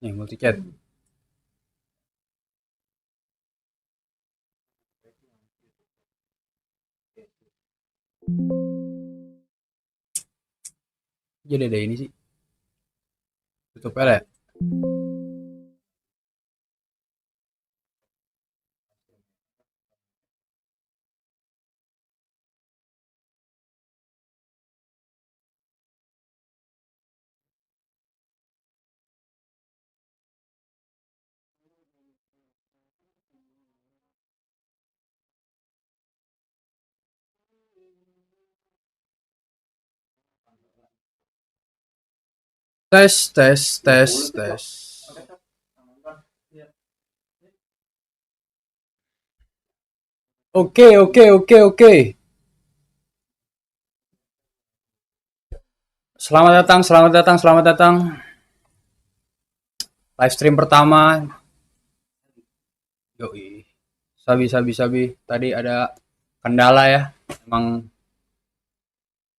Nih, multichat. Jadi ada ini sih. Tutup aja ya. Tes, tes, tes, tes. Oke, oke, oke, oke. Selamat datang, selamat datang, selamat datang. Live stream pertama. Yoi. Sabi, sabi, sabi. Tadi ada kendala ya. Emang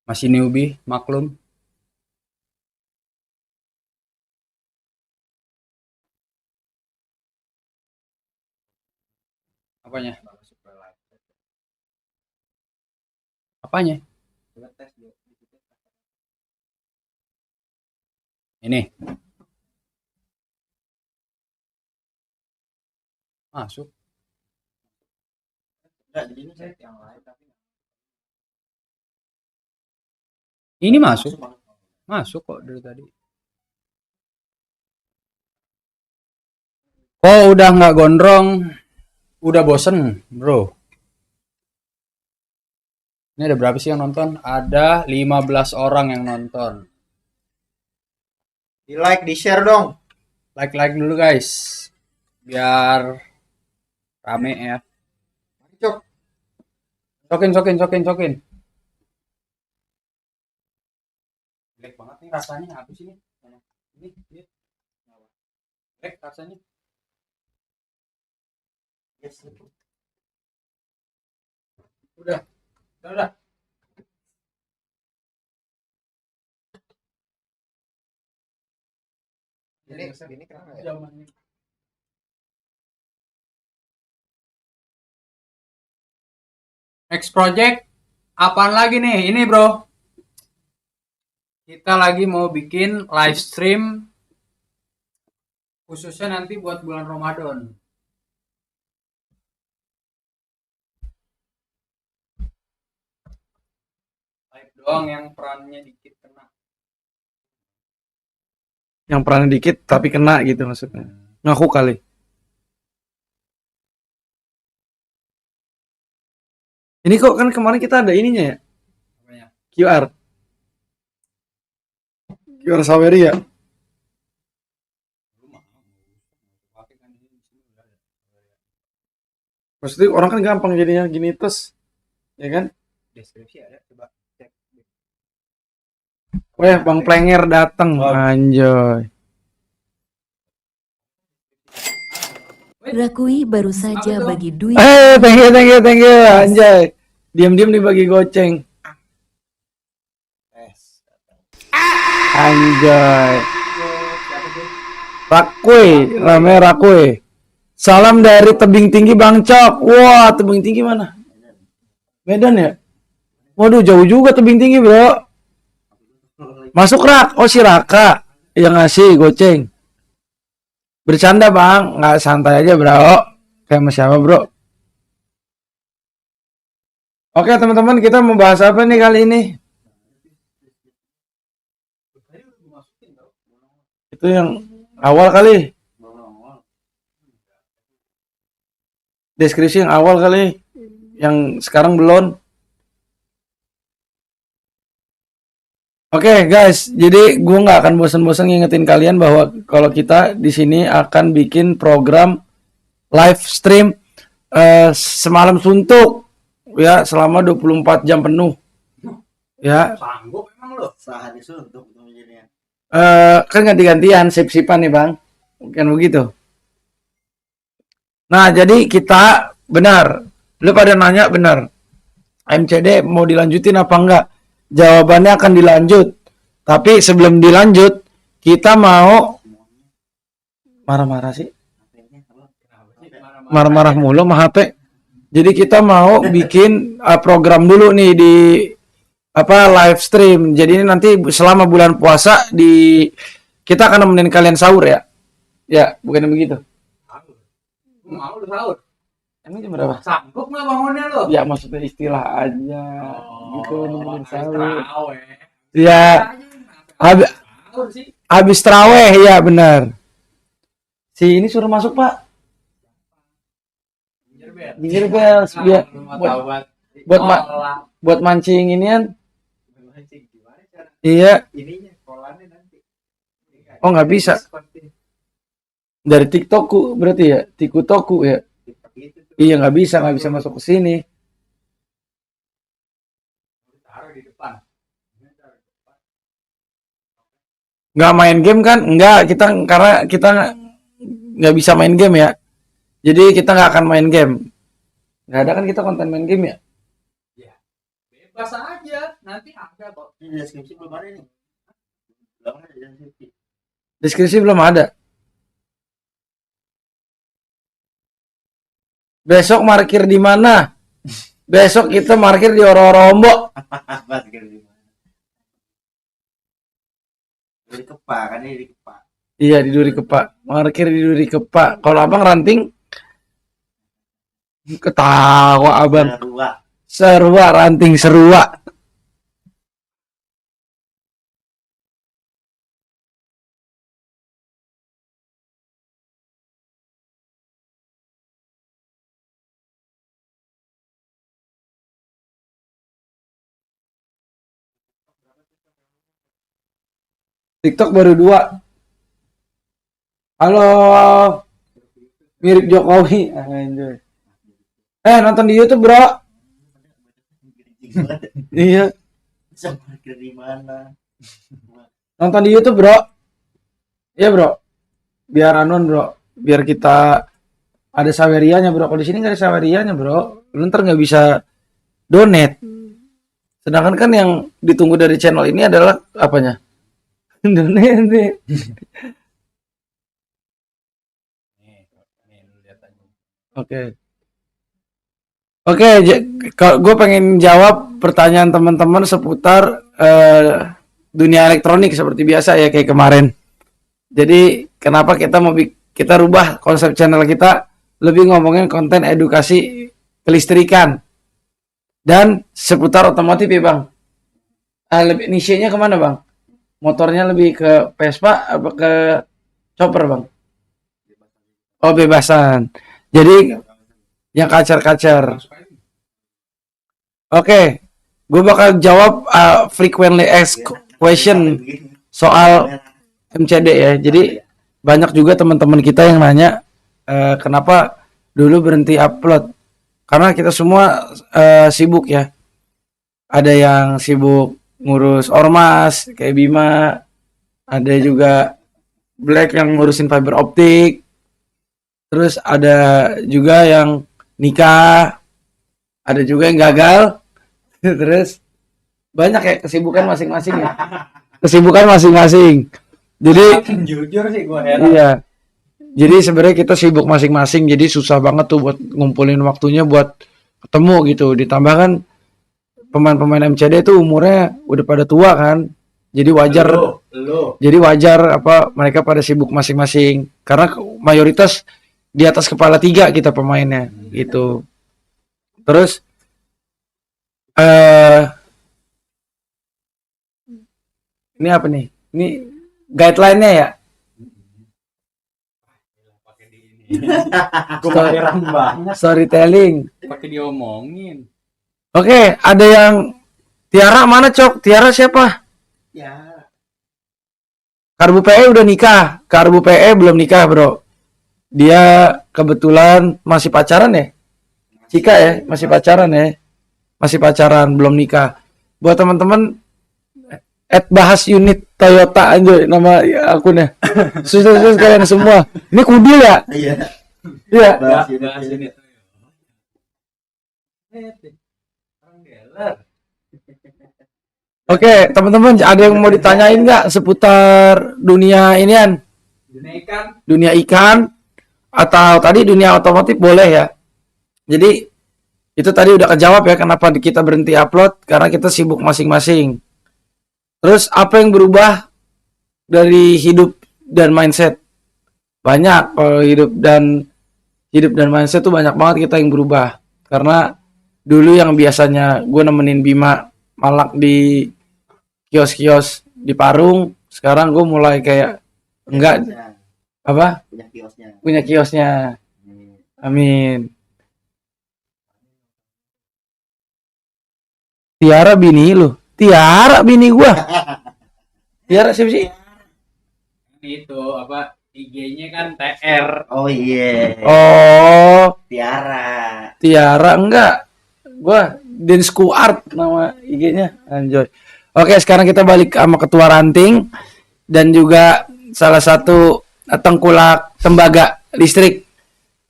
masih newbie, maklum. Apanya? Apanya? Ini. Masuk. Ini masuk. Masuk kok dari tadi. Oh, udah nggak gondrong. Udah bosen, bro. Ini ada berapa sih yang nonton? Ada 15 orang yang nonton. Di like, di share dong. Like dulu guys. Biar rame ya. Cok. Sokin. Jelek banget nih rasanya. Apa sih ini? Ini. Jelek rasanya. Yes. Udah. Ini kenapa ya? Next project apaan lagi nih? Ini bro. Kita lagi mau bikin live stream khususnya nanti buat bulan Ramadan. Live doang yang perannya dikit kena. Yang perannya dikit tapi kena gitu maksudnya. Ngaku kali. Ini kok kan kemarin kita ada ininya ya? Apanya? QR Saweria ya? Maksudnya orang kan gampang jadinya gini terus. Ya kan? Deskripsi ada, coba cek. Weh, Bang Plenger datang, anjoy. Rakui baru saja bagi duit. Thank you, anjay. Diam-diam dibagi goceng. Anjay. Rakui, namanya Rakui. Salam dari Tebing Tinggi Bang Cok. Wah, Tebing Tinggi mana? Medan ya? Waduh, jauh juga Tebing Tinggi, bro. Masuk Rak. Oh, si Raka yang ngasih goceng. Bercanda, Bang. Nggak, santai aja, bro. Kayak sama siapa, bro? Oke, teman-teman, kita mau bahas apa nih kali ini? Itu yang awal kali. Deskripsi yang awal kali. Yang sekarang belum. Oke, guys, jadi gue nggak akan bosan-bosan ngingetin kalian bahwa kalau kita di sini akan bikin program live stream semalam suntuk ya selama 24 jam penuh. Ya. Sanggup emang lo? Sehari suntuk jadinya. Kan ganti-gantian sip-sipan nih, Bang. Bukan begitu. Nah, jadi kita benar. Lu pada nanya benar. MCD mau dilanjutin apa enggak? Jawabannya akan dilanjut. Tapi sebelum dilanjut, kita mau Marah-marah sih. Marah-marah mulu sama HP. Jadi kita mau bikin program dulu nih di live stream. Jadi ini nanti selama bulan puasa kita akan nemenin kalian sahur ya. Ya, bukan begitu. Mau lu sahur. Emang jam berapa? Sanggup nggak bangunnya lo? Ya maksudnya istilah aja. Gitu nemenin sahur. Terawih. Ya, Sahur sih. habis terawih ya benar. Si ini suruh masuk Pak. Ginger Bells biar buat mancing inian. Iya. Oh nggak bisa. Dari TikTokku berarti ya, TikTokku ya. Iya nggak bisa masuk ke sini. Nggak main game kan? Nggak, karena kita nggak bisa main game ya. Jadi kita nggak akan main game. Nggak ada kan kita konten main game ya? Ya, bebas aja. Nanti ada kok. Ini deskripsi belum ada nih. Belum ada deskripsi. Deskripsi belum ada. Besok parkir di mana? Besok kita parkir di Ororombo. Parkir di mana? Di Kepa kan ini di Kepa. Iya di Duri Kepa. Parkir di Duri Kepa. Kalau abang ranting, ketawa abang. Serua ranting serua. TikTok baru 2. Halo. Mirip Jokowi. Anjay. Nonton di YouTube, Bro. Iya. Bisa parkir di mana? Nonton di YouTube, Bro. Iya, Bro. Biar anon, Bro. Biar kita ada sawerianya, Bro. Kalau di sini nggak ada sawerianya, Bro. Lu ntar nggak bisa donate. Sedangkan kan yang ditunggu dari channel ini adalah apanya? Donate. Oke. Oke, kalau gue pengen jawab pertanyaan teman-teman seputar dunia elektronik seperti biasa ya kayak kemarin. Jadi kenapa kita rubah konsep channel kita lebih ngomongin konten edukasi kelistrikan dan seputar otomotif ya Bang. Lebih niche-nya kemana Bang? Motornya lebih ke Vespa apa ke chopper Bang? Oh bebasan. Jadi yang kacar-kacar. Oke, gue bakal jawab frequently asked question soal MCD ya. Jadi banyak juga teman-teman kita yang nanya kenapa dulu berhenti upload. Karena kita semua sibuk ya. Ada yang sibuk ngurus ormas kayak Bima, ada juga Black yang ngurusin fiber optik. Terus ada juga yang nikah, ada juga yang gagal. Terus banyak ya kesibukan masing-masing ya. Kesibukan masing-masing. Jadi jujur sih gue heran. iya. Jadi sebenarnya kita sibuk masing-masing, jadi susah banget tuh buat ngumpulin waktunya buat ketemu gitu. Ditambah kan pemain-pemain MCD itu umurnya udah pada tua kan. Jadi wajar Jadi wajar mereka pada sibuk masing-masing. Karena mayoritas di atas kepala 3 kita pemainnya gitu. Terus ini apa nih? Ini guideline-nya ya. Storytelling. Pakai diomongin. Oke, ada yang Tiara mana Cok? Tiara siapa? Ya. Karbu PE udah nikah. Karbu PE belum nikah, Bro. Dia kebetulan masih pacaran ya? Cika ya, masih pacaran ya? Masih pacaran, belum nikah. Buat teman-teman bahas unit Toyota aja nama akunnya. Susah-susah kalian semua. Ini kudil ya? Iya. Iya. Bahas ini. Oke, teman-teman ada yang mau ditanyain nggak seputar dunia inian? dunia ikan, atau tadi dunia otomotif boleh ya. Jadi itu tadi udah kejawab ya kenapa kita berhenti upload, karena kita sibuk masing-masing. Terus apa yang berubah dari hidup dan mindset? Banyak. Kalau hidup dan mindset tuh banyak banget kita yang berubah. Karena dulu yang biasanya gue nemenin Bima malak di kios-kios di Parung, sekarang gue mulai kayak enggak apa punya kiosnya. punya kiosnya. Amin. Tiara bini lu. Tiara bini gua. Tiara siapa sih? Itu apa IG-nya kan TR. Oh iya. Oh, Tiara. Tiara enggak. Gua Densku Art nama IG-nya. Anjoy. Oke, sekarang kita balik sama ketua ranting dan juga salah satu tengkulak tembaga listrik.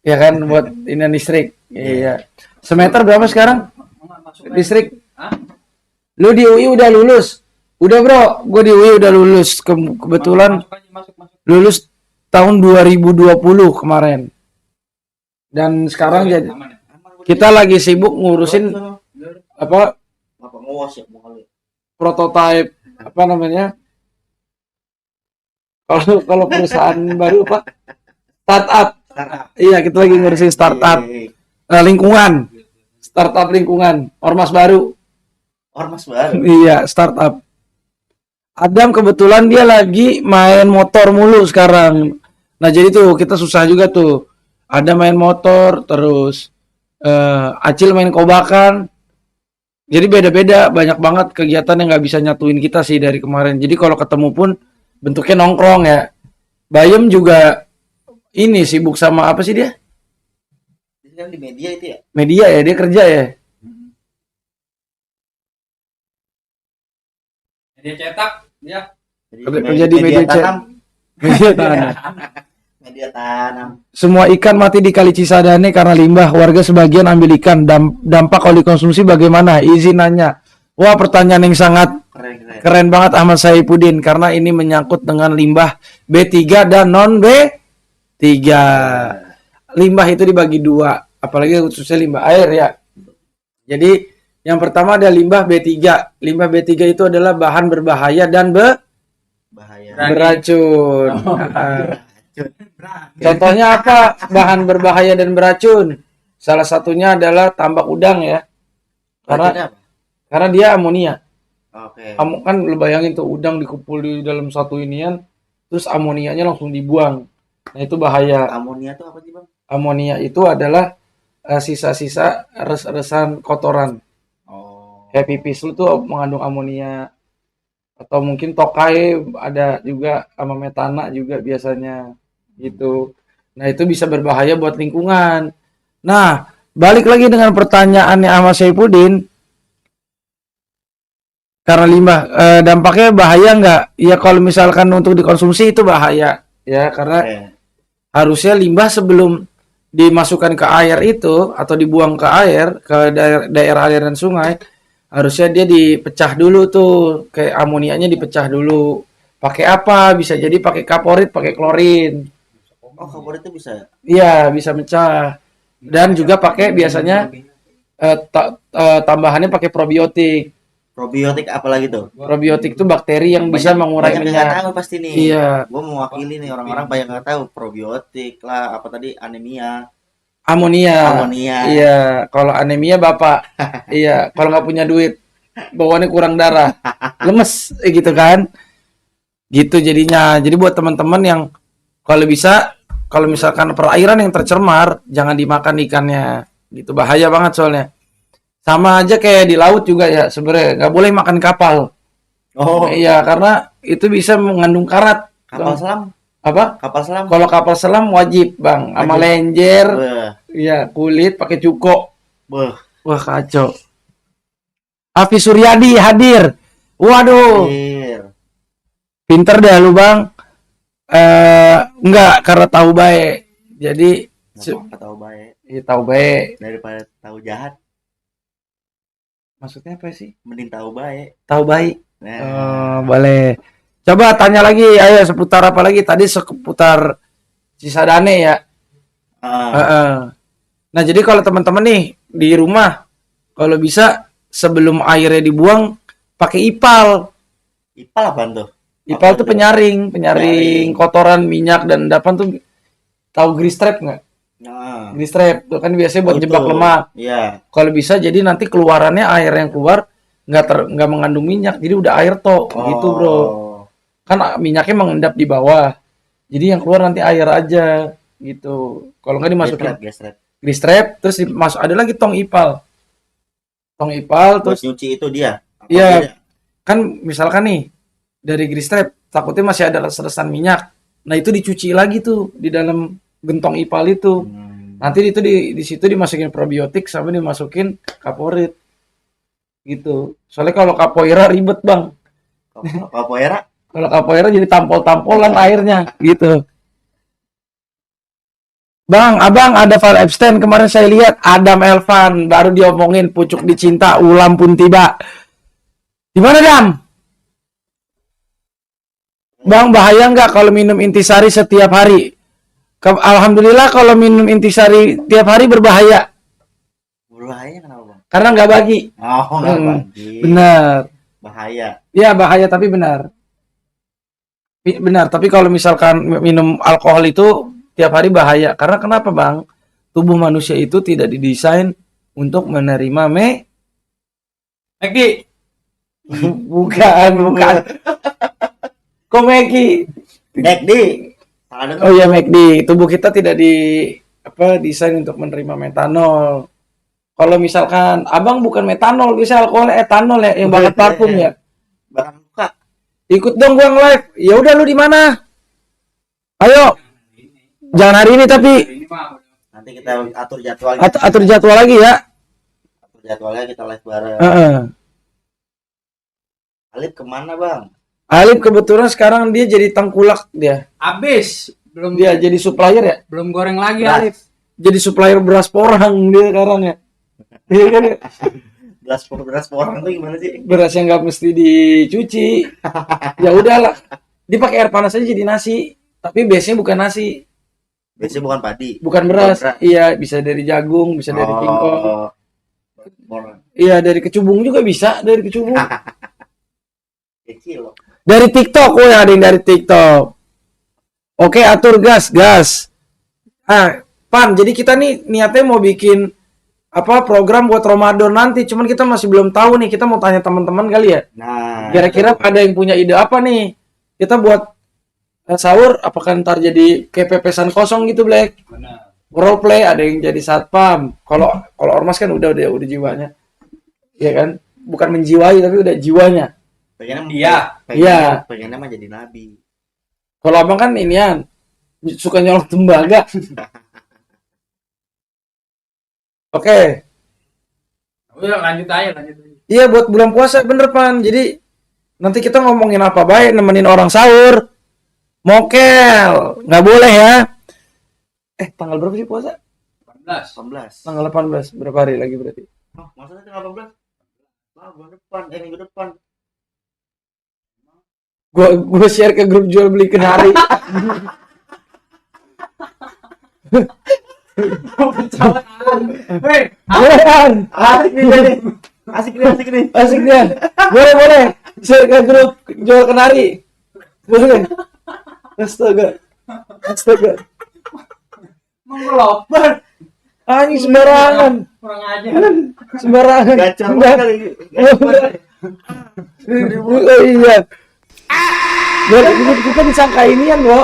Ya kan buat ini listrik. Iya. Semeter berapa sekarang? Listrik. Lu di UI udah lulus? Udah bro, gue di UI udah lulus. Kebetulan Masuk. lulus tahun 2020 kemarin. Dan sekarang jadi kita lagi sibuk ngurusin apa Apa ngawas ya kali. prototype apa namanya? Kalau perusahaan baru apa? Startup. Iya, kita lagi ngurusin startup lingkungan. Startup lingkungan, ormas baru. Ormas baru. Iya, startup. Adam kebetulan dia lagi main motor mulu sekarang. Nah, jadi tuh kita susah juga tuh. Ada main motor, terus Acil main kobakan. Jadi beda-beda, banyak banget kegiatan yang nggak bisa nyatuin kita sih dari kemarin. Jadi kalau ketemu pun bentuknya nongkrong ya. Bayem juga ini sibuk sama apa sih dia? Ini kan di media itu ya. Media ya, dia kerja ya. Dia cetak, ya. Kerja di media tanam. Media tanah. Media tanam. Semua ikan mati di Kali Cisadane karena limbah. Warga sebagian ambil ikan. Dampak kalau dikonsumsi bagaimana? Izin nanya. Wah, pertanyaan yang sangat keren banget Ahmad Saifuddin, karena ini menyangkut dengan limbah B3 dan non B3. Limbah itu dibagi dua, apalagi khususnya limbah air ya. Jadi yang pertama ada limbah B3. Limbah B3 itu adalah bahan berbahaya dan Bahaya. beracun. Contohnya apa? Bahan berbahaya dan beracun. Salah satunya adalah tambak udang ya. Karena dia amonia. Oke. Kan lu bayangin tuh udang dikumpul di dalam satu inian, terus amonianya langsung dibuang. Nah, itu bahaya. Amonia tuh apa sih, Bang? Amonia itu adalah sisa-sisa res-resan kotoran. Oh. Kayak pipis lu tuh mengandung amonia. Atau mungkin tokai ada juga, sama metana juga biasanya gitu. Nah, itu bisa berbahaya buat lingkungan. Nah, balik lagi dengan pertanyaannya Ahmad Saifuddin. Karena limbah dampaknya bahaya nggak? Ya kalau misalkan untuk dikonsumsi itu bahaya ya, karena harusnya limbah sebelum dimasukkan ke air itu atau dibuang ke air ke daerah aliran sungai, harusnya dia dipecah dulu tuh, kayak amonianya dipecah dulu. Pakai apa? Bisa jadi pakai kaporit, pakai klorin. Oh, kaporit itu bisa. Iya, bisa pecah. Dan juga pakai biasanya tambahannya pakai probiotik. Probiotik apalagi tuh? Probiotik itu bakteri yang bisa mengurangi banyak minyak. nggak tahu pasti nih. Iya. Gue mewakili nih orang-orang banyak nggak tahu probiotik lah, apa tadi anemia. Amonia. Amonia. Iya, kalau anemia Bapak. Iya, kalau nggak punya duit, bawaannya kurang darah, lemes, gitu kan? Gitu jadinya. Jadi buat teman-teman yang kalau bisa, kalau misalkan perairan yang tercemar, jangan dimakan ikannya. Gitu bahaya banget soalnya. Sama aja kayak di laut juga ya, sebenarnya nggak boleh makan kapal. Oh. Iya, karena itu bisa mengandung karat. Kapal selam. Apa? Kapal selam. Kalau kapal selam wajib, Bang. Sama lenjer. Iya, kulit pakai cuko. Wah, kacau. Hafiz Suryadi hadir. Waduh. Pinter dah lu, Bang. Enggak, karena tahu baik. Jadi tahu baik. Iya, tahu baik Daripada tahu jahat. Maksudnya apa sih? Mending tahu baik. Tahu baik. Nah. Boleh. Coba tanya lagi, ayo seputar apa lagi? Tadi seputar Cisadane ya. Heeh. Nah, jadi kalau teman-teman nih di rumah, kalau bisa sebelum airnya dibuang pakai ipal. Ipal apaan tuh? Ipal tuh penyaring kotoran, minyak dan endapan tuh. Tahu grease trap nggak? Nah, Grease trap tuh kan biasanya buat itu. jebak lemak. Iya. Kalau bisa jadi nanti keluarannya air yang keluar nggak mengandung minyak, jadi udah air toh gitu bro. Oh. Kan minyaknya mengendap di bawah, jadi yang keluar nanti air aja gitu. Kalau nggak dimasukin Gas trap. grease trap, terus dimasuk ada lagi tong ipal Buat terus nyuci itu dia. Apa iya beda? kan misalkan nih dari grease trap takutnya masih ada resan minyak, nah itu dicuci lagi tuh di dalam gentong ipal itu. Nanti itu di situ dimasukin probiotik sama dimasukin kaporit gitu. Soalnya kalau capoeira ribet bang. Capoeira? Kalau capoeira jadi tampol-tampolan airnya gitu. Bang, abang ada file Epstein kemarin saya lihat Adam Elvan baru diomongin pucuk dicinta ulam pun tiba. Gimana Dam? Bang bahaya nggak kalau minum intisari setiap hari? Alhamdulillah kalau minum intisari tiap hari berbahaya. Berbahaya kenapa bang? Karena nggak bagi. Oh nggak bagi. Benar. Bahaya. Ya bahaya tapi benar. Benar, tapi kalau misalkan minum alkohol itu tiap hari bahaya. Karena kenapa bang? Tubuh manusia itu tidak didesain untuk menerima Eki. bukan. Kok Meki? McD. Salah dengar. Oh iya McD, tubuh kita tidak desain untuk menerima metanol. Kalau misalkan abang bukan metanol, bisa alkohol etanol ya yang bakar parfum ya. Bakar muka. Ikut dong gua live. Ya udah lu di mana? Ayo. Jangan hari ini tapi Ini mah Nanti kita atur jadwal. atur jadwal lagi ya. Atur jadwalnya kita live bareng. Heeh. Alif kemana bang? Alip kebetulan sekarang dia jadi tengkulak dia. habis. Belum Dia jadi supplier ya. belum goreng lagi Beras. Alif. Jadi supplier beras porang dia sekarang ya. Iya kan ya? Beras orang tuh gimana sih? Beras yang nggak mesti dicuci. Ya udahlah. Dia pakai air panas aja jadi nasi. Tapi biasanya bukan nasi, Biasanya bukan padi. bukan beras. Iya, bisa dari jagung, bisa dari singkong. Orang Iya, dari kecubung juga bisa, dari kecubung. kecil loh. Dari TikTok, oh ya ada yang dari TikTok. Oke, atur gas. Pan, jadi kita nih niatnya mau bikin program buat Ramadan nanti, cuman kita masih belum tahu nih. Kita mau tanya teman-teman kali ya. Nah, Kira-kira ada yang punya ide apa nih? Kita buat sahur, apakah ntar jadi kayak pepesan kosong gitu, Black? Benar. Role play, ada yang jadi satpam. Kalau ormas kan udah jiwanya, ya kan? Bukan menjiwai tapi udah jiwanya. pengennya mah jadi nabi. Kalau abang kan inian suka nyolong tembaga. Oke. Udah lanjut aja. Iya buat bulan puasa bener Pan. Jadi nanti kita ngomongin apa baik, nemenin orang sahur. Mokel, nggak boleh ya. Tanggal berapa sih puasa? 18. Tanggal 18. Berapa hari lagi berarti? Oh, maksudnya tanggal 18? Bulan depan, minggu depan. Gua share ke grup jual beli kenari. Hei, Asik nih. Asik dia. Boleh. Share ke grup jual kenari. Boleh. Astaga. mengeloper. Anjing sembarangan. Kurang aja. Sembarangan. Gacor Enggak. kali. Oh iya. Kita disangka inian, Bro.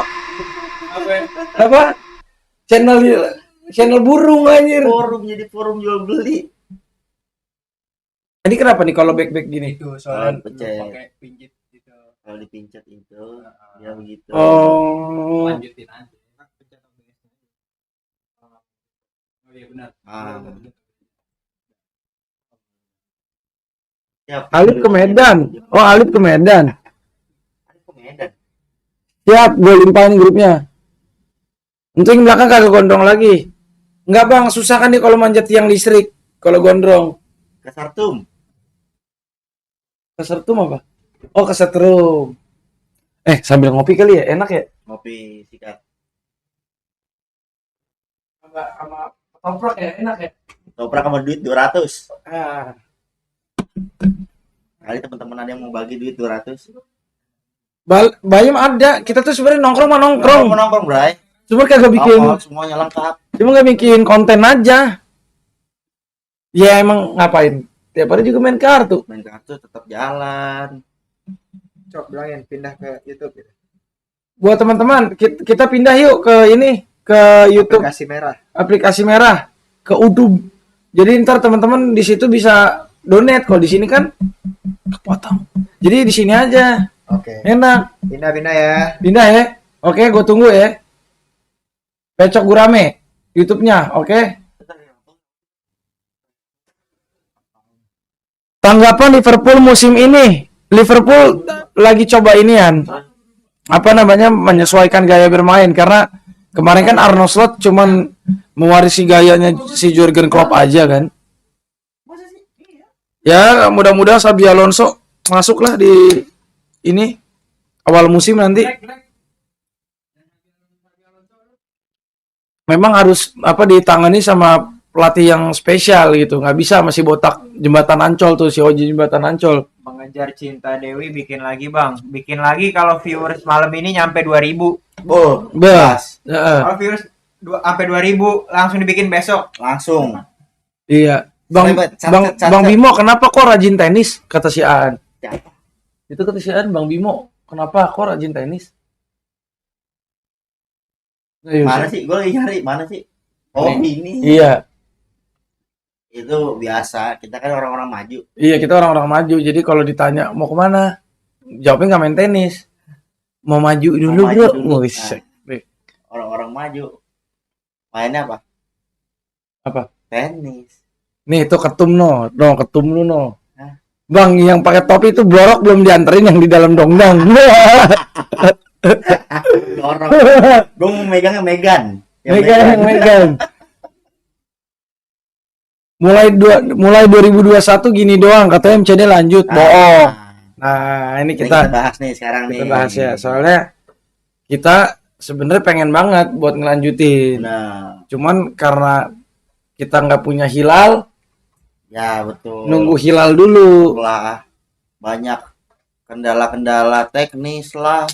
Apa? Channel burung anjir. Jadi forum jual beli. Ini kenapa nih kalau back gini? Itu soalnya Pecah. pakai pinjit gitu. Kalau dipincet itu, ya begitu. Oh. Lanjutin aja. Oh iya benar. Alif ke Medan. Oh, Alif ke Medan. Alif ke Medan. Siap, gue limpahin grupnya. Untuk yang belakang kagak gondrong lagi. Enggak bang, susah kan nih kalau manjat tiang listrik. Kalau gondrong. Ke Sartum. Kesertum apa? Oh, kesetrum. Sambil ngopi kali ya, enak ya. Ngopi sikat. Sama ketoprak ya, enak ya. Toprak sama duit 200. Ah. Kali teman-teman ada yang mau bagi duit 200. Bayam ada, kita tuh sebenarnya nongkrong mah nongkrong. Nongkrong, Bray. Cuma kagak bikin, Semuanya lengkap. cuma nggak bikin konten aja. Ya emang ngapain? Tiap hari juga main kartu. Main kartu tetap jalan. Cok bilangin pindah ke YouTube gitu. Buat teman-teman, kita pindah yuk ke ini, ke YouTube Aplikasi merah. aplikasi merah, ke YouTube. Jadi ntar teman-teman di situ bisa donate. Kalau di sini kan kepotong. Jadi di sini aja, Oke. enak. Pindah ya. Pindah ya. Oke, gue tunggu ya. Pecok Gurame, YouTube-nya, oke. Tanggapan Liverpool musim ini. Liverpool lagi coba inian. Apa namanya? Menyesuaikan gaya bermain karena kemarin kan Arne Slot cuman mewarisi gayanya si Jurgen Klopp aja kan. Ya, mudah-mudahan Xabi Alonso masuklah di ini awal musim nanti. Memang harus ditangani sama pelatih yang spesial gitu, nggak bisa masih botak jembatan Ancol tuh, si Oji jembatan Ancol. Mengejar Cinta Dewi bikin lagi bang, bikin lagi kalau viewers malam ini nyampe 2000. Oh, Bas, Kalau viewers sampai 2000 langsung dibikin besok. langsung. iya. Bang Bimo kenapa kok rajin tenis, kata si Aan. Siapa? Itu kata si Aan, Bang Bimo kenapa kok rajin tenis. Ayo, Mana sih? Gue lagi nyari. Mana sih? Oh, ini. Iya. Itu biasa. Kita kan orang-orang maju. Iya, kita orang-orang maju. Jadi kalau ditanya mau kemana, jawabnya nggak main tenis. Mau maju dulu, maju bro. dulu. Wih, Orang-orang maju. Mainnya apa? Apa? Tenis. Nih, itu ketum ketum lu no. Hah? Bang, yang pakai topi itu blorok belum dianterin yang di dalam dongdang. Orang. Gue mau megangnya Megan. Megan. Mulai 2021 gini doang katanya MCD lanjut. Bohong. Nah, ini Kita kita bahas nih sekarang nih. bahas ya. Soalnya kita sebenarnya pengen banget buat ngelanjutin. Nah, Cuman karena kita nggak punya hilal, ya betul. nunggu hilal dulu. Lah banyak kendala-kendala teknis lah,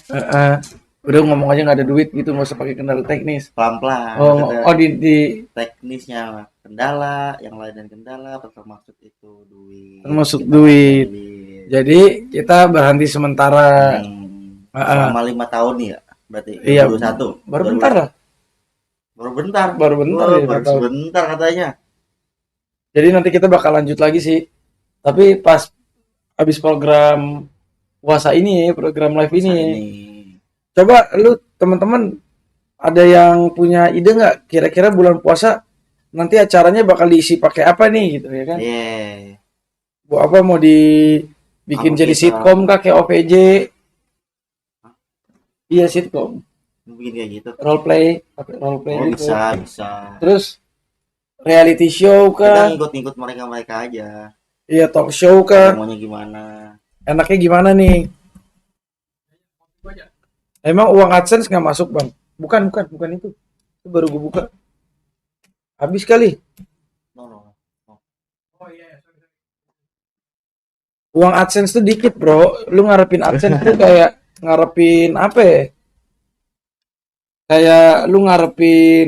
Udah ngomong aja nggak ada duit gitu, nggak usah pakai kendala teknis. pelan-pelan. Oh di Teknisnya kendala, yang lain dan kendala, termasuk itu duit. termasuk Kita duit. duit. Jadi kita berhenti sementara. Selama 5 tahun nih ya, berarti Iya. 21. Baru bentar lah. Baru bentar. Baru bentar Oh, ya, baru tahu. sebentar katanya. Jadi nanti kita bakal lanjut lagi sih. Tapi pas habis program puasa ini, program live ini. Coba lu teman-teman ada yang punya ide nggak? Kira-kira bulan puasa nanti acaranya bakal diisi pakai apa nih gitu ya kan? Iya. Bu apa mau dibikin Apa jadi kita- sitkom kah kayak OVJ? Iya sitkom, Mungkin kayak gitu. role play Oh, gitu. bisa. Terus reality show Kita kah? ngikut-ngikut mereka aja. Iya talk show kah? Maunya gimana? Enaknya gimana nih? Emang uang AdSense nggak masuk bang? Bukan itu. Itu baru gue buka. Habis kali. No. Uang AdSense tuh dikit bro. Lu ngarepin AdSense tuh kayak ngarepin apa ya? Kayak lu ngarepin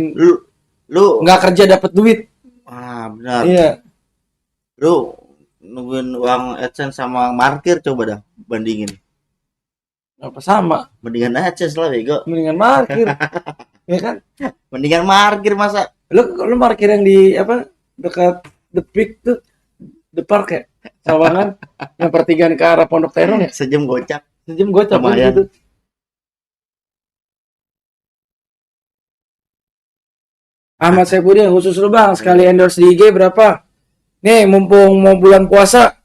Lu nggak kerja dapet duit. benar. Iya. Lu nungguin uang AdSense sama markir coba dah bandingin. Apa sama? Mendingan AdSense lah bego. Mendingan parkir. Ya kan? Mendingan markir masa Lu parkir yang di apa? Dekat The Peak tuh. The Park ya? Sawangan. Yang pertigaan ke arah Pondok Terong ya? sejam gocap. Sejam gue capek Lumayan. gitu. Ahmad Saifuddin khusus lu bang, sekali endorse di IG berapa? Nih mumpung mau bulan puasa,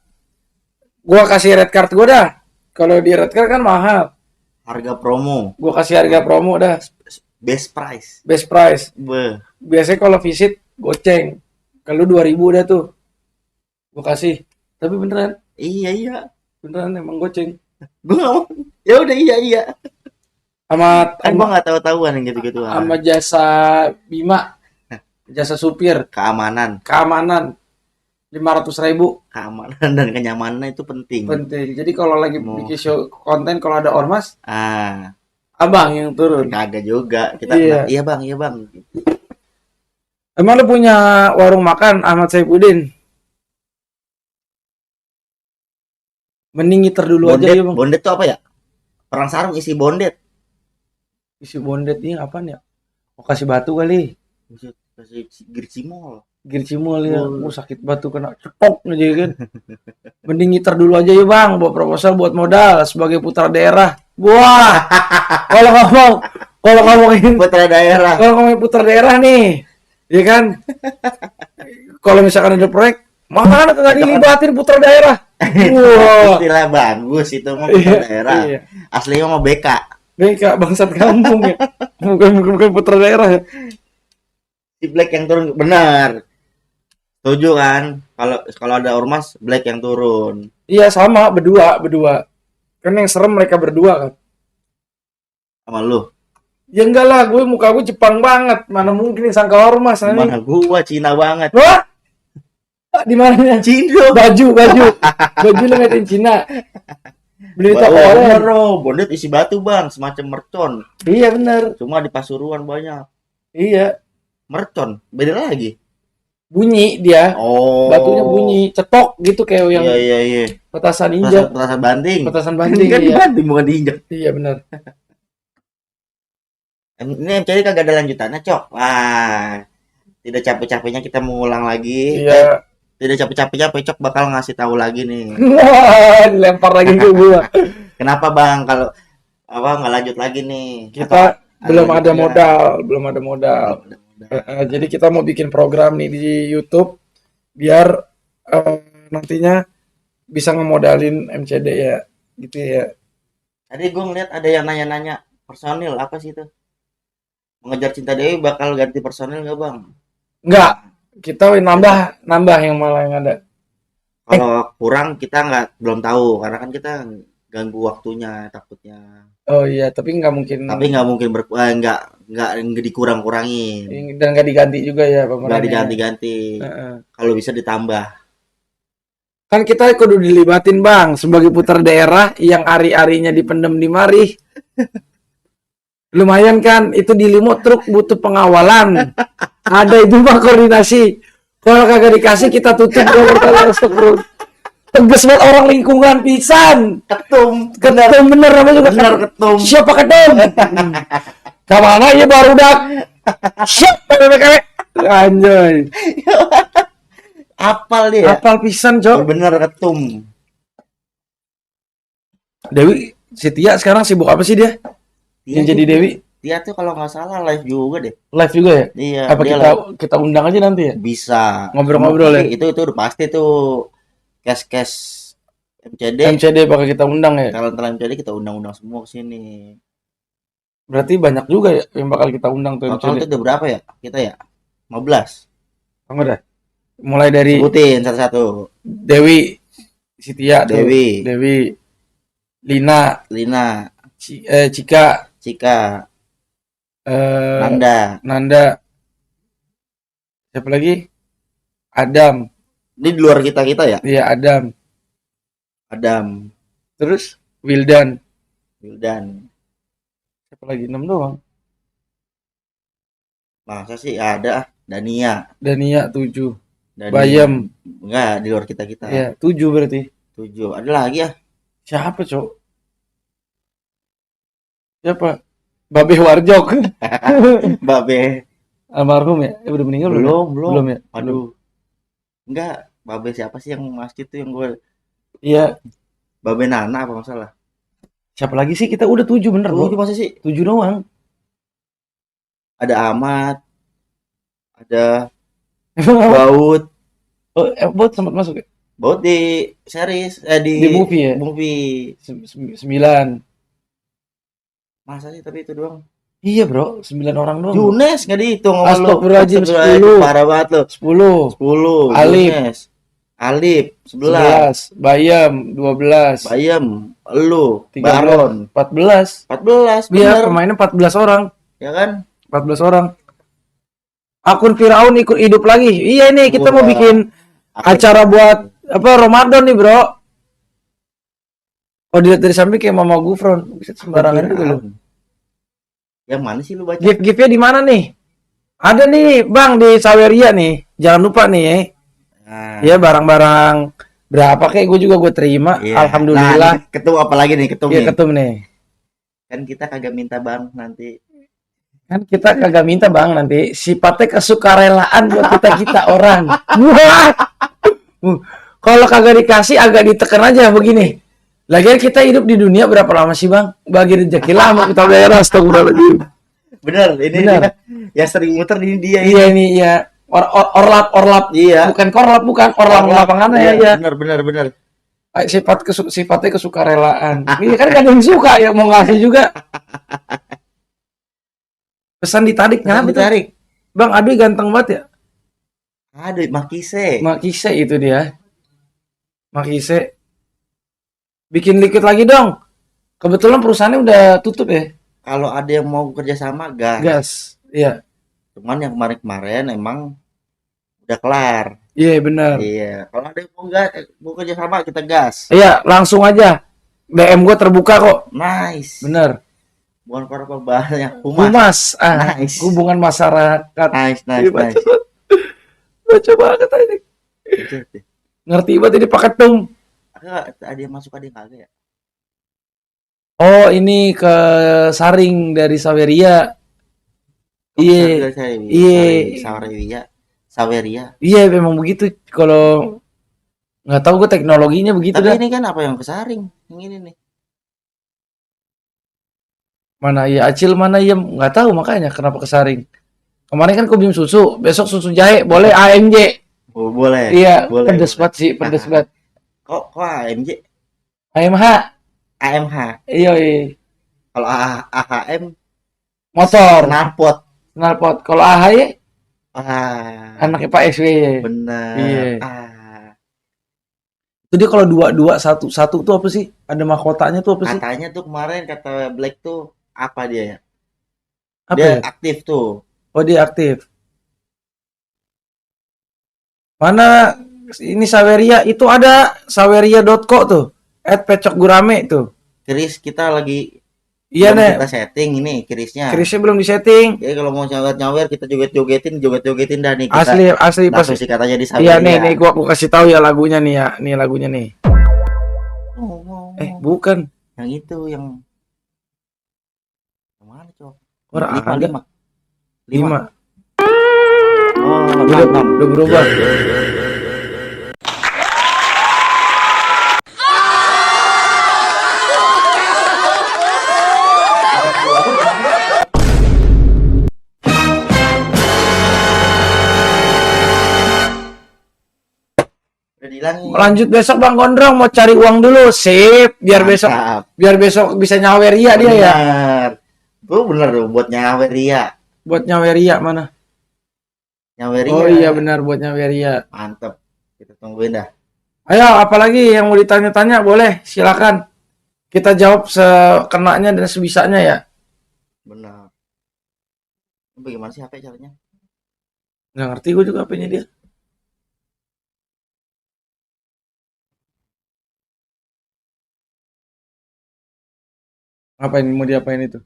gua kasih red card gua dah. Kalau di red card kan mahal, Harga promo, gua kasih harga promo dah, best price. best price. Beh, Biasanya kalau visit goceng, kalau 2000 udah tuh, gua kasih. Tapi beneran iya. emang goceng. Gue nggak mau. Ya udah iya. Sama Kan gue nggak tahu-tahuan yang gitu-gitu. sama jasa Bima, jasa supir, Keamanan, keamanan 500.000 keamanan dan kenyamanan itu penting. penting. Jadi kalau lagi Mau. bikin show konten, kalau ada ormas, Ah, abang yang turun. kagak juga. Kita Iya. iya bang. Emang lu punya warung makan Ahmad Saifuddin? Mending ngiter dulu aja Bondet, ya bang. bondet tuh apa ya? Perang sarung isi bondet. Isi bondet ini apaan ya? Mau kasih batu kali. Kasih gircimol. Gircimol ya. Sakit batu kena cetok aja kan. Mending ngiter dulu aja ya bang. Buat proposal, buat modal sebagai putra daerah. Wah. Kalau ngomongin Putra daerah. kalau ngomongin putra daerah nih, ya kan? Kalau misalkan ada proyek, mana kagak dilibatin putra daerah? Wah. Istilah bagus itu mah putra daerah. Iya. Aslinya mah BK. BK bangsat kampung ya. Bukan putra daerah ya. Si Black yang turun benar. Setuju kan? Kalau ada ormas Black yang turun. Iya sama berdua. Kan yang serem mereka berdua kan. Sama lu. Ya enggak lah, muka gue Jepang banget. Mana mungkin disangka ormas Mana anjing. gua Cina banget. Wah. Di mananya? Cina. Baju. Baju lu ngeliatin Cina. Beli toko Bener online. loh, bondet isi batu bang, semacam mercon. Iya bener. Cuma di Pasuruan banyak. Iya. Mercon, beda lagi. Bunyi dia. Oh. Batunya bunyi. Cetok gitu kayak yang Iya. petasan injak. Petasan banting. Petasan banting. Kan Iya. banting bukan diinjak. Iya bener. Ini MCD kagak ada lanjutannya, Cok. Wah. Tidak capek-capeknya kita mengulang lagi. Iya. Tidak capek-capeknya Cok bakal ngasih tahu lagi nih. Wah, dilempar lagi ke gua. Kenapa, Bang? Kalau apa nggak lanjut lagi nih? Kita belum ada juga? modal. Jadi kita mau bikin program nih di YouTube biar nantinya bisa ngemodalin MCD ya, gitu ya. Tadi gue ngeliat ada yang nanya-nanya personil apa sih itu? Mengejar Cinta Dewi bakal ganti personil nggak bang? Enggak, kita nambah yang malah yang ada. Kalau kurang kita belum tahu karena kan kita ganggu waktunya takutnya. Oh iya, tapi nggak mungkin. Tapi nggak mungkin nggak dikurang-kurangin. Dan nggak diganti juga ya Nggak pemerannya. diganti-ganti. Kalau bisa ditambah. Kan kita kudu dilibatin bang sebagai putra daerah yang ari-arinya dipendem di mari. Lumayan kan itu di limo truk butuh pengawalan. Ada itu bang koordinasi. Kalau kagak dikasih kita tutup bro. Tegas banget orang lingkungan pisan. Ketum. Ketum bener namanya juga. Bener ketum. Siapa ketum? Kamana ya baru dak. Siapa PPKW? Anjay. Apal dia. Apal pisan, Cok. Bener ketum. Dewi, si Tia sekarang sibuk apa sih dia? Yang jadi Dewi? Dia tuh kalau nggak salah live juga deh. Live juga ya? Iya. Apa dia kita undang aja nanti ya? bisa Ngobrol-ngobrol ya? Itu udah pasti tuh cash MCD. MCD bakal kita undang ya? Kalau MCD kita undang-undang semua ke sini. Berarti banyak juga ya yang bakal kita undang tuh Total MCD. itu udah berapa ya? Kita ya? 15. Enggak dah. Mulai dari Sebutin satu-satu. Dewi, si Tia tuh. Dewi, Lina, Lina, Cika, Nanda. Siapa lagi? Adam. Ini di luar kita ya? Iya, Adam. Terus Wildan. Siapa lagi? 6 doang. Masa sih ada Dania 7. Dania. Bayem. Enggak, di luar kita. Iya, 7 berarti. 7. Ada lagi ya? Siapa, Cok? Siapa? Babe Warjok. Babe. Almarhum ya? Udah meninggal belum ya? Aduh. Enggak, Babe siapa sih yang masjid tuh yang gue Iya. Babe Nana apa masalah? Siapa lagi sih? Kita udah 7 bener, Bro. 7 masa sih? 7 doang. Ada Ahmad. Ada Emang apa? Baut. Oh, Bot sempat masuk ya? Baut di series Di movie ya? Movie. 9. Masa sih tapi itu doang. Iya, Bro. 9 orang doang. Yunes enggak dihitung sama lu. Astagfirullahaladzim, Astagfirullahaladzim, 10. parah banget lu. 10. 10. Alif. Yunes. Alip 11, 11, Bayam 12, Bayem, elu, 13, Baron 14. 14, Iya, bener. pemainnya 14 orang. Ya kan? 14 orang. Akun Firaun ikut hidup lagi. Iya nih, kita mau Udah. bikin acara buat apa Ramadan nih, Bro. Oh, dilihat dari samping kayak Mama Gufron. Bisa sembarangan juga lu. Yang mana sih lu baca? Gift-giftnya di mana nih? Ada nih, Bang, di Saweria nih. Jangan lupa nih ya. Nah, Ya, barang-barang berapa kayak gue terima. iya. Alhamdulillah. Nah, ketum apa lagi nih ketum Iya, nih? ketum nih. Kan kita kagak minta bang nanti. Kan kita kagak minta, Bang, nanti sifatnya kesukarelaan buat kita orang. Wah. Kalau kagak dikasih agak ditekan aja begini. Lagian kita hidup di dunia berapa lama sih, Bang? Bagi rezeki lama kita bayar, astagfirullahaladzim. Bener, ini Bener. dia yang sering muter ini dia ini. Iya ini ya. Orlap. Iya. Bukan korlap, bukan orlap lapangannya ya. Iya, Ya. bener. Sifatnya kesukarelaan. Ini kan gak ada yang suka ya mau ngasih juga. Pesan ditarik, Kenapa kenapa tuh? ditarik? Bang Abi ganteng banget ya. Aduh, Makise. Makise itu dia. Makise. Bikin liquid lagi dong. Kebetulan perusahaannya udah tutup ya. Kalau ada yang mau kerja sama, gas. Gas. Iya. Cuman yang kemarin-kemarin emang udah kelar. Iya benar. Iya. Kalau ada yang mau kerja sama, kita gas. Iya, langsung aja. DM gue terbuka kok. Nice. Bener. Bukan korban banyak. Humas. Humas. Nice. Hubungan masyarakat. Nice. Iya, baca banget ini. Ngerti banget ini paket dong. Ada yang masuk, ada yang kagak ya? Oh, ini ke Saring dari Saweria. Iya. Iya. Saweria. Iya, memang begitu. Kalau nggak tahu gue teknologinya begitu Tapi dah. ini kan apa yang kesaring? Yang ini nih. Mana ya Acil, mana ya nggak tahu, makanya kenapa ke Saring. Kemarin kan kubim susu, besok susu jahe, boleh AMJ. Oh, boleh. Iya, boleh. pedes banget sih, pedes banget. Kok AMJ? AMH. AMH. Iya. Kalau AHM Motor, knalpot. knalpot. Kalau AHY anaknya Pak SBY. Benar. Iya. Itu dia kalau 2-2-1-1 tuh apa sih? Ada mahkotanya tuh apa sih? Katanya tuh kemarin kata Black tuh apa dia ya? Apa Dia ya? aktif tuh. Oh, dia aktif. Mana ini Saweria? Itu ada saweria.co tuh. @pecokgurame tuh. Keris kita lagi Iya, belum Nek. kita setting ini kerisnya. Kerisnya belum disetting. Jadi kalau mau nyawer kita joget-jogetin dah nih kita. Asli pas. Langsung sikat aja di Iya Saweria. nih gua kasih tahu ya lagunya nih ya. Nih lagunya nih. Bukan. Yang itu yang mana, Cok? Orang ada 5. 5. Oh, Udah 6. berubah. Udah dihilangin. Lanjut besok Bang Gondrong mau cari uang dulu. Sip, biar Mantap. besok bisa nyawer iya dia ya. Benar. Tuh bener tuh buat nyaweria. Buat nyawer iya mana? Nyaweria. Oh iya benar buat nyawer iya. Mantep. Kita tungguin dah. Ayo, apalagi yang mau ditanya-tanya boleh, silakan. Kita jawab sekenanya dan sebisanya ya. Benar. Ini bagaimana sih HP caranya? Nggak ngerti gue juga apanya dia. Ngapain mau diapain itu?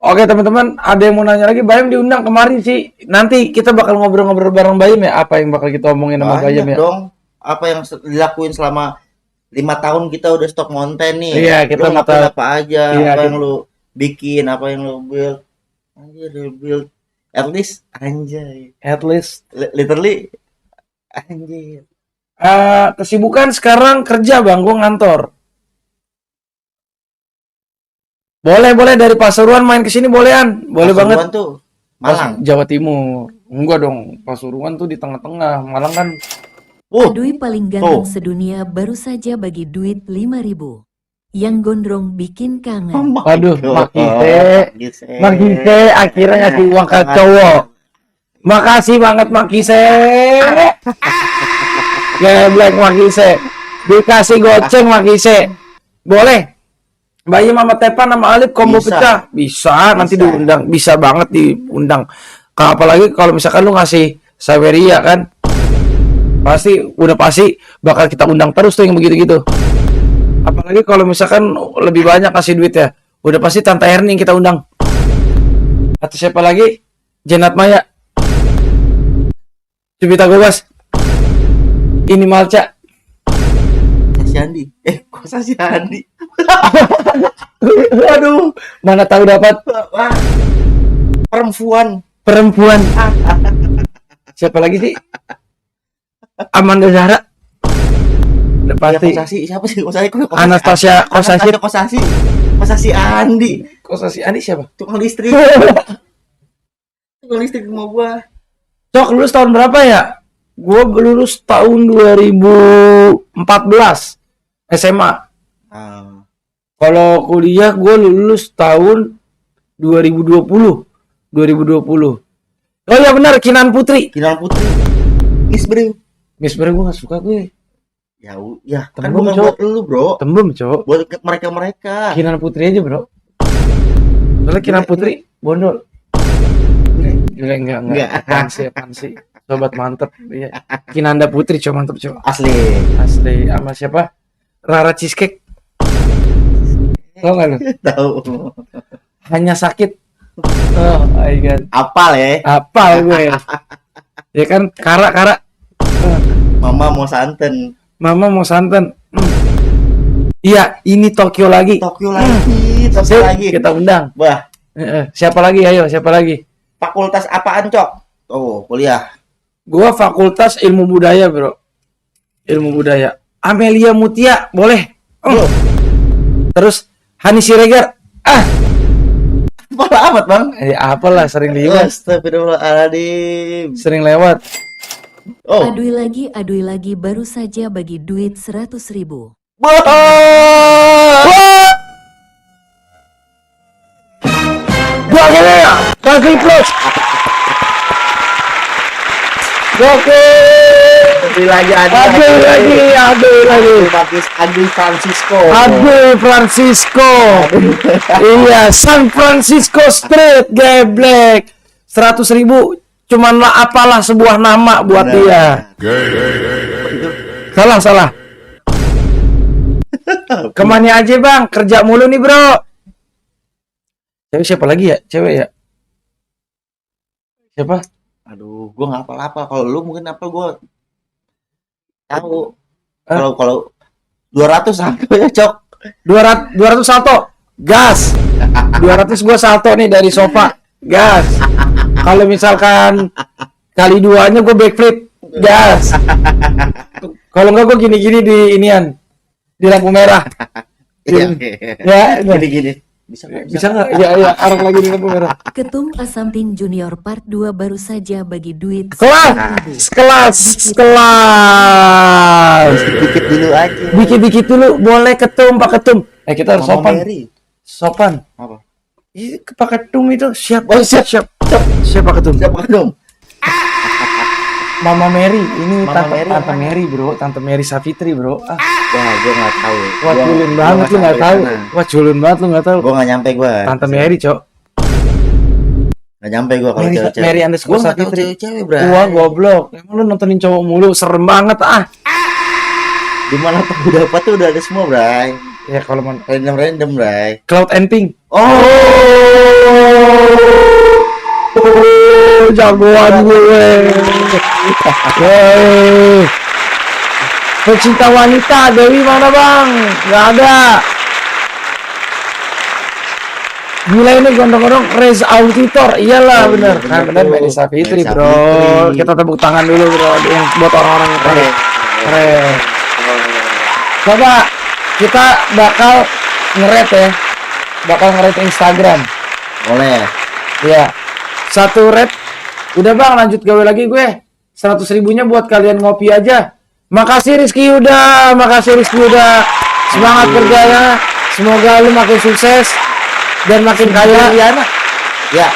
Oke teman-teman, ada yang mau nanya lagi? Bayam diundang kemarin sih. Nanti kita bakal ngobrol-ngobrol bareng Bayam ya. Apa yang bakal kita omongin sama Bayam Banyak ya? dong. Apa yang dilakuin selama 5 tahun kita udah stok konten nih. Iya, kita lu ngapain apa aja, Iya, apa yang lu bikin, apa yang lu build. Anjir, lu build at least anjay. At least. Literally anjir. Kesibukan sekarang kerja Bang, gue ngantor. Boleh dari Pasuruan main ke sini bolehan. Boleh Pasuruan banget. tuh Malang. Jawa Timur. Enggak dong, Pasuruan tuh di tengah-tengah. Malang kan. Doi paling ganteng sedunia baru saja bagi duit 5.000. Yang gondrong bikin kangen. Waduh, Makise akhirnya ngasih uang ke cowok. Makasih banget Makise. Geblek Makise. Dikasih goceng Makise. Boleh. Bayi Mama Tepan sama Alip combo Bisa. pecah. Bisa, nanti Bisa. diundang. Bisa banget diundang. Apalagi kalau misalkan lu ngasih Saweria kan. Udah pasti bakal kita undang terus tuh yang begitu-gitu. Apalagi kalau misalkan lebih banyak kasih duit ya. Udah pasti Tante Erni yang kita undang. Atau siapa lagi? Jenat Maya. Cubita Gobas. Ini Malca. Si Andi. Kok si Andi? Aduh, mana tahu dapat Wah. Perempuan. Siapa lagi sih? Amanda Zahra. Udah Ya, pasti. Kosasi. Siapa sih? Kosasi. Anastasia Kosasi. Kosasi Andi. Kosasi Andi siapa? Tukang listrik. Tukang listrik rumah gua. Cok, lulus tahun berapa ya? Gue lulus tahun 2014 SMA. Kalau kuliah gue lulus tahun 2020. Oh iya benar, Kinan Putri. Kinan Putri. Miss Bro. Miss Bre gue gak suka gue. Ya, kan Tembem, bukan Cok. buat lu, Bro. Tembem, Cok. Buat mereka. Kinan Putri aja, Bro. Soalnya Kinan Putri bondol. Enggak. Apaan sih. Sobat mantep. Iya. Kinanda Putri, Cok, mantep, Cok. Asli. Sama siapa? Rara Cheesecake. Tau gak lu? Tahu. Hanya sakit. Oh my god. Apal ya. Apal gue. Ya kan, Kara. Mama mau santen. Mama mau santan. Iya, ini Tokyo lagi. Tokyo lagi. Sip, kita undang. Wah, Siapa lagi? Ayo, siapa lagi? fakultas apaan, Cok? Oh, kuliah. Gua Fakultas Ilmu Budaya, Bro. Ilmu Budaya. Amelia Mutia, boleh. Terus Hani Siregar. Malah amat, Bang. Apalah sering liwat, Astagfirullahaladzim. sering lewat. Oh. Adui lagi baru saja bagi duit 100.000. Gokil ya, kasih plus. Gokil. Aduh lagi. Adi Francisco. Aduh Francisco. Iya, San Francisco Street, geblek. 100.000 cuman lah apalah sebuah nama buat dia. Salah. Kemana aja bang? Kerja mulu nih bro. Cewek siapa lagi ya? Cewek ya? Siapa? Aduh, gua nggak apa-apa. Kalau lu mungkin apa gua tahu. Kalau 200 apa ya, Cok? 200 salto. Gas. 200 gua salto nih dari sofa. Gas. Kalau misalkan kali duanya gue backflip. Gas. Kalau enggak gue gini-gini di inian. Di lampu merah. Iya. Ya, Gini. Bisa nggak? Ya, arah lagi di lampu merah. Ketum Asamping Junior Part 2 baru saja bagi duit Kelas. dikit dulu aja. Dikit-dikit dulu. Boleh ketum, Pak Ketum. Kita harus Mama sopan. Mary. Sopan. Apa? Ih, Pak Ketum itu siap. Oh, siap. Siapa Ketum? Siapa dong? Mama Mary. Ini Mama Tante Mary Tante apaan? Mary, Bro. Tante Mary Savitri, Bro. Wah, gua nggak tahu. Wah, culun banget lu nggak tahu. Wah, culun banget lu nggak tahu. Gua nggak nyampe gua. Tante Mary, Cok. Nggak nyampe gua kalau Mary, cewek-cewek. Mary underscore Gua nggak tahu Savitri. cewek-cewek, bro. Wah, goblok. Emang lu nontonin cowok mulu, serem banget Di mana tuh udah apa tuh udah ada semua, bray. Ya kalau Random, bray. Cloud and Pink. Oh, jagoan gue. Pecinta wanita, Dewi mana bang? Gak ada. Gila ini gondong-gondong Reza Auditor. Iyalah bener. Kan bener Mary Savitri, Mary bro. Savitri. Kita tepuk tangan dulu bro. Yang buat orang-orang yang keren. Keren. Coba kita bakal nge-rate ya. Bakal nge-rate Instagram. boleh. Iya. Satu rate. Udah bang, lanjut gawe lagi gue. 100.000-nya buat kalian ngopi aja. Makasih Rizky Yuda. Semangat kerjanya. Semoga lu makin sukses dan makin kaya. Ya,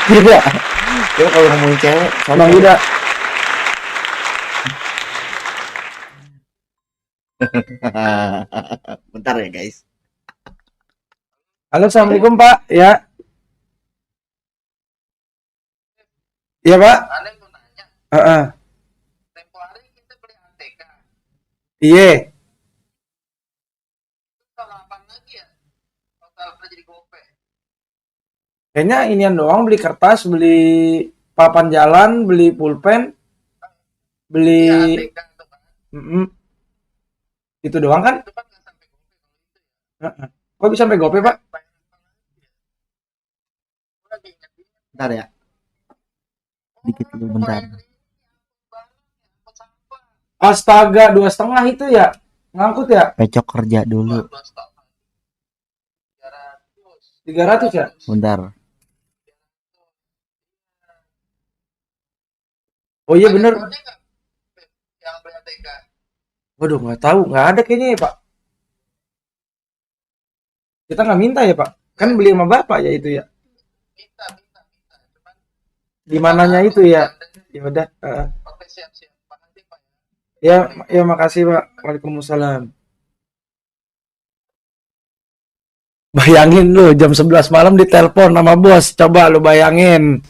Tidak. Coba kalau ngomongin cewek, Bang Yuda. bentar ya guys. Halo, assalamualaikum Pak. Ya. Iya Pak. Heeh. Tempo hari kita beli ATK. Iya. Kalau apa lagi ya? Total jadi gope. Kayaknya inian doang, beli kertas, beli papan jalan, beli pulpen, beli Ya ATK itu kan. Mm-mm. Itu doang kan? Itu kan nggak sampai gope kalau itu ya. Heeh. Kok bisa sampai GoPay, Pak? Gua lagi ingat-ingat. Bentar ya. Dikit dulu bentar. Astaga, 2,5 itu ya? Ngangkut ya? Pecok kerja dulu. 300 ya? Bentar. Oh iya bener. Ada nggak yang beli ATK? Waduh, nggak tahu. Nggak ada kayaknya ya, Pak. Kita nggak minta ya, Pak? Kan beli sama Bapak ya itu ya? Minta. Cuman Di mananya itu ya? Ya udah. oke siap-siap. Makasih Pak. Ya makasih, Pak. Waalaikumsalam. Bayangin lu jam 11 malam ditelepon sama bos. Coba lu bayangin.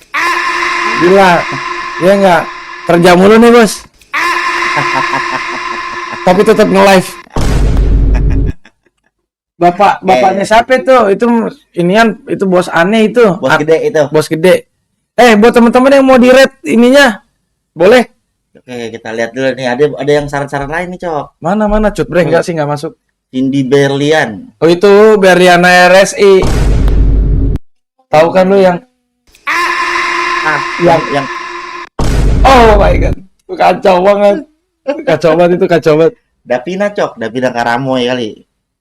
Gila. Ya nggak? Kerja mulu nih, Bos. Tapi tetap nge-live. Bapaknya siapa itu? Itu inian, itu bos aneh itu. Bos gede itu. Bos gede. Buat teman-teman yang mau di-rate ininya, boleh. Oke, kita lihat dulu nih. Ada yang saran-saran lain nih, Cok. Mana cut bre, enggak sih, enggak masuk. Cindy Berlian. Oh itu Beriana RSI. Tahu kan lu yang Yang oh my god. Itu kacau banget. Kacau banget. Davina, Cok. Davina Karamoy kali.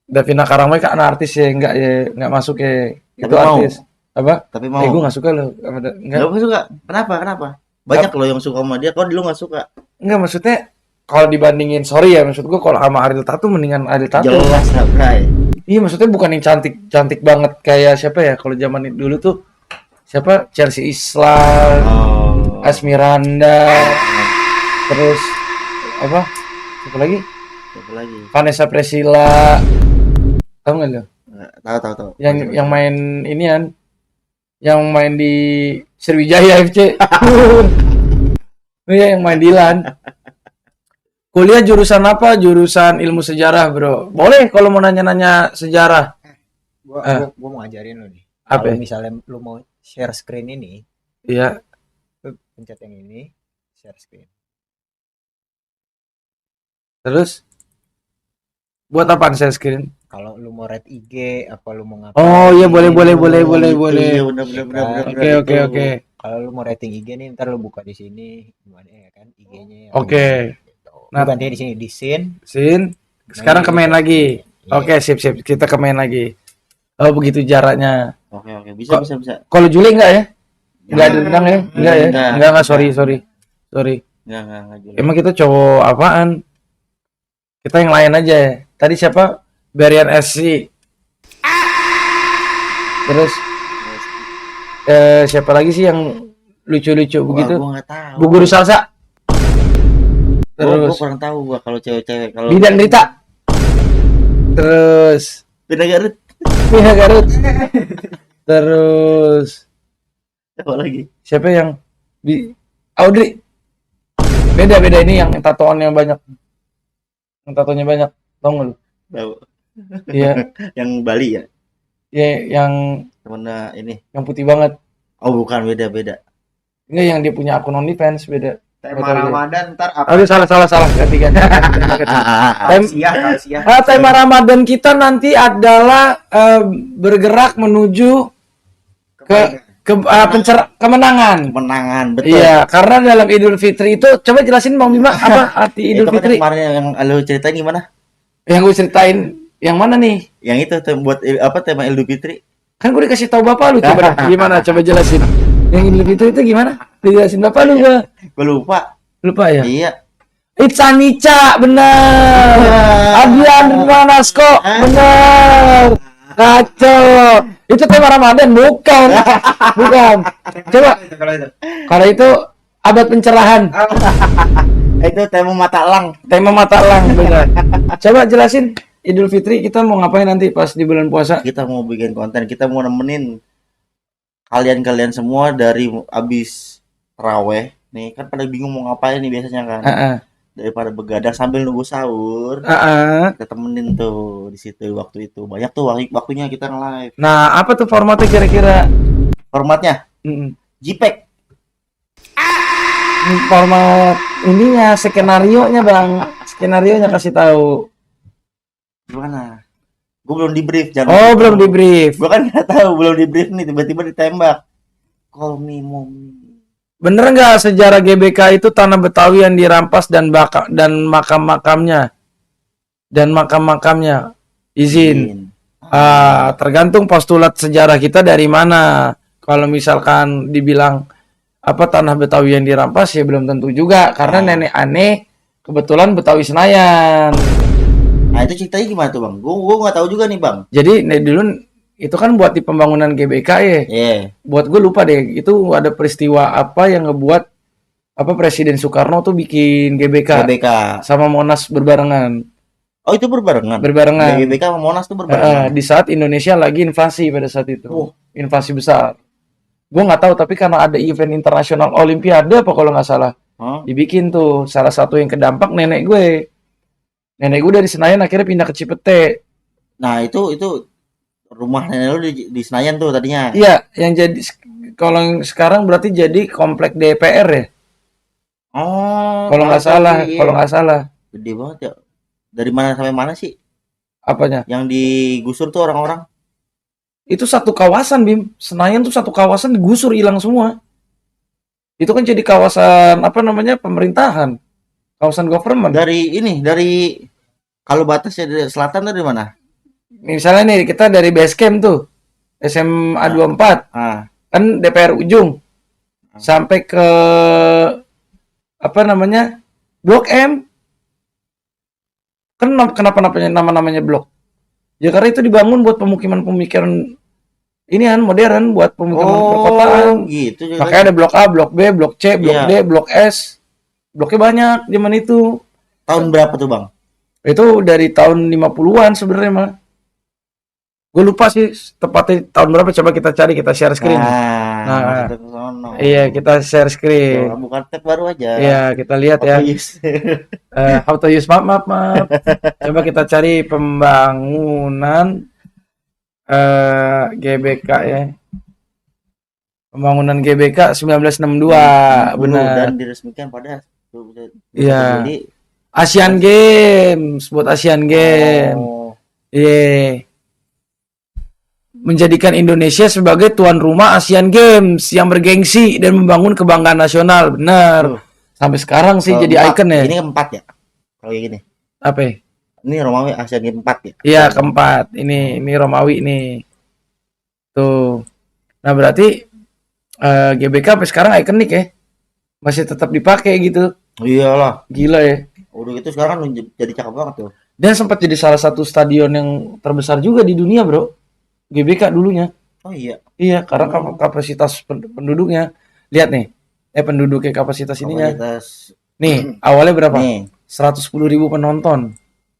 Davina Karamoy kan artis ya, enggak masuk ya. Itu Tapi mau. artis. Apa? Tapi mau. Gue enggak suka loh sama enggak. Gak suka. Kenapa? Banyak loh yang suka sama dia. Kok lu gak suka? Enggak, maksudnya kalau dibandingin, sorry ya, maksud gue kalau sama Ariel Tatum mendingan Ariel Tatum. Jelas lah, Bray. Iya, maksudnya bukan yang cantik banget kayak siapa ya? Kalau zaman dulu tuh siapa? Chelsea Islan, Oh. Asmiranda, terus apa? Siapa lagi? Siapa lagi? Vanessa Priscilla. Tahu nggak lo? Tahu. Yang main ini kan? Yang main di Sriwijaya FC. Iya, yang main di LAN. Kuliah jurusan apa? Jurusan ilmu sejarah, bro. Boleh kalau mau nanya-nanya sejarah. Gua mau ngajarin lu nih. Apa? Kalau misalnya lu mau share screen ini, Iya. lu pencet yang ini, share screen. Terus buat apaan share screen? Kalau lu mau read IG, apa lu mau ngapain? Oh iya, boleh. Iya, benar. Oke. Kalau lu mau rating IG nih, ntar lu buka di sini, gimana ya kan IG-nya. Oke. Nah, Nah, ganti di sini di scene. sekarang ke main lagi. Oke, sip. Kita ke main lagi. Oh, begitu jaraknya. Oke. Bisa. Kalau Juli enggak ya? Enggak ada bintang ya? Enggak ya? Enggak. Enggak, sorry. Enggak jelas. Emang kita cowok apaan? Kita yang lain aja ya. Tadi siapa? Berian SC. Terus siapa lagi sih yang lucu-lucu begitu? Gua enggak tahu. Bu Guru Salsa. Gua Terus kurang tahu gua kalau cewek-cewek kalau Bidan Rita. Terus Pindah Garut. Pihak Garut. Terus Apa lagi? siapa yang di Audrey? Beda ini yang tatoannya banyak. Yang tatonya banyak. Tahu nggak lu? Tahu. Iya, Yang Bali ya? ya yang Temennya ini. yang putih banget. Oh, bukan, beda. Enggak, yang dia punya akun OnlyFans beda. Tema Ramadan ntar apa? Aduh, salah. Ganti. Tausiah. Tema Ramadan kita nanti adalah bergerak menuju kemenangan. Kemenangan, betul. Iya, karena dalam Idul Fitri itu, coba jelasin Bang Bima apa arti Idul Itu kan Fitri? kemarin yang lu ceritain gimana? Yang gue ceritain yang mana nih? Yang itu buat tema Idul Fitri. Kan gue dikasih tahu Bapak lu, coba gimana? Coba jelasin. Yang Idul Fitri itu gimana? Dijelasin Bapak lu, Bang. Gue lupa. Lupa ya? Iya. Itzanica, benar. Adrian Manasko, benar. Kacau. Itu tema Ramadan bukan? Bukan. Coba Kalau itu. kalau itu abad pencerahan. Itu tema mata elang. Tema mata elang benar. Coba jelasin Idul Fitri kita mau ngapain nanti pas di bulan puasa? Kita mau bikin konten, kita mau nemenin kalian-kalian semua dari abis raweh nih, kan pada bingung mau ngapain nih biasanya kan. Heeh. Daripada begadang sambil nunggu sahur, Heeh. kita temenin tuh di situ waktu itu. Banyak tuh waktunya kita nge-live. Nah, apa tuh formatnya kira-kira? Formatnya Mm-mm. JPEG. Format ininya skenario-nya, Bang. Skenario-nya kasih tahu. Gimana? Gue belum di brief, jangan. Oh, belum di brief. Gue kan nggak tahu, belum di brief nih, tiba-tiba ditembak. Call me mommy. Bener nggak sejarah GBK itu tanah Betawi yang dirampas dan makam-makamnya izin. Tergantung postulat sejarah kita dari mana. Kalau misalkan dibilang apa tanah Betawi yang dirampas ya belum tentu juga karena nenek aneh kebetulan Betawi Senayan. Nah itu ceritanya gimana tuh bang? Gue nggak tahu juga nih bang. Jadi dulu itu kan buat di pembangunan GBK ya. Iya. Buat gue lupa deh itu ada peristiwa apa yang ngebuat apa Presiden Soekarno tuh bikin GBK GBK. sama Monas berbarengan. Oh itu berbarengan. Berbarengan. GBK sama Monas tuh berbarengan. Di saat Indonesia lagi invasi pada saat itu. Invasi besar. Gue nggak tahu tapi karena ada event internasional Olimpiade apa kalau nggak salah dibikin tuh salah satu yang kedampak nenek gue dari Senayan akhirnya pindah ke Cipete. Nah itu rumah nenek lu di Senayan tuh tadinya. Iya yang jadi kalau yang sekarang berarti jadi komplek DPR ya. Oh Kalau nggak salah gede banget ya. Dari mana sampai mana sih apanya yang digusur tuh orang-orang? itu satu kawasan Bim. Senayan tuh satu kawasan digusur hilang semua. Itu kan jadi kawasan apa namanya pemerintahan, kawasan government. Dari kalau batasnya dari selatan tuh dari mana? Misalnya nih kita dari base camp tuh SMA 24 kan DPR ujung sampai ke apa namanya Blok M kan kenapa namanya blok ya karena itu dibangun buat pemukiman ini kan modern buat pemukiman perkotaan gitu. makanya ada blok A, blok B, blok C, blok D, blok S. Bloknya banyak zaman itu. Tahun berapa tuh bang? Itu dari tahun 50-an sebenarnya mah. Gue lupa sih tepatnya tahun berapa, coba kita cari, kita share screen. Iya, kita share screen. Bukan tab baru aja. Iya, kita lihat ya. How to use, maaf. Coba kita cari pembangunan GBK ya. Pembangunan GBK 1962, benar. Dan diresmikan pada iya. Asian Games, buat Asian Games. Iya. Menjadikan Indonesia sebagai tuan rumah Asian Games yang bergengsi dan membangun kebanggaan nasional, benar. Sampai sekarang sih jadi ikon ya. Ini keempat ya? Kalau gini. Apa ya? Ini Romawi Asian Games 4 ya? Iya, keempat. Ini Romawi nih. Tuh. Nah, berarti GBK sampai sekarang ikonik ya. Masih tetap dipakai gitu. Iyalah. Gila ya. Udah gitu sekarang jadi cakep banget tuh. Dan sempat jadi salah satu stadion yang terbesar juga di dunia, Bro. GBK dulunya. Oh iya. Iya, karena kapasitas penduduknya. Lihat nih. Penduduknya kapasitas ininya. Nih, awalnya berapa? Nih. 110.000 penonton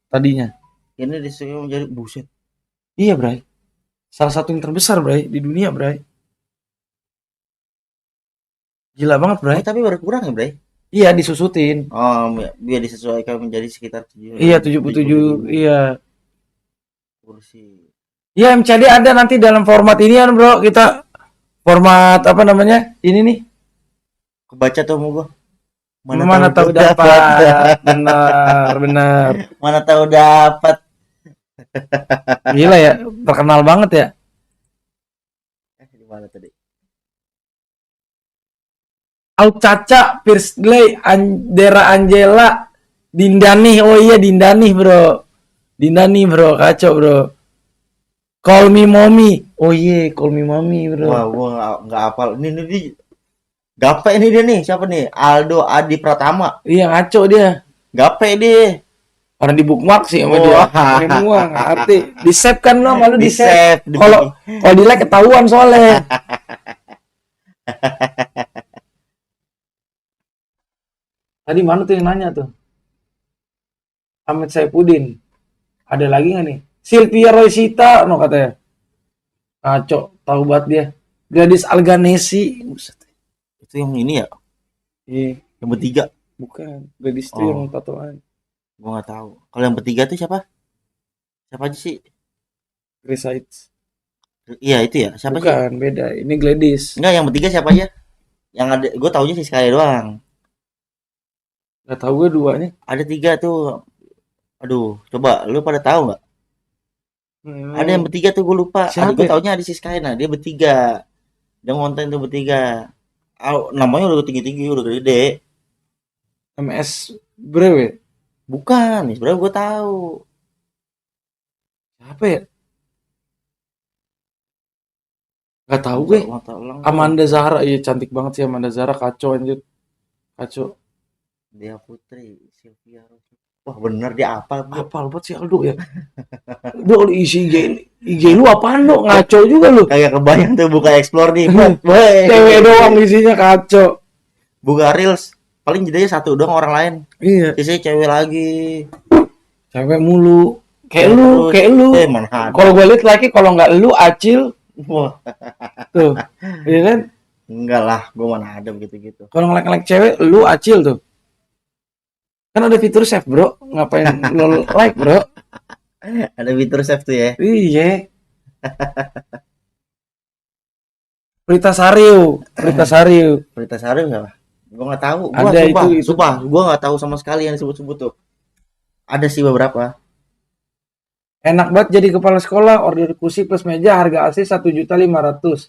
tadinya. Ini disuruh menjadi buset. Iya, Bray. Salah satu yang terbesar, Bray, di dunia, Bray. Gila banget, Bray. Tapi baru kurang ya, Bray? Iya, disusutin. Oh, biar disesuaikan menjadi sekitar 77. Iya, 77. Iya. Kursi. Iya, MCD ada nanti dalam format ini kan, Bro. Kita format apa namanya? Ini nih. Kebaca tuh mau gua. Mana tahu dapat. Benar. Mana tahu dapat. Gila ya, terkenal banget ya. Di mana tadi? Caca, Pirsley, Dera Angela, Dindani. Oh iya, Dindani, Bro. Dindani, Bro. Kacau, Bro. Call me mommy. Oh iya, call me mommy, Bro. Wah, gua enggak hafal. Ini gape ini dia nih. Siapa nih? Aldo Adi Pratama. Iya, ngaco dia. Gape dia. Karena di bookmark sih sama dia. Wah. Semua nggak arti. Di save kan lo, malu Di di save. save. Kalau di like ketahuan soalnya. Tadi mana tuh yang nanya tuh? Ahmed Saifuddin. Ada lagi nggak nih? Sylvia Roysita, no katanya. Ngaco, tahu banget dia. Gadis Alganesi. Buset. Itu yang ini ya, Iya, yang bertiga. bukan. Gadis itu Oh. yang tatoan. Gua nggak tahu. Kalau yang bertiga tuh siapa? Siapa aja sih? Chris Heights. Iya itu ya. Siapa sih? Bukan, beda. Ini Gladys. Enggak, yang bertiga siapa aja? Yang ada, gue taunya sih sekali doang. Gak tahu gue duanya. Ada 3 tuh. Aduh, coba lu pada tahu nggak? Ada yang bertiga tuh gue lupa. Siapa Gue ya? taunya ada si Skyna, dia bertiga. Dia ngonten tuh bertiga. Namanya udah tinggi-tinggi, udah gede. MS Brewe. Bukan, sebenarnya gue tahu. Siapa ya? Gak tahu gue. Mata elang. Amanda Zahra, iya cantik banget sih Amanda Zahra, kacau anjir. Kacau. Dia Putri, Sylvia Rosyita. Wah bener dia apa? Apal banget sih Aldo ya. Duh, isi IG lu apaan lo? Ngaco juga lu. Kayak kebayang tuh buka explore nih. Woi. Cewek doang isinya kacau. Buka reels. Paling jedanya 1 doang orang lain. Iya, Sisanya cewek lagi. cewek mulu. Kayak lu. Mana ada. Kalau gue liat lagi, kalau nggak lu Acil Wah, tuh. Iya kan? enggak lah, gue mana ada begitu-gitu. Kalau nge-like cewek, lu Acil tuh. Kan ada fitur save, bro. Ngapain lo like, bro? Ada fitur save tuh ya. Iya. Prita Sariu. Berita Sari siapa? Gue nggak tahu. Gue Ada sumpah, itu. sumpah, gue nggak tahu sama sekali yang disebut-sebut tuh. Ada sih beberapa. Enak banget jadi kepala sekolah, order kursi plus meja harga asli 1.500.000.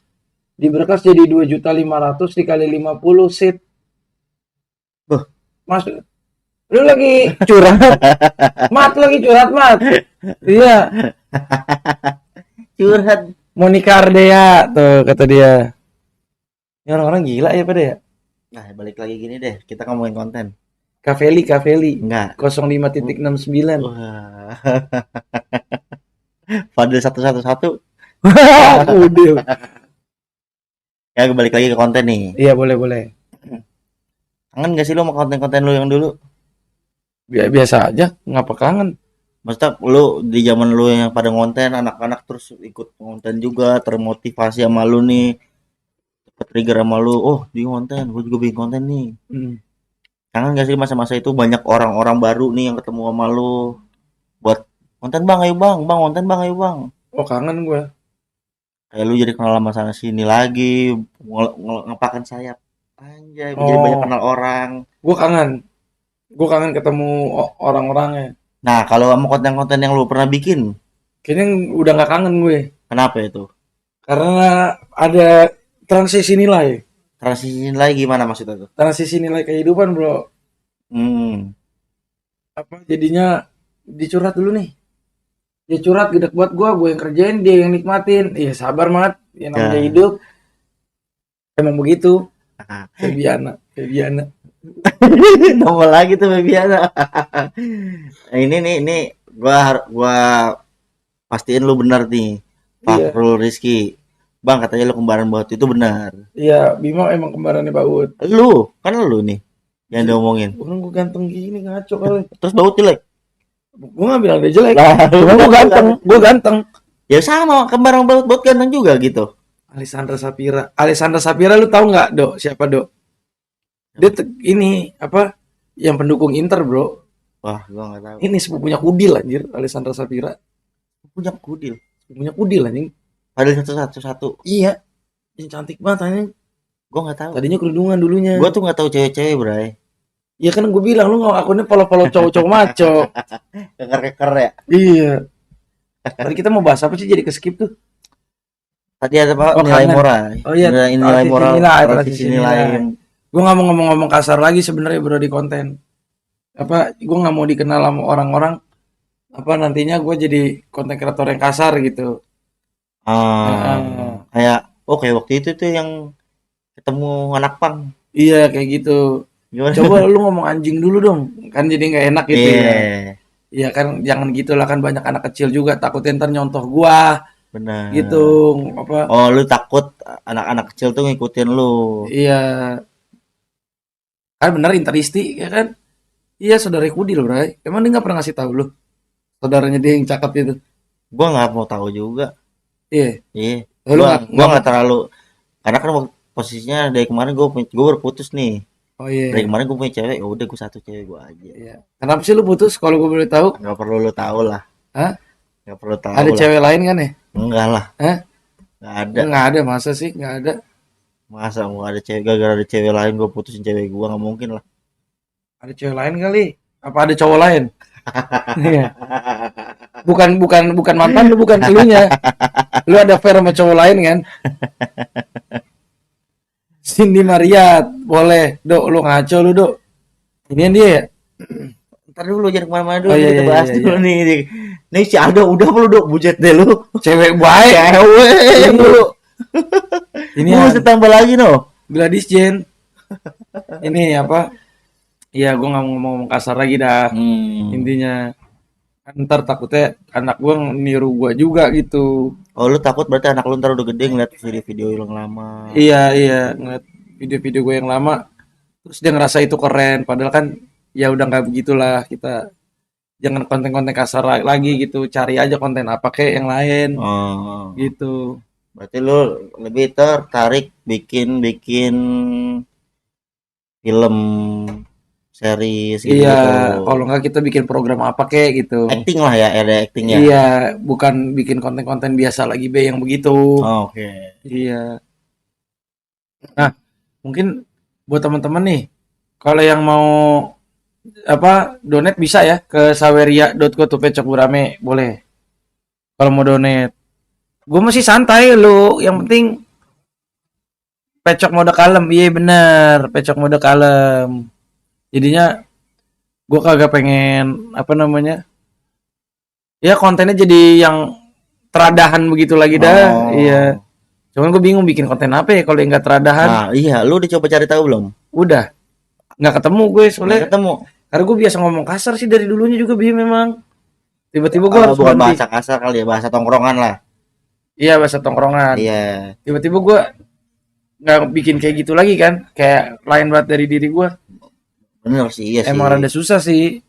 Di berkas jadi 2.500.000 dikali 50 seat. Beuh. Masuk. Lu lagi curhat. Lagi curhat, Mat. Iya, Curhat. Monica Ardea tuh kata dia. Ini orang-orang gila ya pada ya. Nah, balik lagi gini deh. Kita ngomongin konten. Kaveli Enggak. 05.69. Wah. Fadil 111. Udah. Ya, balik lagi ke konten nih. Iya, boleh. Kangen gak sih lo sama konten-konten lo yang dulu? Biasa aja, ngapa kangen? Maksudnya lu di zaman lu yang pada ngonten, anak-anak terus ikut ngonten juga, termotivasi sama lu nih, trigger sama lu, oh di konten, gue juga bikin konten nih. Kangen gak sih masa-masa itu banyak orang-orang baru nih yang ketemu sama lu, buat konten bang, ayo bang, konten bang, ayo bang. Oh, kangen gue. Kayak lu jadi kenal sama sana sini lagi, ngepakan sayap, anjay, jadi banyak kenal orang. Gue kangen ketemu orang-orangnya. Nah kalau sama konten-konten yang lu pernah bikin, Kayaknya udah nggak kangen gue. kenapa itu? Karena ada transisi nilai. Transisi lagi gimana maksudnya tuh? Transisi nilai kehidupan, bro. Apa jadinya dicurhat dulu nih. Dia curhat gede buat gue yang kerjain, dia yang nikmatin. Iya, sabar banget. Ya namanya hidup. Emang begitu. Febiana. Nongol lagi tuh Bebiana. ini gua pastiin lu benar nih. Fahrul Rizky. Bang katanya lu kembaran Baut itu benar. Iya, Bima emang kembarannya Baut. Lu nih yang diomongin. Orang gue ganteng gini ngaco kali. Terus Baut jelek. Gue gak bilang dia jelek. Lah, Gue ganteng. Ya sama, kembaran Baut ganteng juga gitu. Alessandra Sapira lu tahu nggak, Dok? Siapa, Dok? Dia ini apa? Yang pendukung Inter, bro. Wah, gua nggak tahu. Ini sepupunya Kudil anjir, Alessandra Sapira. Punya Kudil. Sepupunya Kudil anjing. Padahal satu. Iya. Yang cantik banget anjing. Gua nggak tahu. Tadinya kerudungan dulunya. Gua tuh nggak tahu cewek-cewek, Bray. Ya kan gue bilang lu nggak akunnya follow cowok-cowok maco. Keker ya. Iya. Tadi kita mau bahas apa sih jadi ke skip tuh? Tadi ada apa? Oh, Nilai kangen. moral. Oh iya, Nilai moral. transisi nilai. Gue nggak mau ngomong kasar lagi sebenarnya bro di konten. Apa? Gue nggak mau dikenal sama orang-orang. Apa nantinya gue jadi konten kreator yang kasar gitu. Kayak kayak waktu itu tuh yang ketemu anak pang. Iya kayak gitu. Gimana? Coba lu ngomong anjing dulu dong. Kan jadi nggak enak gitu ya. Iya kan, jangan gitulah, kan banyak anak kecil juga takutnya ntar nyontoh gua Benar. gitu. Apa? Oh, lu takut anak-anak kecil tuh ngikutin lu. Iya, kan bener Interisti ya kan? Iya, saudara Kudil, Bray. Emang dia nggak pernah ngasih tahu lu? Saudaranya dia yang cakep itu. Gua nggak mau tahu juga. Iya. Iya. Lu Gua nggak terlalu, karena kan posisinya dari kemarin gua baru putus nih. Oh iya. Dari kemarin gua punya cewek, ya udah gua satu cewek gua aja. Iya. Kenapa sih lu putus kalau gue boleh tahu? Nggak perlu lu tahu lah. Hah? Nggak perlu tahu Ada lah. cewek lain kan ya? Enggak lah. Hah? Nggak ada. Nggak ada, masa sih? Nggak ada. Masa mau ada cewek, gara-gara ada cewek lain gua putusin cewek gua, nggak mungkin lah. Ada cewek lain kali? Apa ada cowok lain? Iya. Bukan mantan lu, bukan elunya. Lu ada affair sama cowok lain kan? Cindy Mariat, boleh. Dok, lu ngaco lu, Dok. Inian dia ya? Ntar dulu jangan kemana-mana dulu, Oh, iya, kita iya, bahas iya, dulu nih. Nih si Aldo udah belum dok, bujet deh lu. Cewek baik. Cewek dulu. Ini Ini mesti tambah lagi no. Gladys Jen. Ini apa? Iya, gue nggak mau ngomong kasar lagi dah. Intinya, ntar takutnya anak gue niru gue juga gitu. Oh lu takut berarti anak lu ntar udah gede ngeliat video-video yang lama. Iya, ngeliat video-video gue yang lama, terus dia ngerasa itu keren. Padahal kan ya udah nggak begitulah, kita jangan konten-konten kasar lagi gitu. Cari aja konten apa kayak yang lain Oh. gitu. Berarti lu lebih tertarik bikin film series gitu. Iya, kalau nggak kita bikin program apa kayak gitu. Acting lah ya, ada actingnya. Iya, bukan bikin konten-konten biasa lagi be yang begitu. Oh, oke. Iya. Nah, mungkin buat teman-teman nih, kalau yang mau apa donate bisa ya ke saweria.co tuh pecok gurame, boleh. Kalau mau donate. Gue masih santai lu, yang penting pecok mode kalem. Iya bener, pecok mode kalem. Jadinya gue kagak pengen apa namanya? Ya kontennya jadi yang teradahan begitu lagi dah. Oh. Iya. Cuman gue bingung bikin konten apa ya kalau yang nggak teradahan. Nah, iya, lu udah coba cari tahu belum? Udah nggak ketemu gue soalnya. Nggak ketemu. Karena gue biasa ngomong kasar sih dari dulunya juga bi memang. Tiba-tiba gue harus bukan ganti. bahasa kasar kali ya, bahasa tongkrongan lah. Iya bahasa tongkrongan. Iya. Tiba-tiba gue nggak bikin kayak gitu lagi kan. Kayak lain banget dari diri gue. Bener sih, iya sih. Emang rada susah sih.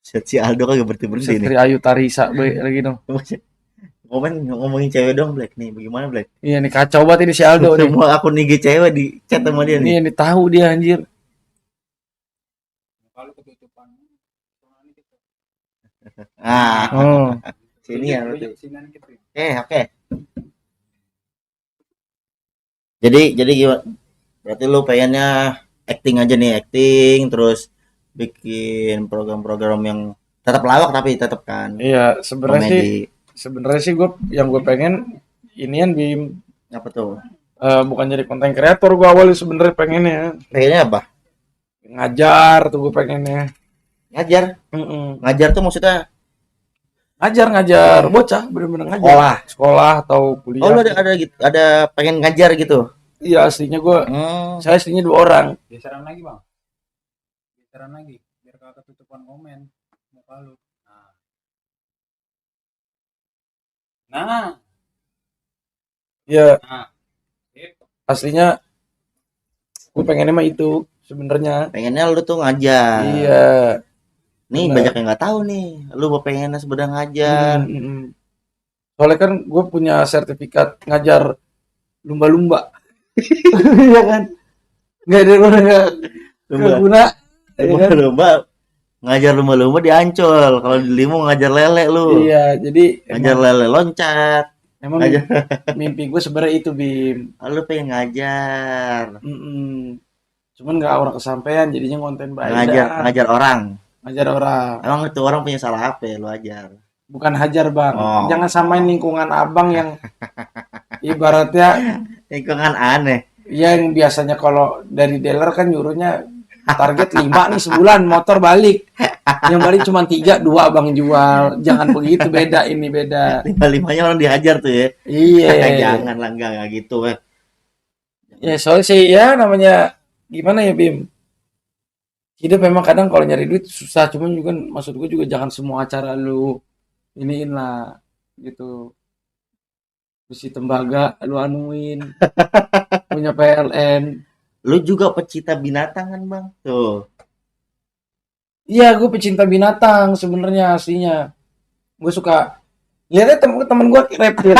Si Aldo kagak berhenti nih. Istri Ayu Tarisa lagi dong. Ngomongin cewek dong Black nih, bagaimana Black? Iya nih kacau banget ini si Aldo nih. Semua akun IG cewek di chat sama dia nih. Iya nih tahu dia anjir. Kalau ketutupan Ah, Oh. sini ya. sinan gitu. Oke. Jadi gimana? Berarti lu pengennya acting aja nih, acting terus bikin program-program yang tetap lawak tapi tetap kan Iya komedi. sebenarnya sih gue yang gue pengen inian Bim, Apa tuh? bukan jadi konten kreator gue awalnya sebenarnya pengennya Pengennya apa? ngajar tuh gue pengennya. Ngajar. Mm-mm. Ngajar tuh maksudnya ngajar bocah bener-bener ngajar sekolah atau kuliah. oh lu ada pengen ngajar gitu. Iya aslinya gue saya aslinya 2 orang. Geseran lagi bang. Geseran lagi. Biar kagak ketutupan komen. Muka lu. Nah. Iya Nah. Itu. aslinya gue pengennya mah itu sebenarnya. Pengennya lu tuh ngajar. Iya. Nih Bener. banyak yang nggak tahu nih. Lu mau pengennya sebenarnya ngajar. Soalnya kan gue punya sertifikat ngajar lumba-lumba. Iya kan? Nggak ada nggak guna. Ya kan? Lumba ngajar lumba-lumba di Ancol. Kalau di Limo ngajar lele lu. Iya, jadi Ngajar lele loncat. emang mimpi gue sebenarnya itu Bim. Lu pengen ngajar. Cuman nggak orang kesampaian, jadinya konten baik. Ngajar orang. Ngajar orang. Emang itu orang punya salah apa ya lu ajar? Bukan hajar bang. Oh. Jangan samain lingkungan abang yang ibaratnya Lingkungan aneh. yang biasanya kalau dari dealer kan nyuruhnya target 5 nih sebulan motor balik. Yang balik cuma 3, 2 abang jual. Jangan begitu, beda ini beda. 5-5-nya orang dihajar tuh ya. Iya. Jangan lah, enggak gitu ya. Ya soalnya sih ya namanya gimana ya Bim. hidup memang kadang kalau nyari duit susah, cuman juga maksud gue juga jangan semua acara lu iniin lah gitu. Besi tembaga lu anuin, punya PLN. Lu juga pecinta binatang kan bang? Tuh. Iya, gue pecinta binatang sebenarnya aslinya. Gue suka lihatnya temen gue reptil,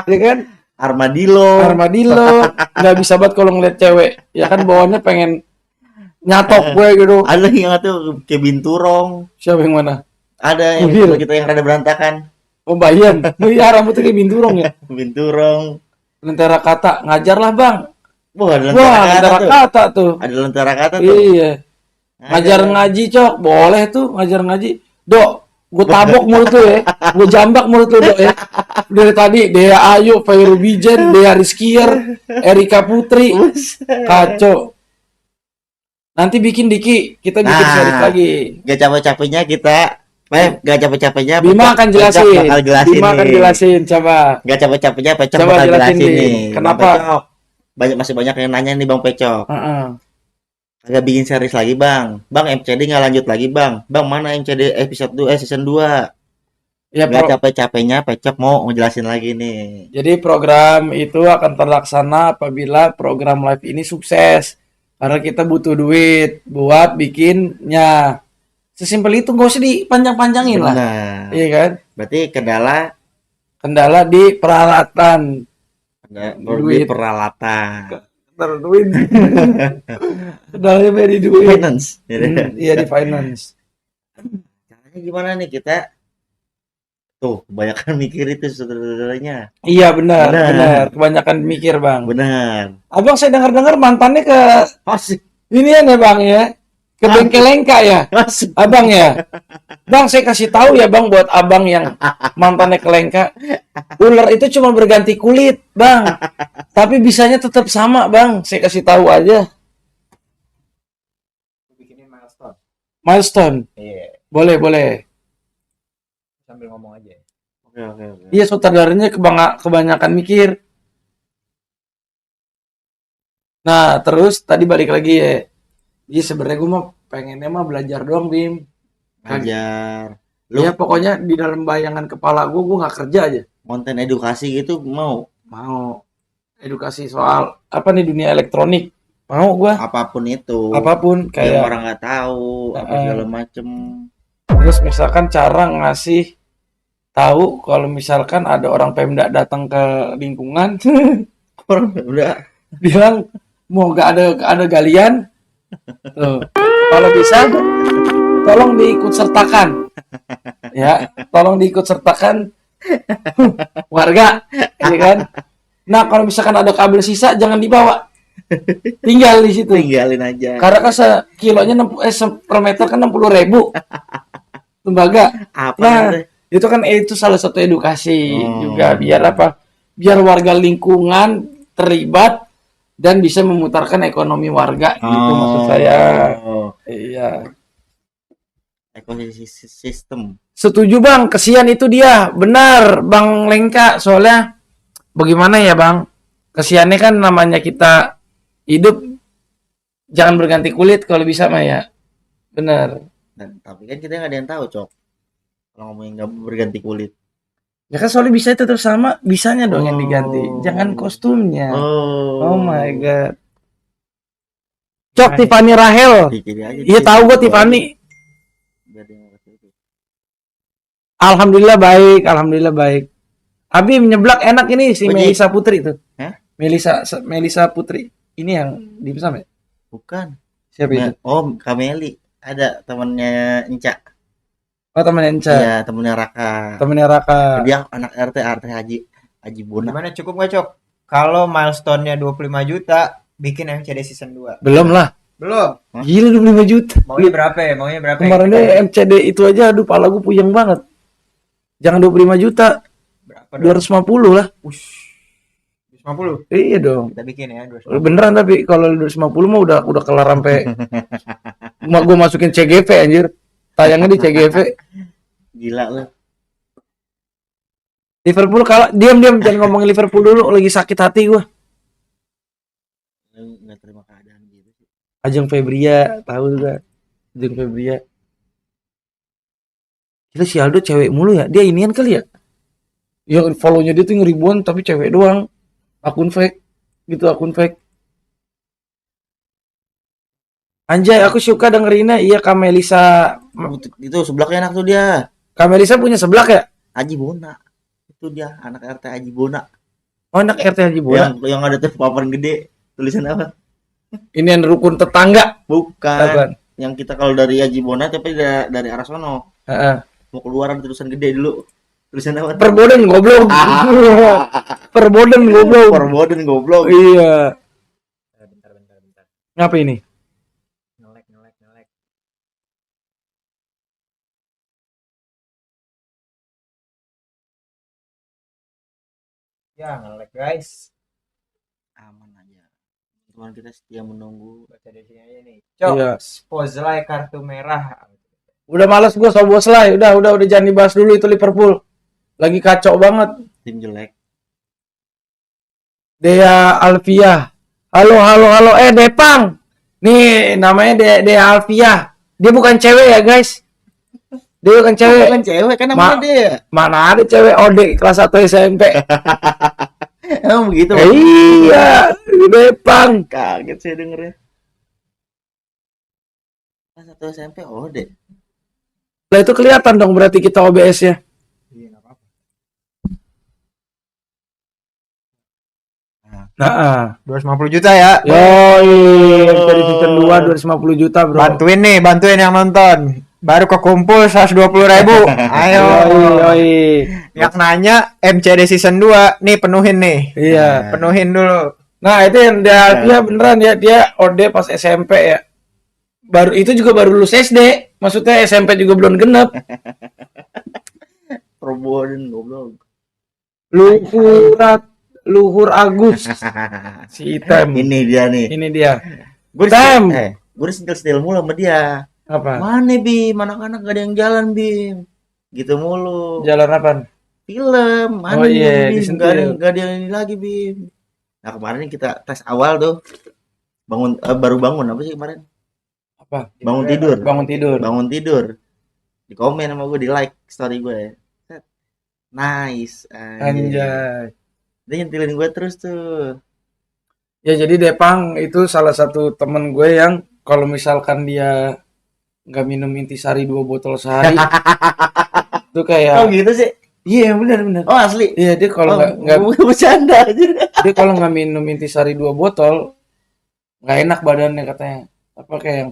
ya kan? Armadillo. Armadillo, nggak bisa banget kalau ngeliat cewek, ya kan bawaannya pengen nyatok gue gitu. Ada yang tuh kayak binturong. Siapa yang mana? Ada yang Mobil. kita yang rada berantakan. Oh Bayan, iya rambutnya kayak binturong ya. Binturong. Lentera kata, ngajar lah bang. Wah, ada Wah, lentera lentera kata tuh. kata tuh. Ada lentera kata tuh. Iya, ngajar ngaji cok, boleh tuh ngajar ngaji. Dok, gue tabok mulut tuh ya, gue jambak mulut tuh dok ya. Dari tadi Dea Ayu, Fairu Bijan, Dea Rizkier, Erika Putri, kacau. Nanti bikin Diki, kita bikin Nah, series lagi. Gak capek-capeknya kita. Gak capek-capeknya. Bima akan jelasin. Bakal jelasin Bima akan nih. jelasin, coba. Gak capek-capeknya Pecok Coba bakal jelasin, jelasin Din. nih. Kenapa? Bang Pecok. Masih banyak yang nanya nih Bang Pecok. Heeh. Agak bikin series lagi Bang. Bang MCD nggak lanjut lagi Bang. Bang mana MCD episode 2 season 2. Ya, Gak capek-capeknya Pecok mau ngejelasin lagi nih. jadi program itu akan terlaksana apabila program live ini sukses. Karena kita butuh duit buat bikinnya. Sesimpel itu, nggak usah dipanjang-panjangin lah. Benar. Iya kan? Berarti Kendala di peralatan. duit peralatan. Duit. Kendalanya di duit. Finance. Iya di finance. Caranya gimana nih kita? Tuh, kebanyakan mikir itu saudaranya. Iya benar, Benar. benar. Kebanyakan mikir bang. Benar. Abang saya dengar-dengar mantannya ke Masih. ini ya bang ya, ke Bengkelengka ya. Masih. Abang ya, bang saya kasih tahu ya bang buat abang yang mantannya ke Lengka, ular itu cuma berganti kulit bang, tapi bisanya tetap sama bang. Saya kasih tahu aja. Bikinin milestone. Milestone, Iya, boleh boleh. sambil ngomong aja. Oke. Iya sutradaranya kebanyakan mikir. Nah terus tadi balik lagi ya. Iya sebenarnya gue mah pengennya mah belajar doang Bim. Ngajar. Ya pokoknya di dalam bayangan kepala gue nggak kerja aja. Konten edukasi gitu mau Mau edukasi soal apa nih dunia elektronik. Mau gue apapun itu. apapun Yang kayak orang nggak tahu apa segala macem. terus misalkan cara ngasih tahu kalau misalkan ada orang Pemda datang ke lingkungan Orang udah bilang mau gak ada galian tuh kalau bisa tolong diikut sertakan ya tolong diikut sertakan warga ya kan. Nah kalau misalkan ada kabel sisa jangan dibawa, tinggal di situ tinggalin aja. karena kan sekilonya per meter kan 60.000 tembaga. Apa Nah nanti? itu kan itu salah satu edukasi Oh. juga biar apa, biar warga lingkungan terlibat dan bisa memutarkan ekonomi warga gitu maksud saya. Iya Ekosistem. setuju bang, kesian itu dia benar bang Lengka, soalnya bagaimana ya bang, kesiannya kan namanya kita hidup jangan berganti kulit kalau bisa mah ya benar. Dan tapi kan kita nggak ada yang tahu Cok. Kalau ngomongin nggak berganti kulit. Ya kan soalnya bisa tetap sama, bisanya dong yang diganti, jangan kostumnya. Oh my god. Cok Tiffany Rahel. Pikirin aja. Iya tahu gua Tiffany. Biar dia nggak kata itu. Alhamdulillah baik, alhamdulillah baik. Abi menyeblak enak ini si Oji. Melisa Putri tuh. Hah? Melisa Putri. Ini yang dimsum ya? Bukan. Siapa itu? Oh, Kameli. Ada temennya Enca. Oh temen Enca. Iya, temennya Raka. Temennya Raka. Dia anak RT Haji Bona. Gimana cukup nggak Cok? Kalau milestone-nya 25 juta, bikin MCD season 2. Belum lah. Belum. Gila 25 juta. Maunya berapa ya? Maunya berapa? Kemarin deh MCD itu aja aduh pala gue puyeng banget. Jangan 25 juta, Berapa dong? 250 lah. 250. Iya dong. Kita bikin ya 250. Beneran tapi kalau 250 mah udah kelar sampai gue masukin CGV anjir. Tayangnya di CGV. Gila lu. Liverpool kalah. Diam jangan ngomongin Liverpool dulu, lagi sakit hati gue. Lu nggak terima keadaan gitu sih. Ajeng Febria, tahu juga. Ajeng Febria. Gila si Aldo cewek mulu ya. Dia inian kali ya. Ya follow-nya dia tuh ribuan tapi cewek doang. Akun fake. Gitu akun fake. Anjay, aku suka dengerinnya. Iya, Kak Melisa. Itu seblaknya enak tuh dia. Kak Melisa punya seblak ya? Haji Bona. Itu dia anak RT Haji Bona. Oh, anak RT Haji Bola. Yang ada tuh papan gede. Tulisan apa? Ini yang rukun tetangga. Bukan. Apaan? Yang kita kalau dari Haji Bona tapi dari arah sono. Heeh. Mau keluar ada tulisan gede dulu. Tulisan apa? Perboden goblok. Perboden goblok. Perboden goblok. Iya. Bentar. Ngapa ini? Ngelek. Ya, ngelek guys. Aman aja. Teman kita setia menunggu. Baca di sini aja nih. Cok, Iya. Spozlai kartu merah. Udah males gua Soboslai. Udah jangan dibahas dulu itu Liverpool. Lagi kacau banget. Tim jelek. Dea Alfia. Halo. Depang. Nih namanya Dea Alfia. Dia bukan cewek ya, guys. Dia bukan cewek. Kan cewek kan namanya dia. Mana ada cewek OD kelas 1 SMP. Emang begitu. Iya, Depang. Kaget saya dengernya. Kelas 1 SMP deh. Lah itu kelihatan dong berarti kita OBS-nya. Iya, enggak apa-apa. Nah, 250 juta ya. yoi, dari season 2 250 juta, Bro. Bantuin yang nonton. Baru kekumpul 120.000. Ayo. Yoi. Yang nanya MCD season 2 nih penuhin nih. Iya. Penuhin dulu. Nah, itu yang dia beneran ya, dia OD pas SMP ya. Itu juga baru lulus SD. Maksudnya SMP juga belum genep. Perboden goblok. Luhur Agus. Si Item. Ini dia nih. Ini dia. Gue Tem. sentil mulu sama dia. Apa? Mana Bim? Anak-anak gak ada yang jalan Bim. Gitu mulu. Jalan apa? Film. Mana Oh iya, Bim? disentil. Gak ada yang ini lagi Bim. Nah kemarin kita tes awal tuh. Baru bangun apa sih kemarin? Apa? Bangun tidur. Bangun tidur. Di komen sama gue, di like story gue. Nice. Anjay. Dia nyentilin gue terus tuh. Ya jadi Depang itu salah satu temen gue yang kalau misalkan dia nggak minum intisari 2 botol sehari itu kayak Oh gitu sih. iya benar. Oh asli. Iya dia kalau nggak Gue bercanda aja. dia kalau nggak minum intisari 2 botol nggak enak badannya katanya. Apa kayak yang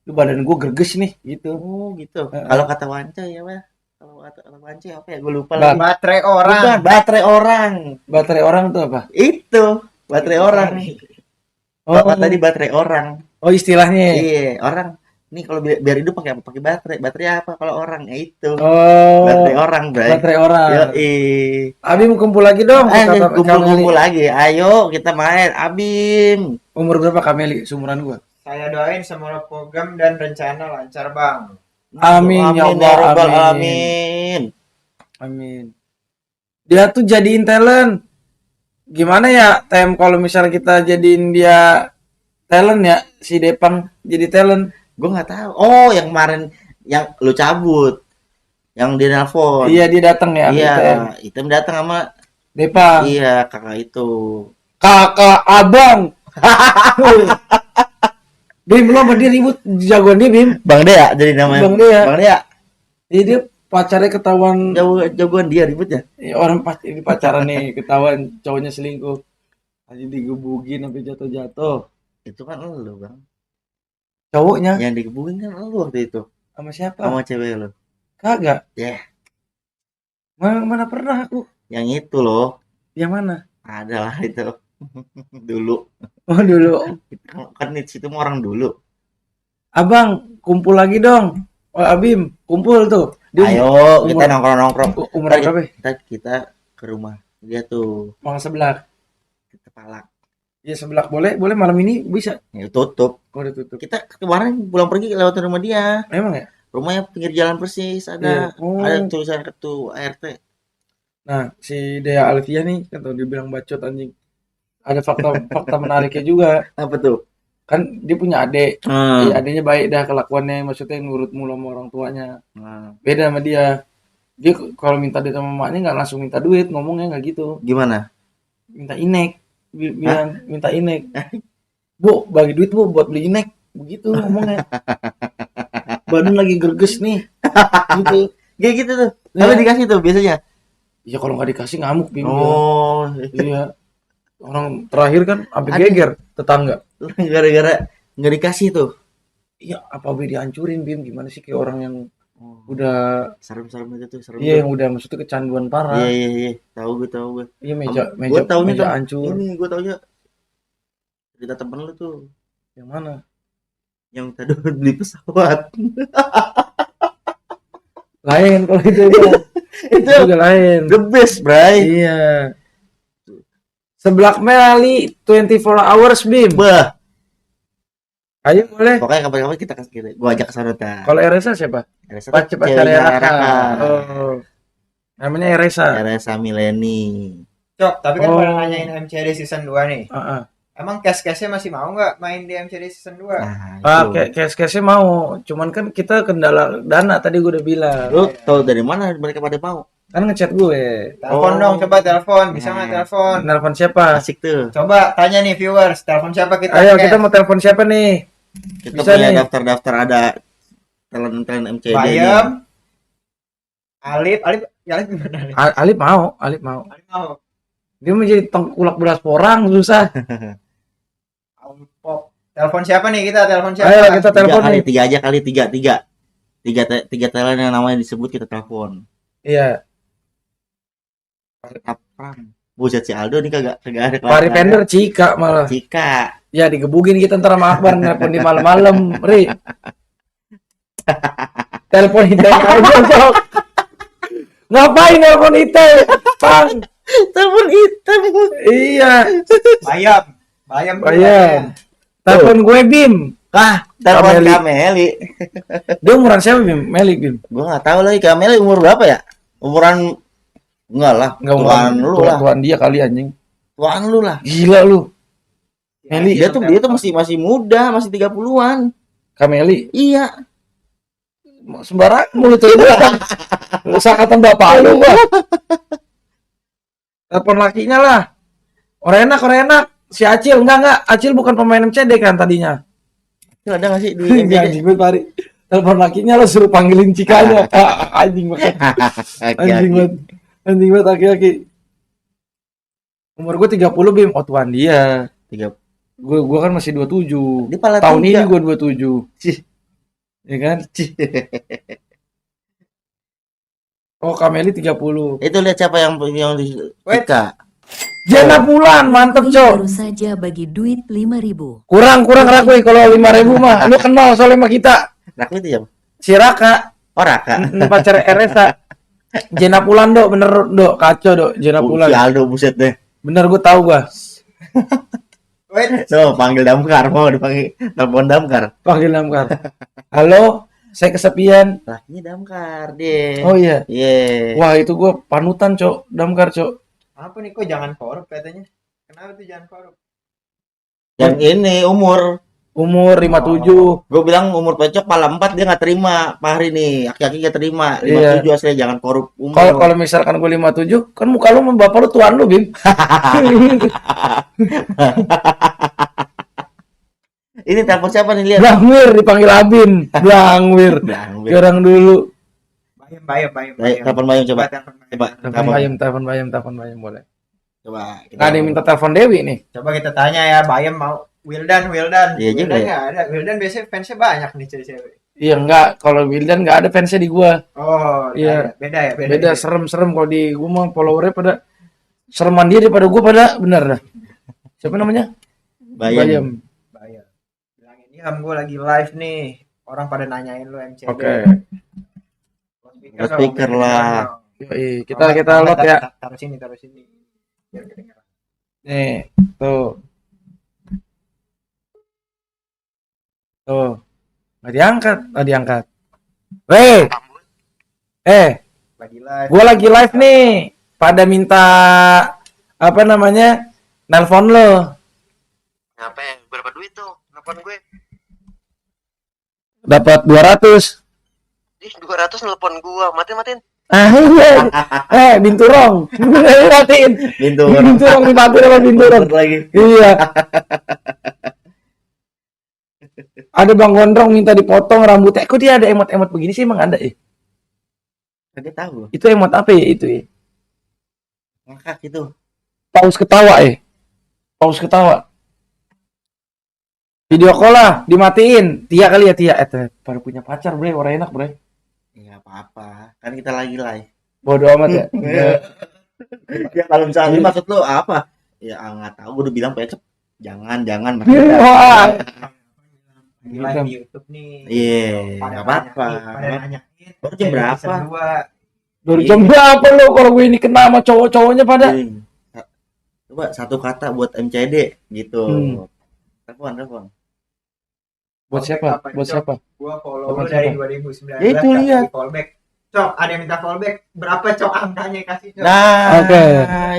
lu badan gue gerges nih gitu. Oh gitu. Heeh. Kalau kata Wanca ya Pak. Kalau kata Wanca apa ya? Gue lupa Bah. lagi. Baterai orang. Bukan, baterai orang. Baterai orang tuh apa? Itu baterai orang. Oh, Bapak tadi baterai orang. oh istilahnya. Iya, orang. Nih kalau biar hidup pakai apa? Pakai baterai. Baterai apa kalau orang? Ya itu. Oh, Baterai orang, Bray. baterai orang. Yoi. Abim kumpul lagi dong. Kata Kumpul-kumpul Kameli. lagi. Ayo kita main. Abim. Umur berapa Kameli? Seumuran gua. Saya doain semua program dan rencana lancar, Bang. Amin, ya Allah, Rabbal amin. alamin. Amin. Dia tuh jadiin talent. Gimana ya, Tem, kalau misalnya kita jadiin dia talent ya, si Depang jadi talent. Gue nggak tahu. Oh, yang kemarin yang lu cabut. Yang dia nelpon. Iya, dia datang ya. Iya, Tem. Item datang sama Depang. iya kakak itu. Kakak abang. Bim, lo sama dia ribut jagoan dia, Bim. Bang Dea jadi namanya. Bang Dea. Bang Dea. Jadi dia pacarnya ketahuan. Jagoan dia ributnya. Ya, orang ini pacaran nih, ketahuan cowoknya selingkuh. Aja digebugin sampai jatuh-jatuh. Itu kan lu, Bang. Cowoknya Yang digebukin kan lu waktu itu sama siapa? sama cewek lu. Kagak. Ya. Mana pernah aku. Yang itu loh. Yang mana? Adalah itu. Dulu. Oh, dulu. Kan itu situ mah orang dulu. Abang, kumpul lagi dong. Oh, Abim, kumpul tuh. Dia Ayo, kita nongkrong-nongkrong. umur Ntar berapa? kita ke rumah dia tuh. Mau sebelah. Kita palak. Ya sebelah boleh malam ini bisa. Ya tutup. Oh, udah tutup. Kita kemarin pulang pergi lewat rumah dia. Emang ya? Rumahnya pinggir jalan persis ada. Iya. Oh. Ada tulisan ketua ART. Nah, si Dea Alfia nih, kan tau dia bilang bacot anjing. Ada fakta menariknya juga. Apa tuh? Kan dia punya adik. Hmm. Adiknya baik dah kelakuannya, maksudnya nurut mulu sama orang tuanya. Nah, Beda sama dia. Dia kalau minta duit sama emaknya nggak langsung minta duit, ngomongnya nggak gitu. gimana? Minta inek. Bilang minta inek. Bu, bagi duit bu buat beli inek. Begitu ngomongnya. Badan lagi gerges nih. Gitu. Kayak gitu tuh. Ya. Tapi dikasih tuh biasanya. Ya kalau nggak dikasih ngamuk Bim. Oh, Iya. Orang terakhir kan sampai Ada. geger tetangga. gara-gara nggak dikasih tuh. Iya, apa be dihancurin Bim? Gimana sih kayak orang yang Oh, udah serem-serem itu tuh, serem. iya yang udah maksudnya kecanduan parah. Iya. Tahu gue. Iya meja Gue taunya meja tuh hancur. ini, gue taunya cerita temen lu tuh Yang mana? yang tadi beli pesawat. Lain kalau itu ya. Itu Juga lain. the best, Bray. Iya. Seblak Meli 24 hours Bim. Bah, Ayo boleh. pokoknya kapan-kapan kita kasih kita. Gua ajak ke sana dah. Kalau RSA siapa? RSA Pak cepat cari Raka. Oh. Namanya RSA. RSA Mileni. Cok, tapi kan Oh. pada nanyain MCD season 2 nih. Heeh. Emang cash-cashnya masih mau nggak main di MCD season 2? Nah, Kayak case-case mau, cuman kan kita kendala dana tadi gue udah bilang. lu tahu dari mana mereka pada mau? Kan ngechat gue. Telepon Oh. dong, coba telepon. Bisa nggak telepon? Nelpon siapa? Asik tuh. Coba tanya nih viewers, telepon siapa kita? Ayo cash? kita mau telepon siapa nih? Kita Bisa punya nih. daftar-daftar ada talent MCD Bayam, nih. Alip gimana? Alip? Alip mau, Alip mau. Alip mau. Dia menjadi tengkulak beras porang susah. Pop. Telepon siapa nih kita? Telepon siapa? Ayo kita telepon nih. Tiga aja kali tiga talent yang namanya disebut kita telepon. Iya. Apaan? Buset si Aldo nih kagak ada Pari Pender Cika malah. Cika. Ya digebukin kita ntar sama Akbar nelpon di malam-malam, Ri. Telepon Ita aja, Sok. Ngapain nelpon Ita? Pang. Telepon hitam. Iya. Bayam. Bayam. Telepon gue Bim. Telepon Kameli. Kameli. Dia umuran siapa Bim? Meli Bim. Gua nggak tahu lagi Kameli umur berapa ya? Umuran enggak lah. Enggak Tuan lu lah. Tuan dia kali anjing. Tuan lu lah. Gila lu. Meli. Dia tuh masih muda, masih 30-an. Kameli. Iya. Sembarang mulut lu doang. Lu sakatan bapak lu gua. Telepon lakinya lah. Orang enak. Si Acil enggak. Acil bukan pemain MCD kan tadinya. Itu ada nggak sih di Enggak anjing gue Pari. Telepon lakinya lo suruh panggilin cikanya. Anjing banget. Anjing banget aki-aki. Umur gue 30 Bim. Oh tuan dia. 30. Gue kan masih 27. Dia pala Tahun ini tiga. gue 27. Cih. Ya kan? Oh Kameli 30. Itu lihat siapa yang di Cika. Jena Bulan, mantep Rakuy cok. baru saja bagi duit 5.000. Kurang Rakuy kalau 5.000 mah. Lu kenal soalnya sama kita. Raku itu ya? Si Raka, Oh Raka. pacar RSA. Jena Bulan dok, bener dok, kacau dok. Jena Si Bulan. Aldo buset deh. Bener gue tahu gua. Wait, Tuh panggil damkar, mau dipanggil telepon damkar. Panggil Damkar. Halo, saya kesepian. Lakinya damkar deh. Oh iya. Iya. Wah itu gue panutan cok, Damkar cok. apa nih kok jangan korup katanya? Kenapa tuh jangan korup? Yang ini umur. Umur 57. Gue bilang umur pecok pala 4 dia nggak terima. Pak Hari nih, aki-aki nggak terima. 57 asli jangan korup umur. Kalau misalkan gue 57, kan muka lu sama bapak lu tuan lu Bim. Ini telepon siapa nih lihat? Blangwir dipanggil Abin. Blangwir. Blangwir. Kayak orang dulu. Bayam. Baik, telepon Bayam coba. Telepon Bayam. Coba. Telepon Bayam boleh. Coba. Kita Nah, ada yang minta telepon Dewi nih. Coba kita tanya ya, Bayam mau Wildan. Iya juga Wildan ya. nggak ada. Wildan biasanya fansnya banyak nih cewek. Iya enggak, kalau Wildan enggak ada fansnya di gua. Oh, Iya. beda ya. Beda serem-serem kalau di gua mah followernya pada sereman dia daripada gua pada bener dah. Siapa namanya? Bayam. Bayam. Bilangin, "Diam, gue lagi live nih. Orang pada nanyain lu MCD." Oke. Speaker lah. Yoi, kita lot ya. Taruh sini. Biar kedengeran. Nih, tuh. Tuh. Nggak diangkat. Weh. Lagi live. Gua lagi live nih. Pada minta apa namanya? Nelpon lo. Berapa duit tuh? telepon gue. Dapat 200. Ih, 200 nelpon gua. Matiin. Ah iya. Binturong. Matiin. Binturong dimatiin sama binturong. lagi. Iya. Ada Bang Gondrong minta dipotong rambutnya. Kok dia ada emot-emot begini sih, emang ada ya? Kagak tahu. Itu emot apa ya itu ya? Ngakak itu. Paus ketawa ya? Paus ketawa. Video call lah, dimatiin. Tia kali ya, Tia. Baru punya pacar, bre. Orang enak, bre. Ya apa-apa. Kan kita lagi live. Bodoh amat ya. Ya kalau misalnya maksud lu apa? Ya nggak tahu. Gue udah bilang pecep. Jangan. Wah. Di live di YouTube nih. Iya, Pada nggak apa-apa. pada nanyain. Baru jam berapa? Season 2. Dari jam berapa lo kalau gue ini kena sama cowok-cowoknya pada? Coba satu kata buat MCD gitu. Telepon. Buat siapa? Buat siapa? Gua follow Telepon lu dari siapa? 2019. Ya, itu nggak lihat. di fallback. Cok, ada yang minta fallback. Berapa cok angkanya kasih cok? Nah, Oke.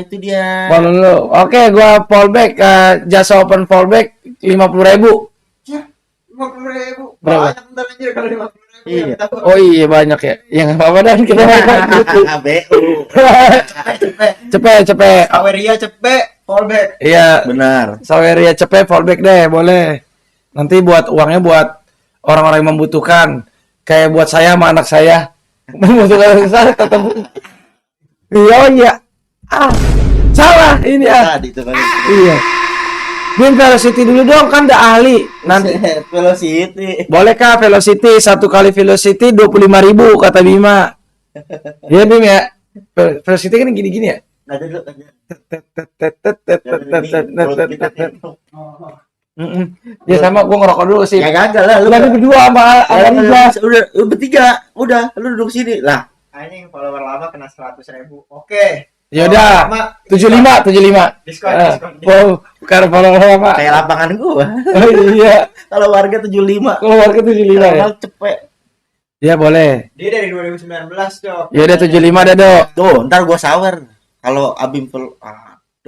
itu dia. Follow lu. Oke, gua fallback. Jasa open fallback 50.000. 50.000. Berapa? Banyak ntar anjir kalau 50.000. Iya. Minta fallback. Oh iya banyak ya. Ya nggak apa-apa dan kita gitu. BU. Cepet. Saweria cepet fallback. Iya, Benar. Saweria cepet fallback deh, boleh. Nanti buat uangnya buat orang-orang yang membutuhkan. Kayak buat saya sama anak saya. Membutuhkan saya tetap. Iya. Salah ini Tadi itu kan. Iya. Bin Velocity dulu dong, kan udah ahli. Nanti Velocity. boleh kah Velocity, satu kali Velocity 25.000 kata Bima. Iya Bim ya. Velocity kan gini-gini ya. Ada dulu. Ya sama gua ngerokok dulu sih. Ya gagal lah lu. Lagi berdua sama Alhamdulillah. Udah bertiga. Udah, lu duduk sini. Lah, Anjing follower lama kena 100.000. Oke. Ya udah. Lama 75. diskon. Wow, bukan follow apa? kayak lapangan gua. Oh iya. Kalau warga 75. Keluarga 75 ya. Kalau cepet. Ya boleh. Dia dari 2019 cok. Ya udah 75 dah, Dok. Tuh, ntar gua sawer. Kalau Abim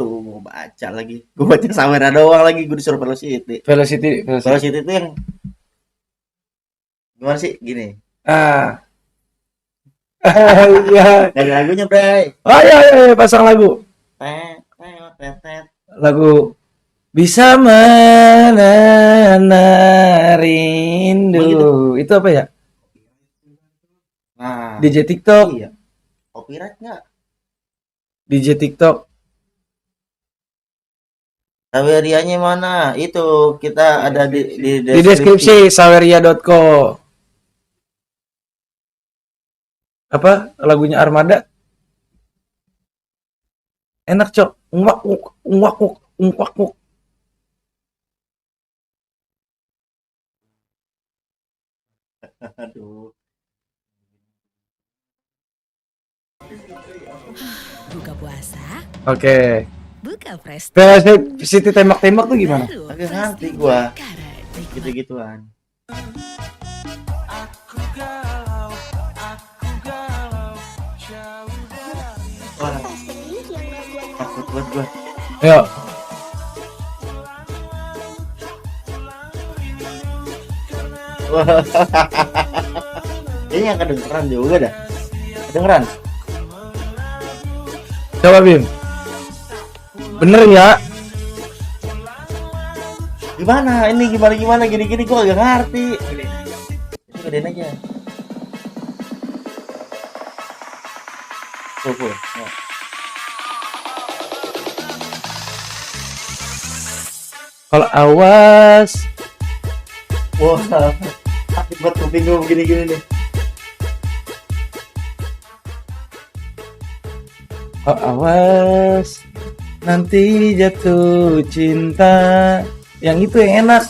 mau baca lagi. Gua baca sawer doang lagi, gua disuruh Velocity. Velocity. Velocity itu yang gimana sih? Gini. Iya. Dari lagunya, Bray. Oh iya, pasang lagu. Tet. Lagu Bisa Menena Rindu. Itu apa ya? Nah, DJ TikTok. iya. Copyright nggak? DJ TikTok. Tawerianya mana? Itu kita ada di Di deskripsi saweria.co. Apa lagunya Armada? Enak, Cok. Ungwak. Aduh. Buka puasa, Oke. buka fresh. Velocity tembak-tembak tuh gimana? Baru Agak Fresh ngerti Tea gua. Cara nikmat. Gitu-gituan. Wah, takut banget gua. Yuk. Wah. Ini yang kedengeran juga dah. Kedengeran. Coba Bim. Bener ya? Gimana? Ini gimana gini gua agak ngerti. Itu gedein aja. Tuh. Ya. Kalau awas. Wah. Akibat kuping gua begini nih. Oh, awas nanti jatuh cinta. Yang itu yang enak.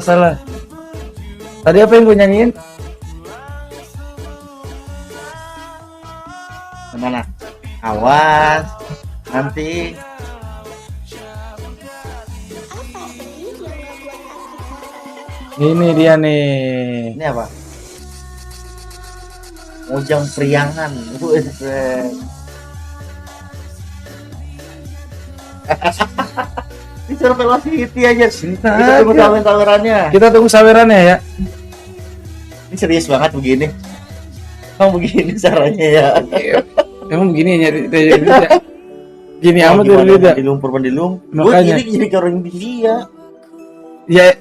Salah. Tadi apa yang gue nyanyiin? Gimana? Awas nanti Ini dia nih. ini apa? Mojang Priangan. Ini suruh Velocity aja. Kita tunggu sawerannya. Kita tunggu sawerannya ya. Ini serius banget begini. Oh begini caranya ya. Emang begini nyari duit ya. Gini amat Gimana duit ya. di lumpur pendilum. Makanya. Gue jadi orang India. Ya.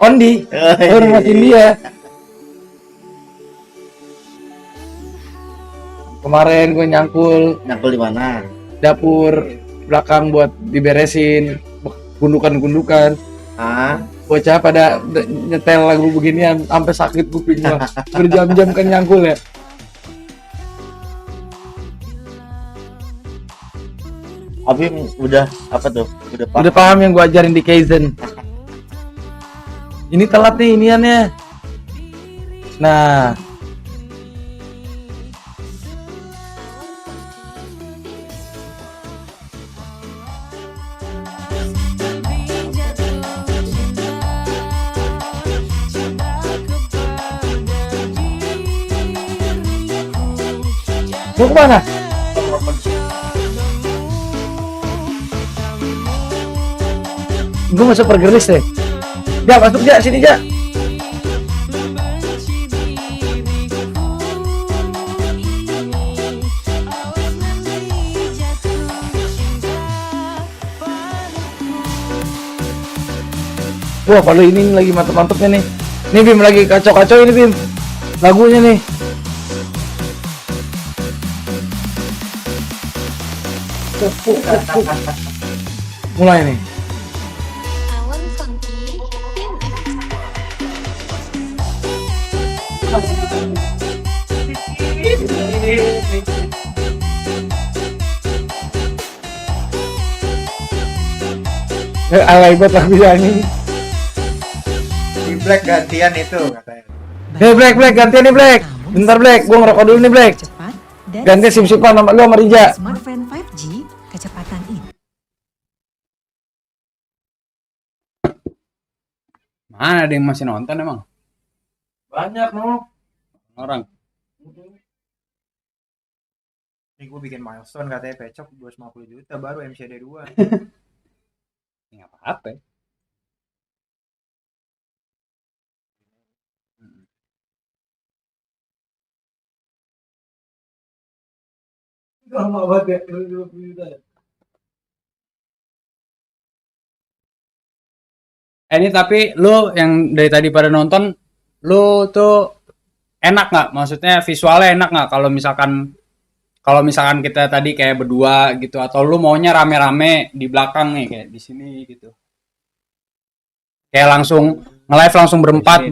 Ondi. Orang masih India. Kemarin gue nyangkul Nyangkul di mana? dapur belakang buat diberesin gundukan-gundukan. Ah, Bocah pada nyetel lagu beginian sampai sakit kuping gua. Berjam-jam kan nyangkul ya. Abim udah apa tuh? Udah paham yang gua ajarin di Kaizen. Ini telat nih iniannya. Nah, mau kemana? Gue masuk pergelis deh. Ja, masuk Ja, sini Ja. Wah, kalau ini lagi mantep-mantepnya nih. Nih Bim lagi kacau-kacau ini Bim. Lagunya nih. Mulai nih. Alay banget lagunya ini. Di Black gantian itu katanya. Black gantian nih Black. Bentar Black, gua ngerokok dulu nih Black. Cepat dan Ganti sim-sipan sama lu sama Rija. Smartphone 5G kecepatan ini. Mana ada yang masih nonton emang? Banyak no. Orang. Ini gue bikin milestone katanya pecok 250 juta baru MCD 2. Nggak apa-apa. Lama banget ya, 20 juta ya. Ini tapi lu yang dari tadi pada nonton, lu tuh enak nggak? Maksudnya visualnya enak nggak? Kalau misalkan kita tadi kayak berdua gitu, atau lu maunya rame-rame di belakang nih kayak di sini gitu. Kayak langsung nge-live langsung berempat,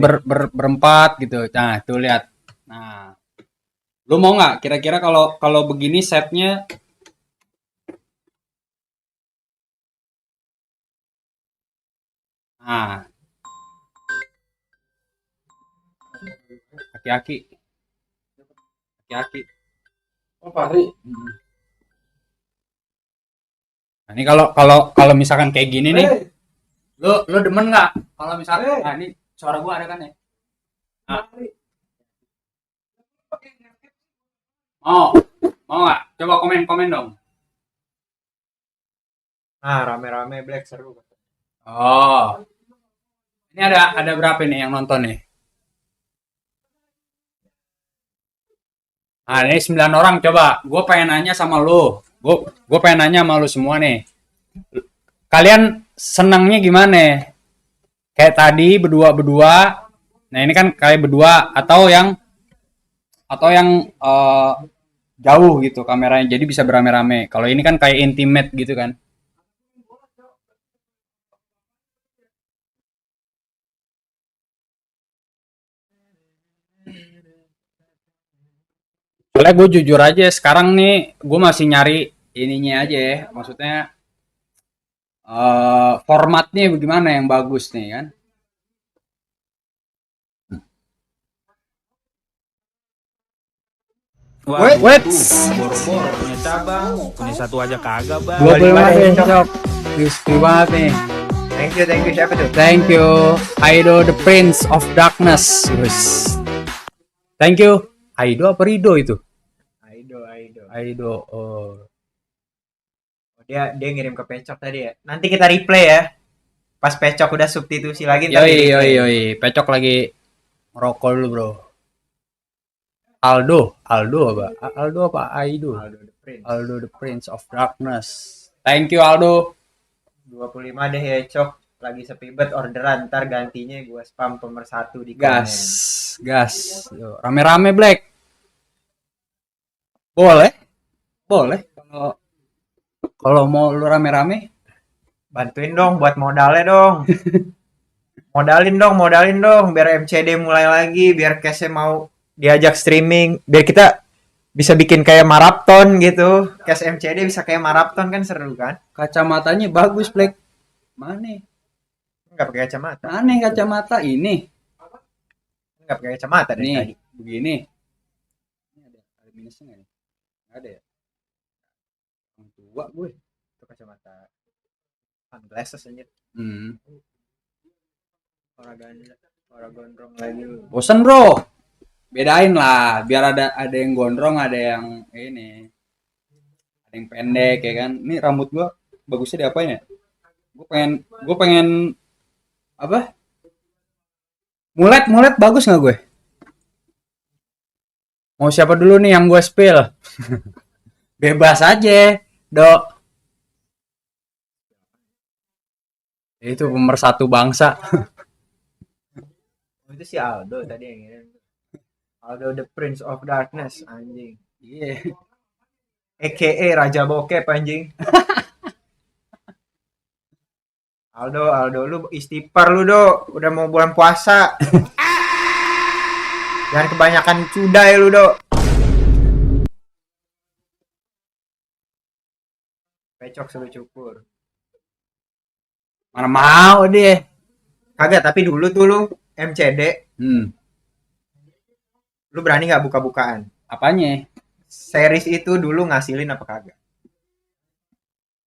berempat gitu. Nah, tuh lihat. Nah, lu mau nggak? Kira-kira kalau begini setnya Nah, aki-aki. Oh, Fahri. Nah, ini kalau misalkan kayak gini nih, lu demen nggak? Kalau misalkan, nah ini suara gua ada kan ya? Nah. Mau nggak? Coba komen dong. Nah, rame-rame Black seru. Oh, ini ada berapa nih yang nonton nih? Nah, ini 9 orang. Coba, gue pengen nanya sama lu. Gue pengen nanya sama lu semua nih. Kalian senangnya gimana? Kayak tadi berdua. Nah, ini kan kayak berdua atau yang jauh gitu kameranya. Jadi bisa berame-rame. Kalau ini kan kayak intimate gitu kan. Soalnya gue jujur aja sekarang nih gue masih nyari ininya aja ya, maksudnya formatnya bagaimana yang bagus nih kan. Wait, Boro-boro punya cabang, punya satu aja kagak bang. Gue banget nih, Cok. Crispy banget nih. Thank you siapa tuh? Thank you, Aido the Prince of Darkness. Thank you, Aido apa Rido itu? Aido. Aido. Oh. Dia ngirim ke Pecok tadi ya. Nanti kita replay ya. Pas Pecok udah substitusi lagi ntar Yoi, di-replay. yoi. Pecok lagi ngerokok dulu, Bro. Aldo apa? Aldo apa Aido? Aldo the Prince. Aldo the Prince of Darkness. Thank you Aldo. 25 deh ya, Cok. Lagi sepi bet orderan, ntar gantinya gue spam pemersatu di komen. Gas. Yo, rame-rame Black. Boleh. Kalau mau lu rame-rame, Bantuin dong buat modalnya dong. modalin dong biar MCD mulai lagi, biar Cash mau diajak streaming, biar kita bisa bikin kayak maraton gitu. Cash MCD bisa kayak maraton kan seru kan? kacamatanya bagus Black. Mana? Enggak pakai kacamata. Mana kacamata ini? Enggak pakai kacamata dari Nih, tadi. begini. Ini ada minusnya nggak nih? Nggak ada ya? Orang tua gue. Itu kacamata sunglasses aja. Orang gondrong lagi lu. Bosen bro. Bedain lah, biar ada yang gondrong, ada yang ini. Ada yang pendek ya kan. Ini rambut gua bagusnya diapain ya? Gue pengen apa? Mulet bagus nggak gue? Mau siapa dulu nih yang gue spill? Bebas aja, Dok. Itu pemersatu bangsa. Itu si Aldo tadi yang ngirim. Aldo the Prince of Darkness anjing. Iya. AKA Raja Bokep anjing. Aldo lu istighfar lu do, udah mau bulan puasa. Jangan kebanyakan cudai lu do. Pecok suruh cukur. Mana mau dia. Kagak, tapi dulu tuh lu MCD, lu berani nggak buka-bukaan? Apanya? Series itu dulu ngasilin apa kagak?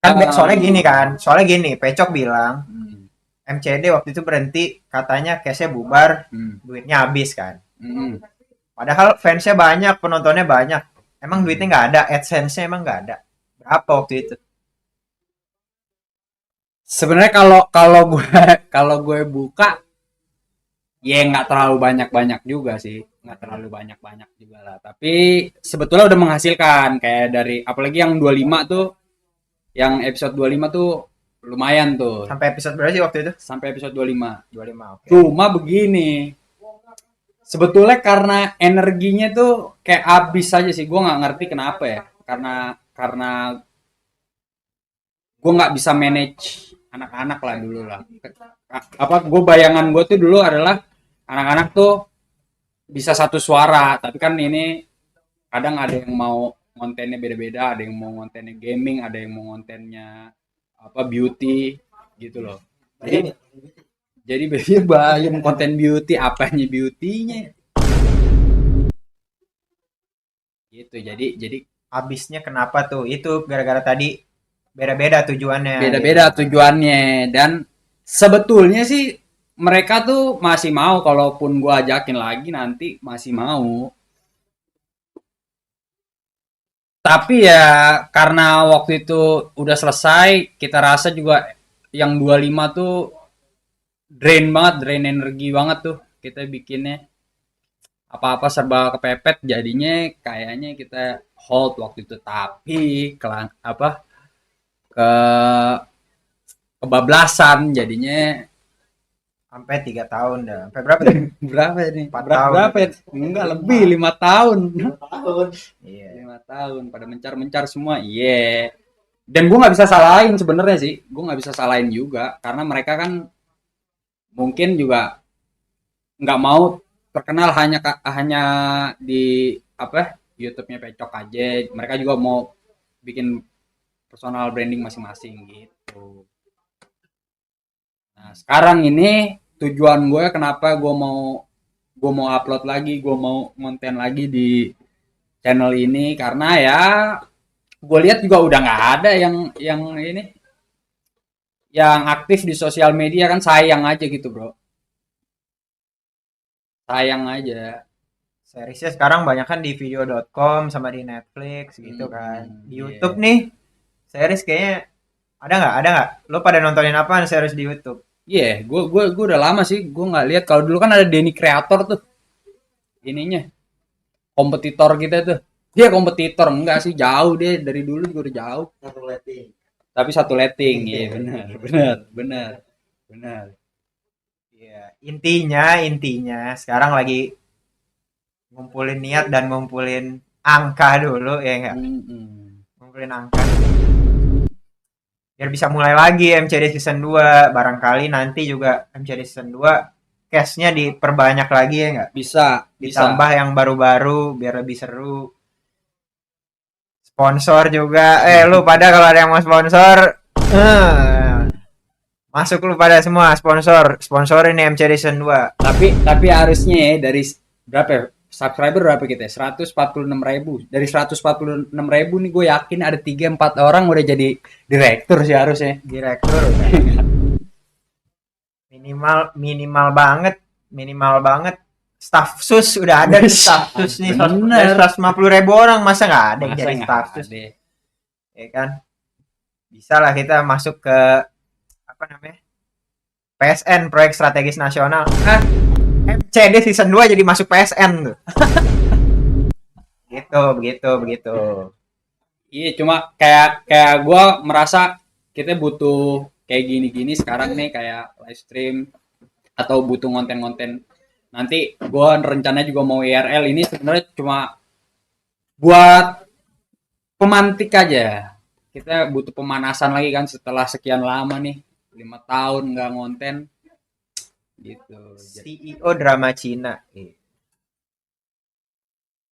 Kan soalnya gini, Pecok bilang MCD waktu itu berhenti, katanya case-nya bubar, duitnya habis kan. Padahal fansnya banyak, penontonnya banyak. Emang duitnya nggak ada, AdSense-nya emang nggak ada. Berapa waktu itu? Sebenarnya kalau gue buka, ya nggak terlalu banyak juga sih, nggak terlalu banyak juga lah. Tapi sebetulnya udah menghasilkan, kayak dari apalagi yang 25 tuh, yang episode 25 tuh lumayan tuh. Sampai episode berapa sih waktu itu? Sampai episode 25. 25, oke. Cuma begini, sebetulnya karena energinya tuh kayak habis aja sih, gue nggak ngerti kenapa ya. Karena gue nggak bisa manage anak-anak lah dulu lah. Gue bayangan gue tuh dulu adalah anak-anak tuh bisa satu suara, tapi kan ini kadang ada yang mau kontennya beda-beda, ada yang mau kontennya gaming, ada yang mau kontennya beauty gitu loh. Jadi bayang konten beauty, apanya beauty-nya gitu. Jadi Habisnya kenapa tuh? Itu gara-gara tadi beda-beda tujuannya. beda-beda tujuannya, dan sebetulnya sih mereka tuh masih mau, kalaupun gua ajakin lagi nanti masih mau. Tapi ya karena waktu itu udah selesai, kita rasa juga yang 25 tuh drain energi banget tuh kita bikinnya. Apa-apa serba kepepet, jadinya kayaknya kita hold waktu itu. Tapi kebablasan jadinya. Sampai 3 tahun dah. Sampai berapa tuh? Berapa nih? 4 tahun. Berapa ya? Enggak, lebih 5 tahun. Iya. 5 tahun pada mencar semua. Iya. Dan gue nggak bisa salahin sebenarnya sih. Gue nggak bisa salahin juga karena mereka kan mungkin juga nggak mau terkenal hanya di YouTube-nya Pecok aja. Mereka juga mau bikin personal branding masing-masing gitu. Nah, sekarang ini tujuan gue kenapa gue mau upload lagi, gue mau konten lagi di channel ini, karena ya gue lihat juga udah nggak ada yang ini yang aktif di sosial media, kan sayang aja gitu bro, sayang aja. Seriesnya sekarang banyak kan di video.com sama di Netflix gitu kan. Di YouTube nih, series kayaknya ada nggak? Lo pada nontonin apaan series di YouTube? Iya, gue udah lama sih gue nggak lihat. Kalau dulu kan ada Denny Creator tuh, ininya kompetitor kita tuh. Dia kompetitor enggak sih, jauh deh dari dulu juga udah jauh. Satu rating. Tapi satu letting, iya benar. Iya, intinya sekarang lagi ngumpulin niat dan ngumpulin angka dulu ya enggak? Ngumpulin angka. Biar bisa mulai lagi MCD season 2. Barangkali nanti juga MCD season 2 cashnya diperbanyak lagi ya enggak? Bisa. Ditambah yang baru-baru biar lebih seru. Sponsor juga. Lu pada kalau ada yang mau sponsor, masuk lu pada semua sponsorin nih MCD season 2. Tapi harusnya ya dari berapa ya? Subscriber berapa kita? 146.000. Dari 146.000 nih gue yakin ada 3-4 orang udah jadi direktur sih harusnya. Direktur udah. Minimal banget. Staff sus udah ada nih, staff sus nih. 150.000 orang, masa nggak ada yang jadi staff sus? Ya kan? Bisa lah kita masuk ke apa namanya? PSN, proyek strategis nasional. MCD season 2 jadi masuk PSN tuh. begitu. Iya, cuma kayak gue merasa kita butuh kayak gini-gini sekarang nih, kayak live stream atau butuh konten-konten. Nanti gue rencana juga mau IRL ini sebenarnya cuma buat pemantik aja. Kita butuh pemanasan lagi kan setelah sekian lama nih, 5 tahun nggak ngonten gitu. CEO drama Cina.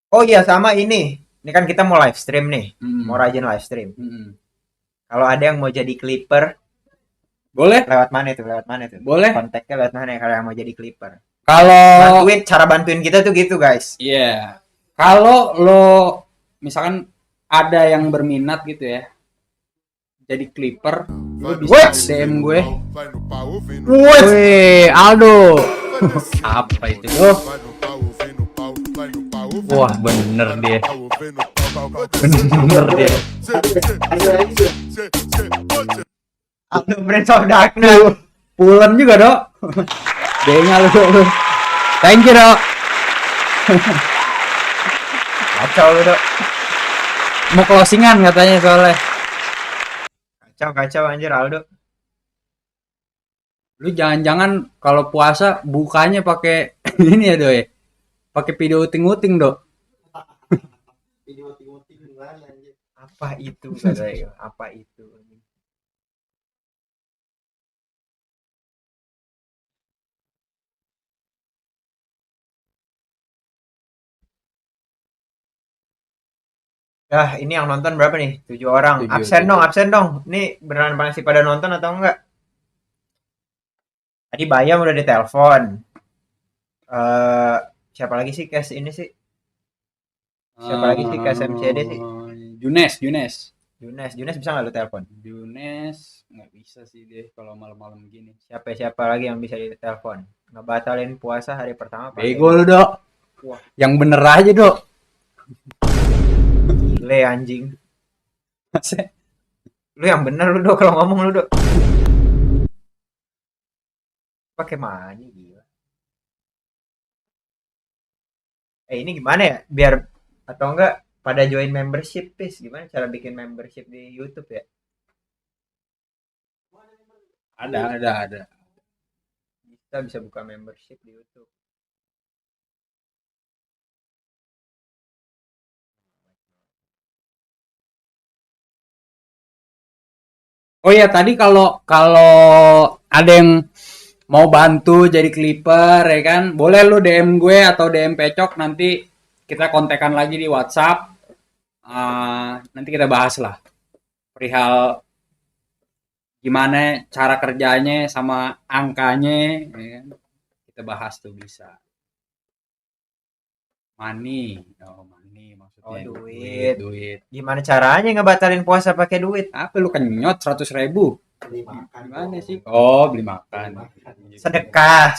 Oh iya, sama ini kan kita mau live stream nih, mau rajin live stream. Kalau ada yang mau jadi clipper, boleh. Lewat mana tuh? Boleh. Kontaknya lewat mana kalau yang mau jadi clipper? Kalau cara bantuin kita tuh gitu guys. Iya. Kalau lo misalkan ada yang berminat gitu ya, jadi clipper, lo bisa DM gue. Wih, Aldo. Apa itu? Oh. Wah, bener dia. Aldo Prince of Darkness. Pulen juga, Dok. Dia lu. Thank you, Dok. Kacau lu, Dok. Mau closingan katanya soalnya. Kacau anjir Aldo. Lu jangan-jangan kalau puasa bukanya pakai ini ya, Dok ya. Pakai video uting-uting, Dok. Video uting-uting gimana anjir? Apa itu, saudara? Apa itu? Ini yang nonton berapa nih? 7 orang. Absen dong. Ini beneran masih pada nonton atau enggak? Tadi Bayam udah ditelepon. Siapa lagi sih cash ini sih? Siapa lagi sih cash MCD sih? Junes bisa nggak lu telepon? Junes nggak bisa sih deh kalau malam-malam gini. Siapa lagi yang bisa ditelepon? Ngebatalin puasa hari pertama. Bego lu, Dok. Wah, yang bener aja, Dok. Gile anjing. Lu yang bener lu, Dok, kalau ngomong lu, Dok. Pakai mani gila. Ini gimana ya? Biar atau enggak pada join membership, Pis. Gimana cara bikin membership di YouTube ya? Ada. Kita bisa buka membership di YouTube. Oh ya, tadi kalau ada yang mau bantu jadi clipper ya kan, boleh lu DM gue atau DM Pecok, nanti kita kontekan lagi di WhatsApp. Nanti kita bahas lah perihal gimana cara kerjanya sama angkanya ya kan? Kita bahas tuh bisa. Money maksudnya. Oh, Ya, duit. duit. Gimana caranya ngebatalin puasa pakai duit? Apa lu kenyot 100.000? Beli makan. Gimana sih? Oh, beli makan. Sedekah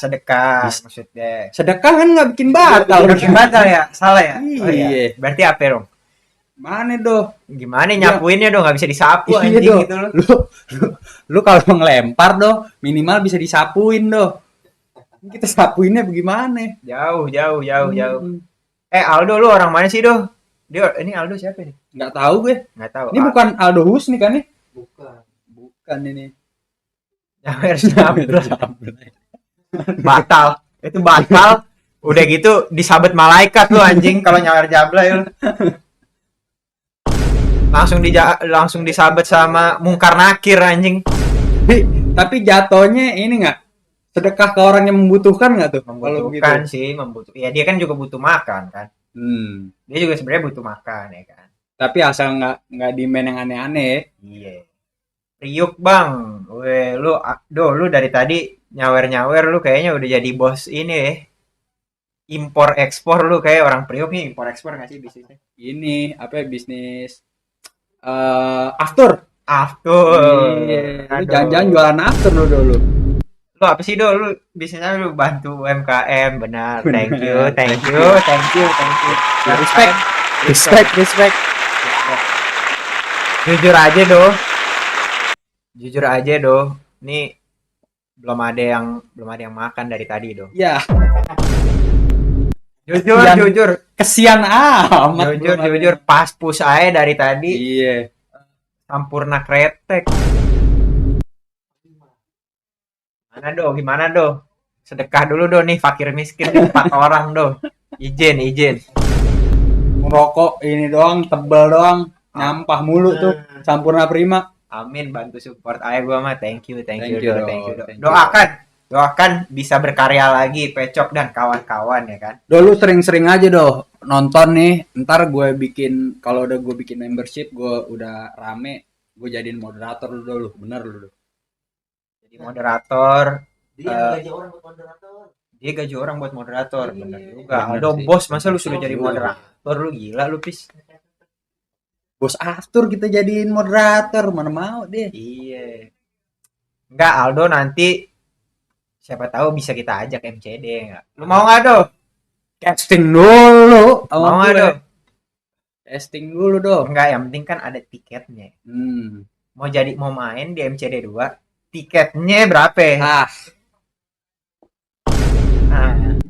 maksudnya. Sedekah kan nggak bikin batal. Udah bikin batal ya? Salah ya? Oh, Iya. Berarti apa dong? Mana doh? Gimana nyapuinnya dong? Nggak bisa disapu Iya anjing doh. gitu loh. Lu kalau ngelempar doh, minimal bisa disapuin doh. Kita sapuinnya bagaimana? Jauh. Hmm. Aldo lu orang mana sih, doh? Ini Aldo siapa nih? Nggak tahu gue. Nggak tahu. Ini bukan Aldo Husni kan nih? Bukan. Bukan ini. Nyawer batal. Itu batal. Udah gitu disabet malaikat lu anjing kalau nyawer jablay lu. Langsung disabet sama mungkar nakir anjing. Tapi jatuhnya ini nggak sedekah ke orang yang membutuhkan nggak tuh? Kalau begitu. Membutuhkan sih, ya dia kan juga butuh makan kan. Dia juga sebenarnya butuh makan ya kan. Tapi asal nggak demand yang aneh-aneh. Iya. Priuk bang, lu dari tadi nyawer lu kayaknya udah jadi bos ini ya. Impor ekspor lu kayak orang Priuk nih, impor ekspor nggak sih bisnisnya? Ini apa ya, bisnis after. After. Lu jangan-jangan jualan after lu dulu. Lu apa sih lu bisnisnya lu bantu UMKM, benar. Thank you. Respect. Jujur aja doh. Nih belum ada yang makan dari tadi doh. Ya, Jujur. kesian amat. Jujur pas push aja dari tadi. Iya. Sampurna kretek. Gimana doh? Sedekah dulu doh nih, fakir miskin nih, 4 orang doh. Izin. Ngerokok ini doang, tebal doang, nyampah mulu tuh. Sampurna Prima. Amin, bantu support aja gua mah. Thank you Thank doh. you, Thank you. Doakan bisa berkarya lagi Pecok dan kawan-kawan ya kan. Lu sering-sering aja doh nonton nih. Ntar gue bikin, kalau udah gue bikin membership, gue udah rame, gue jadiin moderator lu dulu. Bener lu. Jadi moderator. Dia gaji orang buat moderator. Dia gaji orang buat moderator. Bener juga. Bener Aldo sih. bos, masa lu sudah jadi moderator? Lu gila lu, Pis. Bos after kita jadiin moderator, mana mau deh. Iya. Enggak, Aldo nanti siapa tahu bisa kita ajak MCD enggak? Lu mau enggak, Do? Casting dulu. Mau enggak, Do? Casting dulu doh. Enggak, yang penting kan ada tiketnya. Mau main di MCD 2, tiketnya berapa? Ah,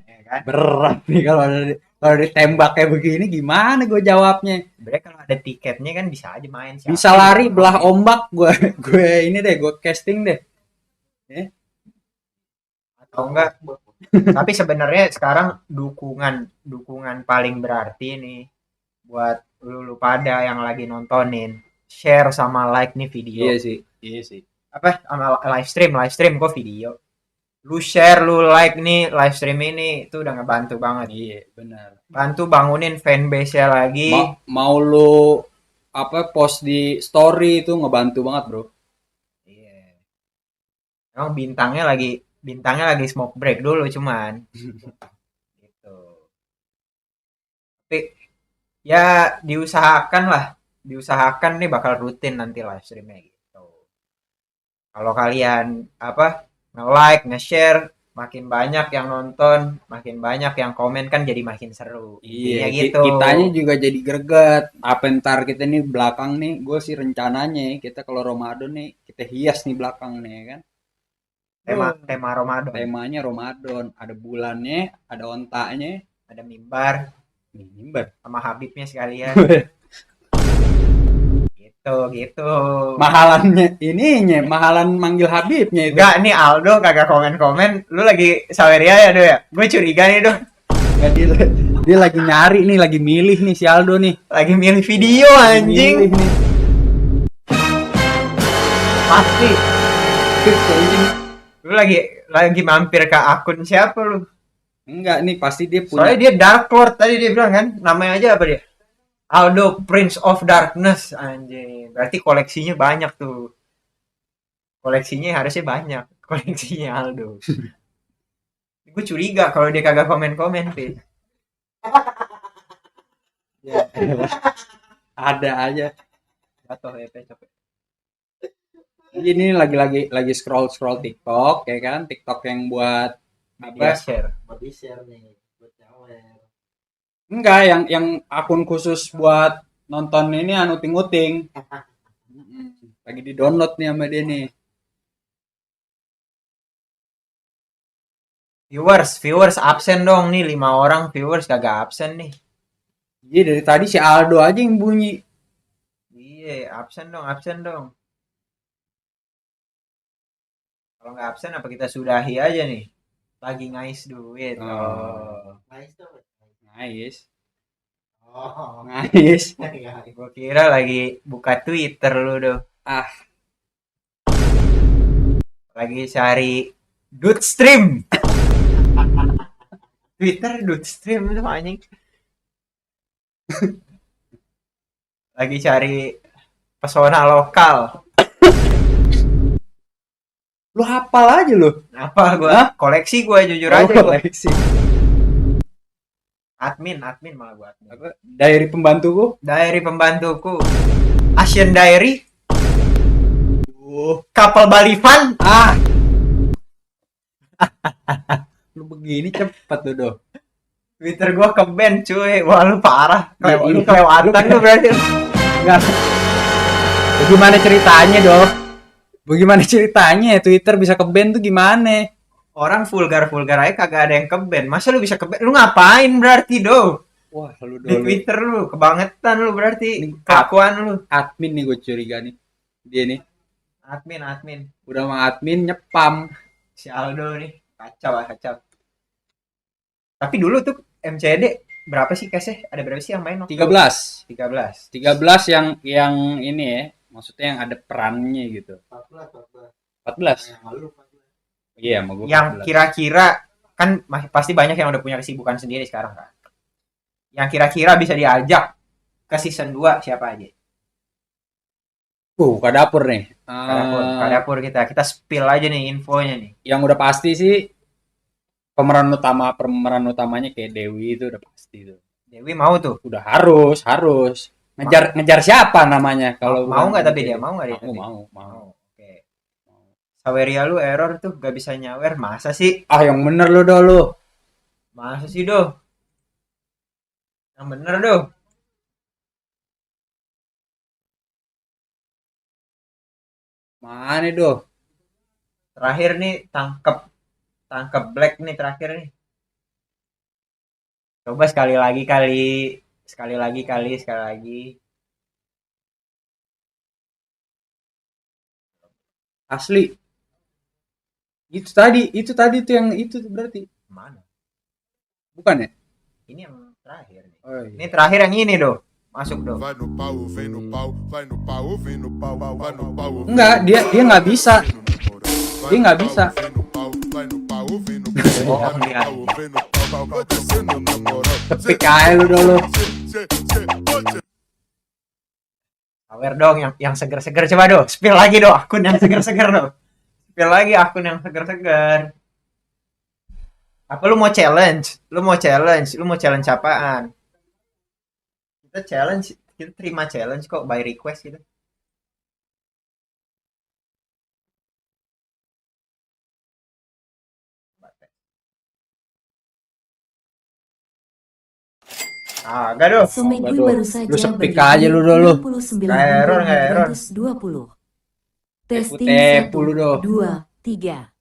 Ya kan? berat nih kalau ditembak kayak begini gimana gue jawabnya? Sebenarnya kalau ada tiketnya kan bisa aja main. Siapa Bisa lari belah ombak, gue ini deh, gue casting deh. atau enggak. Tapi sebenarnya sekarang dukungan paling berarti nih buat lu pada yang lagi nontonin, share sama like nih video. Iya sih. Apa sama live stream kok video. Lu share, lu like nih live stream ini, itu udah ngebantu banget. Iya, benar. Bantu bangunin fanbase-nya lagi. Mau lu apa post di story itu ngebantu banget, Bro. Iya. Emang bintangnya lagi smoke break dulu cuman. Gitu. Tapi ya diusahakan nih bakal rutin nanti live streamnya gitu. Kalau kalian nge-like, nge-share, makin banyak yang nonton, makin banyak yang komen kan jadi makin seru. Iya, gitu. kitanya juga jadi greget. Apa ntar kita nih belakang nih, gue sih rencananya kita kalau Ramadan nih kita hias nih belakang nih kan. Tema Ramadan. Temanya Ramadan, ada bulannya, ada ontaknya, Ada mimbar sama Habibnya sekalian. gitu. Mahalan manggil Habibnya itu. Enggak, nih Aldo kagak komen-komen. Lu lagi saweria ya, Do ya? Gue curiga nih, Do. Nggak, dia lagi nyari nih, lagi milih nih si Aldo nih. Lagi milih video anjing. Milih nih. Pasti. Lu lagi mampir ke akun siapa lu? Enggak nih, pasti dia Soalnya punya. dia Dark Lord tadi dia bilang kan. Namanya aja apa dia? Aldo Prince of Darkness anjing. Berarti koleksinya banyak tuh. Koleksinya harusnya banyak. Koleksinya Aldo. Gue curiga kalau dia kagak komen-komen, Pit. Ya, ada aja. Jatuh ya Pecok. Ini lagi scroll TikTok ya kan, TikTok yang buat Media apa? share. Buat di share nih, buat nyawer. Enggak, yang akun khusus buat nonton ini anu ting-uting. Lagi di-download nih sama dia nih. Viewers absen dong nih 5 orang viewers kagak absen nih. Jadi dari tadi si Aldo aja yang bunyi. Iya, absen dong. Kalau nggak absen apa kita sudahi aja nih? Lagi ngais duit. Oh. Nice tuh. Nice. Oh. Nice. Gua kira lagi buka Twitter lu tuh. Ah, Lagi cari dude stream. Twitter dude stream itu anjing. Lagi cari pesona lokal. lu hafal aja lu. Apa gua? Hah? Koleksi gua jujur aja gua. Koleksi. Admin malah gua admin. Apa? Diary pembantuku. Diary pembantuku. Asian Diary. Kapal Balivan. Ah. Lu begini cepet lu doh. Twitter gua ke-ban cuy. Wah lu parah. Lu Kelewatan lu berarti. Enggak. Bagaimana ceritanya doh? Bagaimana ceritanya Twitter bisa ke-ban tuh gimana? Orang vulgar aja kagak ada yang ke-ban. Masa lu bisa ke-ban? Lu ngapain berarti do? Wah, lu Di doh. Twitter lu kebangetan lu berarti. Ini Kelakuan lu. Admin nih gue curiga nih. Dia nih Admin. udah sama admin nyepam. Si Aldo nih. Kacau. Tapi dulu tuh MCD berapa sih case-nya? Ada berapa sih yang main waktu? 13. 13. yang ini ya. Maksudnya yang ada perannya gitu. 14. 14. Yang lalu 14. Iya, sama gue Yang 14. kira-kira kan pasti banyak yang udah punya kesibukan sendiri sekarang kan. Yang kira-kira bisa diajak ke season 2 siapa aja? Ke dapur nih. Ke dapur kita spill aja nih infonya nih. Yang udah pasti sih pemeran utamanya kayak Dewi itu udah pasti tuh. Dewi mau tuh. Udah harus ngejar siapa namanya kalau Mau bukan nggak tapi Dewi. dia mau nggak dia? Mau. Oke. Saweria lu error tuh gak bisa nyawer masa sih? Ah, yang bener lu dah lu. Masa sih doh? Yang bener doh. Mana doh? Terakhir nih tangkep Black nih terakhir nih. Coba sekali lagi. Asli. Itu tadi tuh yang itu berarti. Mana? Bukan ya? Ini yang terakhir nih. Oh, iya. Ini terakhir yang ini doh. Masuk doh. Vai no pau, vem no pau, vai no pau, vem no pau, vai no pau. Enggak, dia nggak bisa. Dia nggak bisa. Tepik aja lu dulu. Sawer dong yang seger-seger coba doh. Spill lagi doh akun yang seger-seger doh. Spill lagi akun yang seger-seger. Apa lu mau challenge? Lu mau challenge apaan? Kita terima challenge kok by request gitu. Agak doh. Sumedui Waduh, baru saja lu sepik bagi aja lu dulu. 69.920. Testing Tepu lu doh. 1, 2, 3.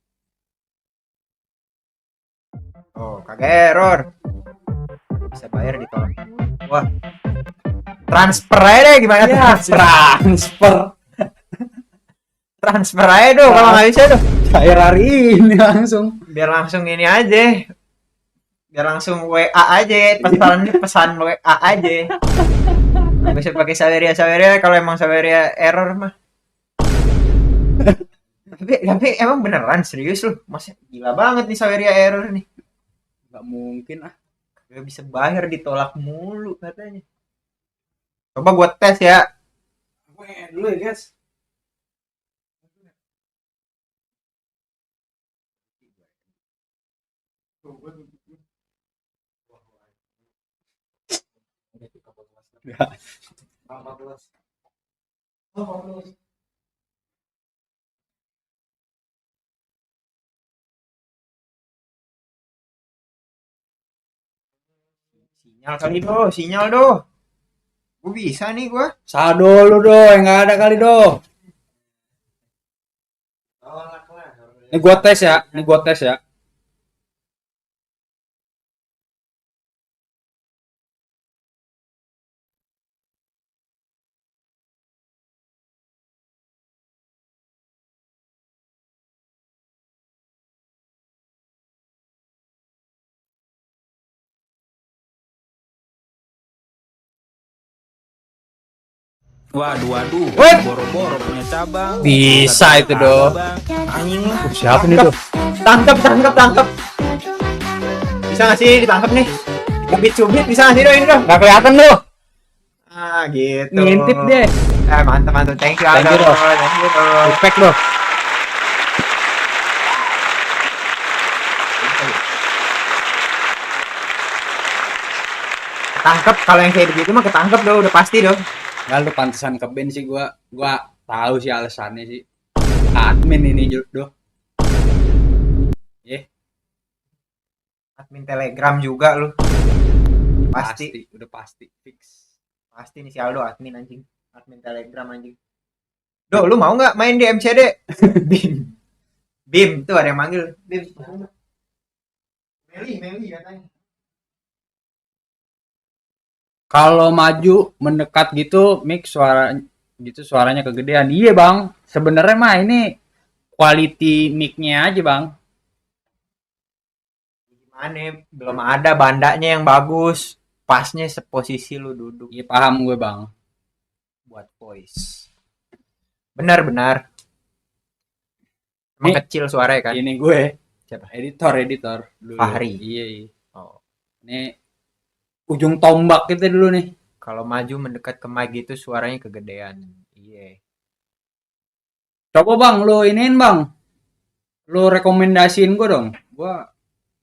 Oh, kagak error. Bisa bayar ditolak. Wah. Transfer aja deh gimana Ya, transfer. Transfer aja doh kalau nggak bisa doh. Cair hari ini langsung. Biar langsung ini aja. Biar langsung WA aja, pesan WA aja. Nggak bisa pakai Saweria kalau emang Saweria error mah. tapi emang beneran serius lu, masa gila banget nih Saweria error nih. Gak mungkin ah. Gak bisa bayar ditolak mulu katanya. Coba gua tes ya. Gue dulu ya guys. 14. Oh, 14. Sinyal kali doh, sinyal doh. Gue bisa nih gue. Sado lu do, yang nggak ada kali do. Tolak lah. Ini gua tes ya, ini gua tes ya. Waduh, Weh. boro-boro punya cabang. Bisa itu do. Anjing lu. Siapa nih do? Tangkap. Bisa nggak sih ditangkap nih? Cubit bisa nggak sih doh ini doh? Nggak kelihatan do. Ah gitu. Ngintip deh. Mantap. Thank you Thank you, Aldo. doh. Thank you doh. Respect do. Ketangkep kalau yang kayak begitu mah ketangkep doh, udah pasti doh. Nggak lu pantesan ke band sih gua tahu sih alasannya sih. Admin ini do. Admin Telegram juga lu. Pasti. Udah pasti fix. Pasti nih si Aldo admin anjing. Admin Telegram anjing. Do, lu mau nggak main di MCD? Bim, tuh ada yang manggil. Bim. Meli katanya. Kalau maju mendekat gitu mic suaranya kegedean. Iya bang, sebenarnya mah ini quality mic-nya aja bang. Gimana? Belum ada bandanya yang bagus. Pasnya seposisi lu duduk Iya paham gue bang. buat voice. Benar. Emang Nih, kecil suaranya kan? Ini gue Siapa? editor dulu. Fahri. Iya. Oh. Ini ujung tombak kita dulu nih. Kalau maju mendekat ke mic gitu suaranya kegedean. Iya. Coba bang, lu iniin bang. Lu rekomendasiin gue dong.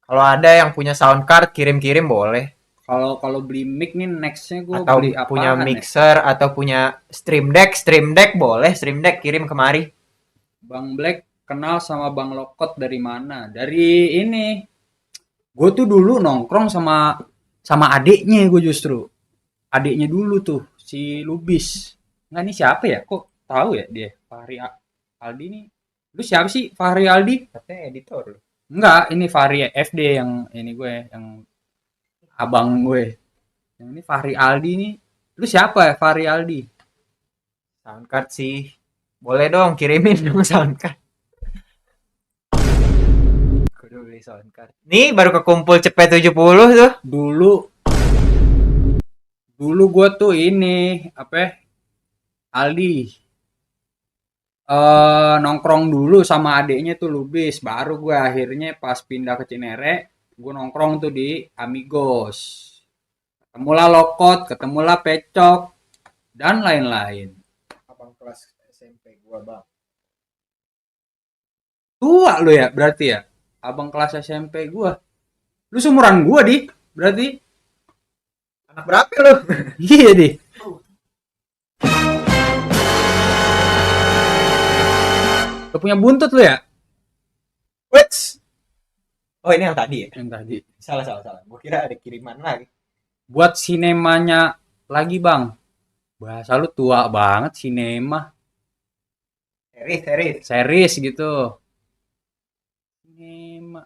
Kalau ada yang punya sound card kirim-kirim boleh. Kalau beli mic nih nextnya gue Atau beli apaan punya ya? mixer atau punya stream deck boleh. Stream deck kirim kemari. Bang Black kenal sama Bang Lokot dari mana? Dari ini. Gue tuh dulu nongkrong sama adiknya gue justru. Adiknya dulu tuh si Lubis. Nggak nih siapa ya? Kok tahu ya dia? Fahri Aldi nih. Lu siapa sih Fahri Aldi? Katanya editor lu. Enggak, ini Fahri FD yang ini gue, yang abang gue. Yang ini Fahri Aldi nih. Lu siapa ya Fahri Aldi? Sound card sih. Boleh dong kirimin dong sound card. Kudu beli sound card. Nih baru kekumpul cepet 70 tuh. Dulu gue tuh ini apa? Aldi. Nongkrong dulu sama adiknya tuh Lubis, baru gue akhirnya pas pindah ke Cinere gue nongkrong tuh di Amigos, ketemulah Lokot, ketemulah Pecok dan lain-lain. Abang kelas SMP gua bang. Tua lu ya berarti ya, abang kelas SMP gue. Lu seumuran gue di berarti. Anak berapa lu? Iya di. Lu punya buntut lu ya? Wits. Oh ini yang tadi ya? Yang tadi. Salah. Gua kira ada kiriman lagi. Buat sinemanya lagi bang. Bahasa lu tua banget sinema. Series gitu. Sinema.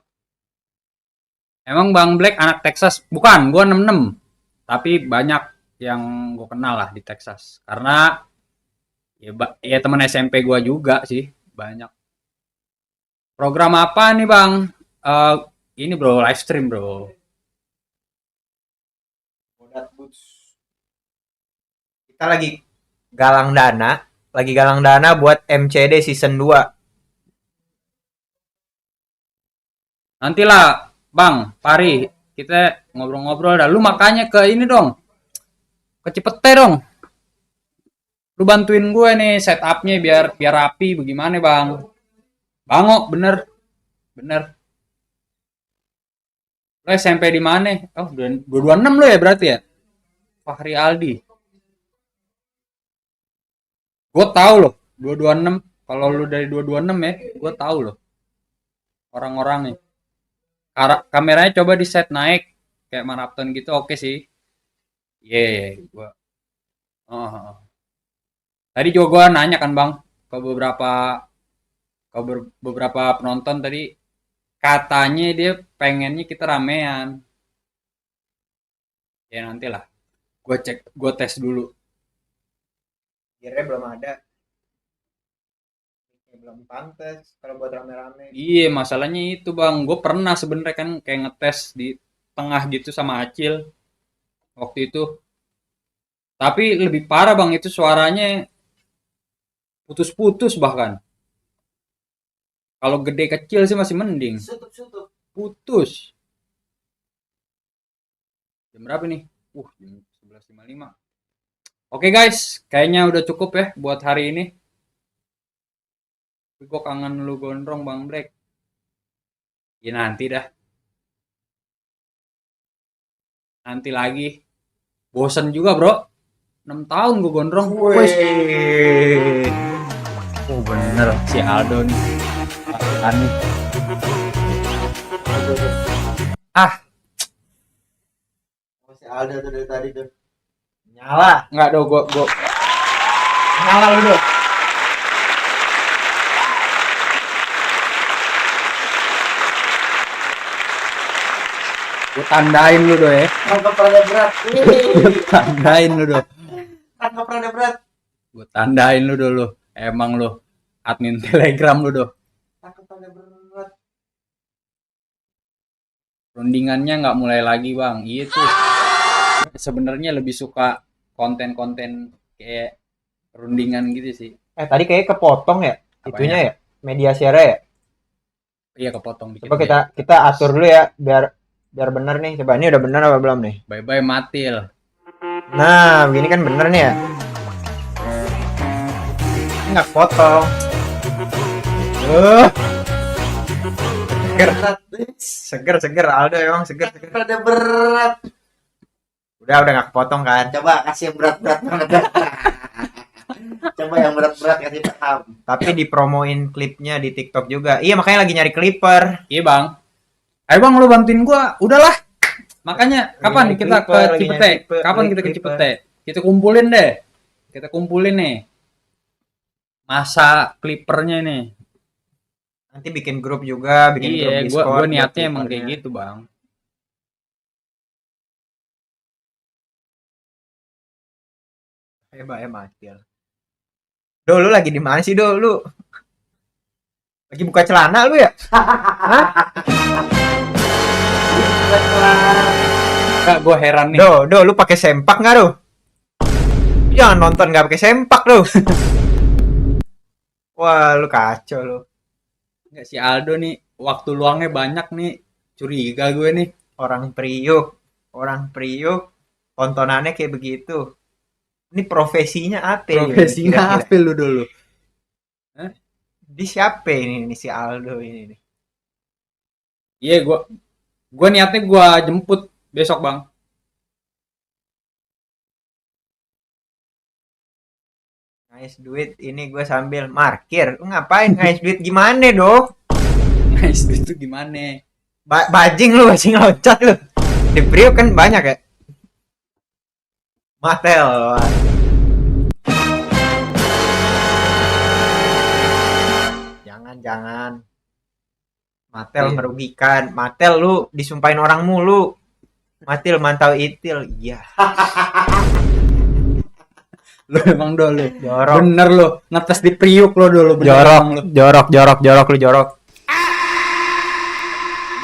Emang Bang Black anak Texas? Bukan, gua 66. Tapi banyak yang gua kenal lah di Texas. Karena ya teman SMP gua juga sih. Banyak. Program apa nih bang? Ini bro, live stream bro. Kita lagi galang dana buat MCD season 2. Nantilah bang, Pari, kita ngobrol-ngobrol dah. Lu makanya ke ini dong. Ke Cipete dong. Lu bantuin gue nih setupnya biar rapi bagaimana bang? Bango, bener. Lo SMP di mana? Oh, 226 lo ya berarti ya? Fahri Aldi. Gue tahu loh 226. Kalau lu dari 226 ya, gue tahu loh orang-orangnya. Kameranya coba di set naik kayak maraton gitu, oke sih. Gua. Oh. Tadi juga gue nanya kan bang ke beberapa penonton tadi, katanya dia pengennya kita ramean. Ya nantilah, gue tes dulu. Gearnya belum ada. Belum pantas kalau buat rame-rame. Iya, masalahnya itu bang, gue pernah sebenarnya kan kayak ngetes di tengah gitu sama Acil waktu itu. Tapi lebih parah bang, itu suaranya putus-putus bahkan. Kalau gede kecil sih masih mending. Sutup. Putus. Jam berapa nih? Jam 11.55. Oke guys, kayaknya udah cukup ya buat hari ini. Gue kangen lu gondrong Bang Black. Ya nanti dah. Nanti lagi. Bosen juga bro. 6 tahun gue gondrong. Wes. Oh bener si Aldo nih. Aneh. Masih ada tuh dari tadi tuh. Nyala. Enggak do, gue Nyala lu dong. gue tandain lu do ya. Tangkap rada berat. Tandain lu do. Tangkap rada berat. Gue tandain lu dulu. Emang lu admin Telegram lu do. Tangkap rada berat. Rundingannya nggak mulai lagi bang. Iya tuh. Sebenarnya lebih suka konten-konten kayak rundingan gitu sih. Tadi kayaknya kepotong ya. Apanya? Itunya ya. Media share ya. Iya kepotong dikit. Coba kita atur dulu ya biar bener nih. Coba ini udah bener apa belum nih? Bye bye Matil. Nah, begini kan bener nih ya. Ini nggak potong. Seger Aldo emang seger. Rada berat. Udah nggak kepotong kan? Coba kasih yang berat-berat banget. Coba yang berat-berat kasih paham. Tapi dipromoin klipnya di TikTok juga. Iya makanya lagi nyari clipper. Iya bang. Ayo bang lu bantuin gua. Udahlah. Makanya kapan nyari kita ke clipper, lagi Cipete? nyari clipper, Kapan nyari kita ke clipper. Cipete? Kita kumpulin deh. Kita kumpulin nih. Masa clippernya nih. Nanti bikin grup juga, bikin grup Iya, Discord. gua buat niatnya emang clippernya. kayak gitu bang. Hebat ya Matil. Do lu lagi di mana sih Do lu? Lagi buka celana lu ya? Enggak, gua heran nih. Do lu pakai sempak nggak Do? Jangan nonton nggak pakai sempak Do. Wah lu kacau lu. Enggak, si Aldo nih waktu luangnya banyak nih. Curiga gue nih. Orang Priuk, tontonannya kayak begitu. Ini profesinya apa? Profesinya apa lu dulu? Di siapa ini si Aldo ini nih? Iya, gua niatnya gua jemput besok, Bang. Ngais duit ini gue sambil markir. Lu ngapain ngais duit gimana, Do? Nice itu gimana? Bajing loncat lu. Di Priok kan banyak ya. Matel. Jangan. Matel merugikan. Matel lu disumpahin orang mulu. Matil mantau itil. Iya. Lu emang dulu. Jorok. Bener lu. Ngetes di Priuk lo dulu. Jorok lu jorok.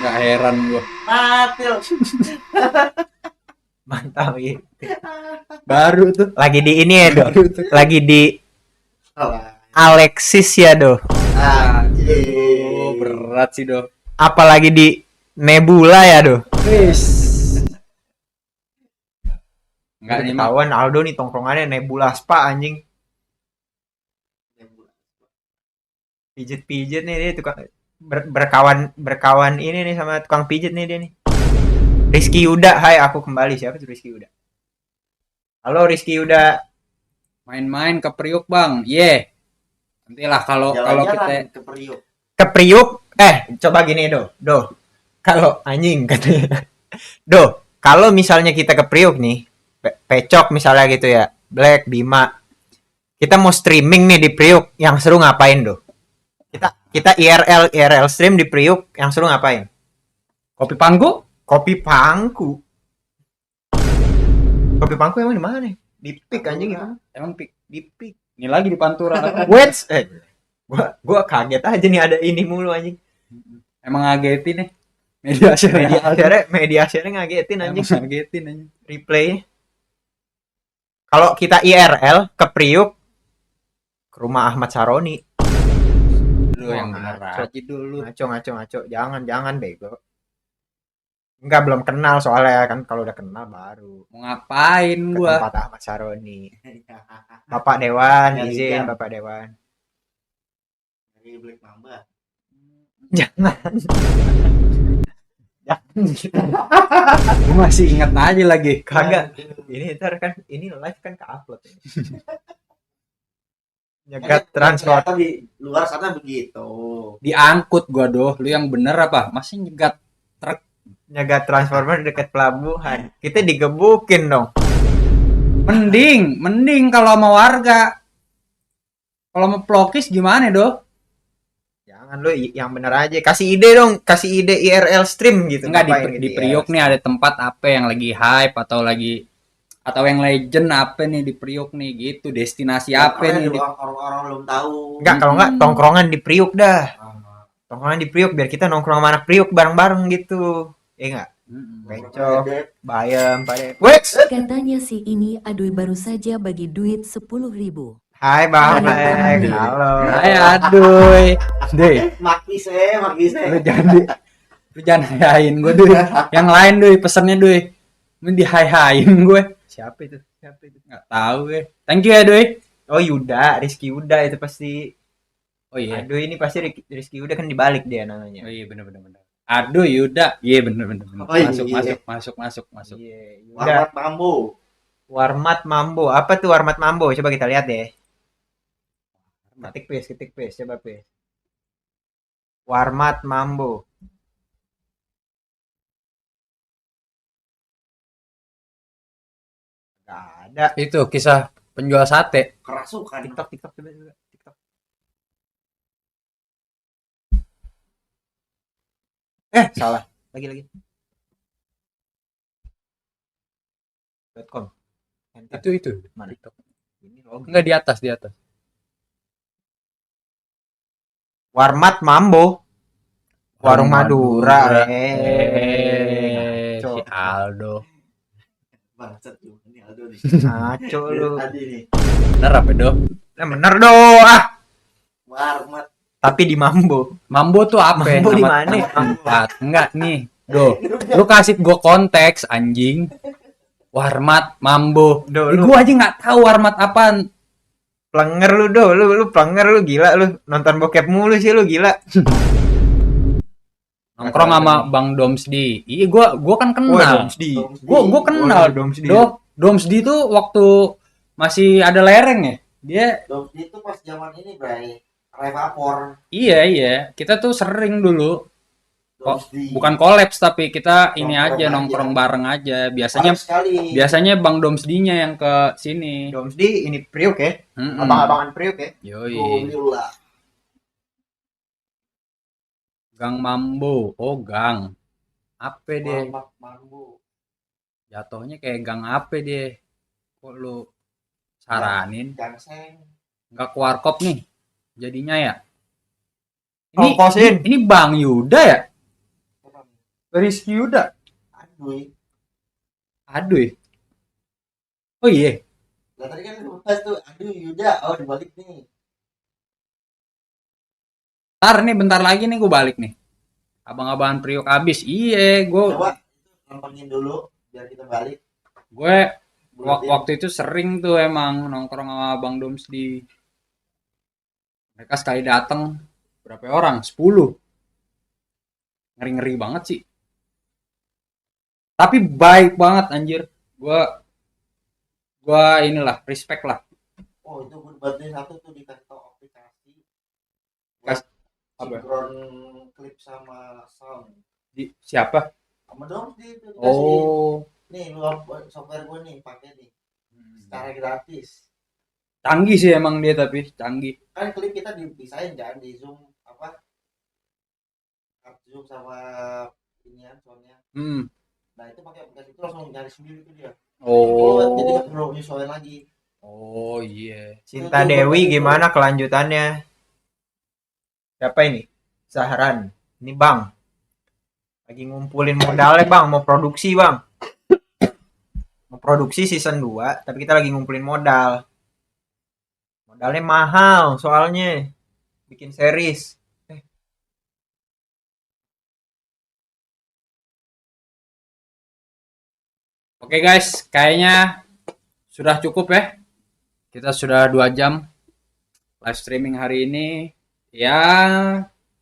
Nggak heran gua. Matil. Mantap itil. Baru tuh. Lagi di ini ya, Do. Baru tuh. Lagi di Salah. Alexis ya, Do. Oh, berat sih, Do. Apalagi di Nebula ya, Do. Enggak nih, Mak. Ketahuan Aldo nih tongkrongannya Nebula Spa anjing. Pijet-pijet nih dia tukang berkawan ini nih sama tukang pijet nih dia nih. Rizky Yuda, hai aku kembali. Siapa tuh Rizky Yuda? Halo Rizky Yuda. Main-main ke Priuk, Bang. Nantilah kalau Jalan-jalan kita ke Priok. Ke Priuk, coba gini do. Kalau anjing katanya. Kalau misalnya kita ke Priuk nih, Pecok misalnya gitu ya, Black, Bima. Kita mau streaming nih di Priuk, yang seru ngapain do? Kita IRL stream di Priuk, yang seru ngapain? kopi pangku. Kopi pangku. Kopi pangku emang di mana nih? Di Pik anjing itu. Emang Pik. Di Pik. Ini lagi di Pantura. Wait, gua kaget aja nih ada ini mulu anjing. Emang ngagetin nih. Media Share ngagetin anjing. Emang ngagetin anjing. Replay. Kalau kita IRL ke Priuk, ke rumah Ahmad Saroni. Lu yang bener aja dulu. Ngaco. Jangan bego. Enggak, belum kenal soalnya kan, kalau udah kenal baru. Mau ngapain Ke gua? tempat Ahmad Saroni. Bapak Dewan, Nyari izin jam. Bapak Dewan. Dari Black Mamba. Jangan. Lu masih ingat aja lagi. Kagak. Ini ntar kan, ini live kan ke-upload. Nyegat transport. Ternyata di luar sana begitu. Diangkut gua doh. Lu yang bener apa? Masih nyegat truk. Nyegat transformer dekat pelabuhan. Kita digebukin dong. Mending kalau sama warga. Kalau mau pelokis gimana doh? Jangan lu yang bener aja. Kasih ide dong, kasih ide IRL stream gitu. Enggak Ngapain di gitu, Priok IRL nih ada tempat apa yang lagi hype atau yang legend apa nih di Priok nih gitu, destinasi apa nih di... Orang-orang belum tahu. Enggak, kalau enggak tongkrongan di Priuk dah. Tongkrongan di Priuk biar kita nongkrong sama anak Priuk bareng-bareng gitu. Iya enggak? Bencok, bayam, pada. Wix. Katanya si ini aduh baru saja bagi duit 10.000. Hai Bang Hai, Black. Bang. Halo. Aduh. Deh, Makis. lu jangan hayain gue deh. Yang lain deh pesennya deh. Lu dihayain gue. Siapa itu? Enggak tahu gue. Thank you ya, Doi. Oh Yuda, Rizky Yuda itu pasti. Oh iya. Aduh ini pasti Rizky Yuda kan dibalik dia namanya. Oh iya bener. Aduh Yuda. Iya bener. Oh, iya. Masuk. Iya, Yuda. Warmat Mambo. Warmat Mambo. Apa tuh Warmat Mambo? Coba kita lihat deh. Ketik paste, coba paste. Warmat Mambo. Gak ada. Itu kisah penjual sate. Kerasukan. TikTok coba juga. TikTok. Salah. Lagi. .com. Enter. Itu. Mana? TikTok. Ini login. Enggak di atas. Warmat Mambo. Warung Madura. Si Aldo. Bangsat lu. Ini Aldo nih. Ngaco lu. Tadi nih. Bener apa do? Nah, bener dong. Warmat. Tapi di Mambo. Mambo tuh apa? Mambo di Nama mana? tempat. Enggak nih. Do. Lu kasih gua konteks anjing. Warmat Mambo. Do, lu Gua aja nggak tahu warmat apaan. plenger lu do. Lu plenger lu gila lu. Nonton bokep mulu sih lu gila. Nongkrong sama Bang Domsdi. Iya gua kan kenal. Domsdi. Gua kenal Domsdi. Domsdi tuh waktu masih ada lereng ya. Dia Itu pas zaman ini, Bray. Revapor. iya. Kita tuh sering dulu. Domsdi. Bukan kolaps tapi kita ini Nongkrong aja aja. nongkrong bareng aja. Biasanya Harus sekali. Bang Domsdinya yang ke sini. Domsdi ini Priuk ya. Mm-mm. Abang-abangan Priuk ya. Yoi. Gula. Gang Mambo. Oh, gang. Apa deh? Warmat Mambo. Jatuhnya kayak gang apa deh? Kok lu saranin? Gangseng. Nggak ke warkop nih. Jadinya ya. Ongkosin. Ini Bang Yuda ya? Rizky Yuda. Aduh. Oh iya. Lah tadi kan pas tuh, aduh Yuda, oh dibalik nih. Bentar lagi nih gue balik nih. Abang-abangan Priok abis. Iya, Coba nontonin dulu biar kita balik. gue Buletin. waktu itu sering tuh emang nongkrong sama Bang Domsdi. Mereka sekali datang berapa orang? 10. Ngeri-ngeri banget sih. Tapi baik banget anjir. Gua inilah respect lah. Oh itu gue bantuin satu tuh dikasih tau aplikasi Kas- apa? sinkron klip sama sound Siapa? sama dong itu dikasih Oh, nih lu software gue nih pakai nih secara gratis. canggih sih emang dia, tapi canggih. Kan klip kita dipisahin jangan di zoom apa zoom sama inian soundnya. Nah itu pakai aplikasi itu langsung nyari sendiri tuh dia. Jadi nggak perlu nyesuaiin lagi. Oh iya. Cinta Dewi gimana kelanjutannya? Siapa ini? Zahran. Ini Bang. Lagi ngumpulin modalnya Bang, mau produksi Bang. Mau produksi season 2, tapi kita lagi ngumpulin modal. Modalnya mahal soalnya. Bikin series. Oke guys, kayaknya sudah cukup ya. Kita sudah 2 jam live streaming hari ini. Ya,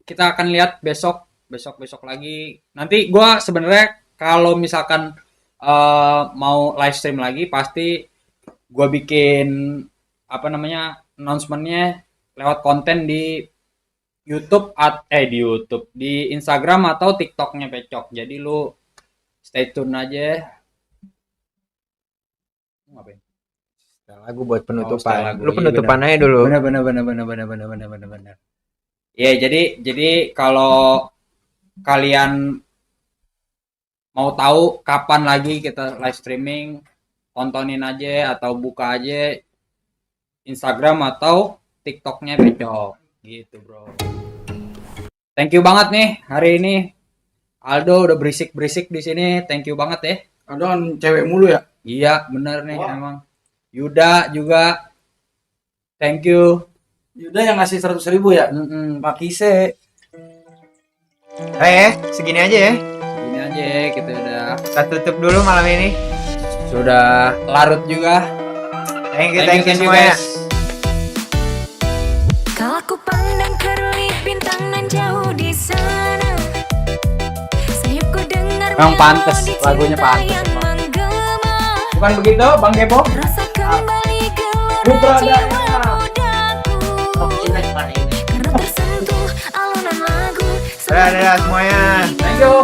kita akan lihat besok lagi. Nanti gua sebenarnya kalau misalkan mau live stream lagi pasti gua bikin apa namanya announcement-nya lewat konten di YouTube di Instagram atau TikTok-nya Pecok. Jadi lu stay tune aja. Ngapain? Lagu buat Setel penutupan. lagu, Lu iya, penutupan aja dulu. Bener. Iya, jadi kalau kalian mau tahu kapan lagi kita live streaming, tontonin aja atau buka aja Instagram atau TikToknya Pecok gitu bro. Thank you banget nih hari ini. Aldo udah berisik di sini. Thank you banget ya. Aldo kan cewek mulu ya. Iya bener nih emang. Yuda juga. Thank you. Yuda yang ngasih 100.000 ya. Makise. Segini aja ya. Ini aja kita udah Kita tutup dulu malam ini. sudah larut juga. Thank you semuanya. Kalau ku pandang kerlip bintang nan jauh di sana, sayapku dengar Emang pantes, melodi lagunya cinta pantes, yang emang. menggema. Bukan begitu Bang Kepo? Rasa kembali Lu gelora berada jiwa mudaku, karena tersentuh alunan lagu. Dadah semuanya. Thank you.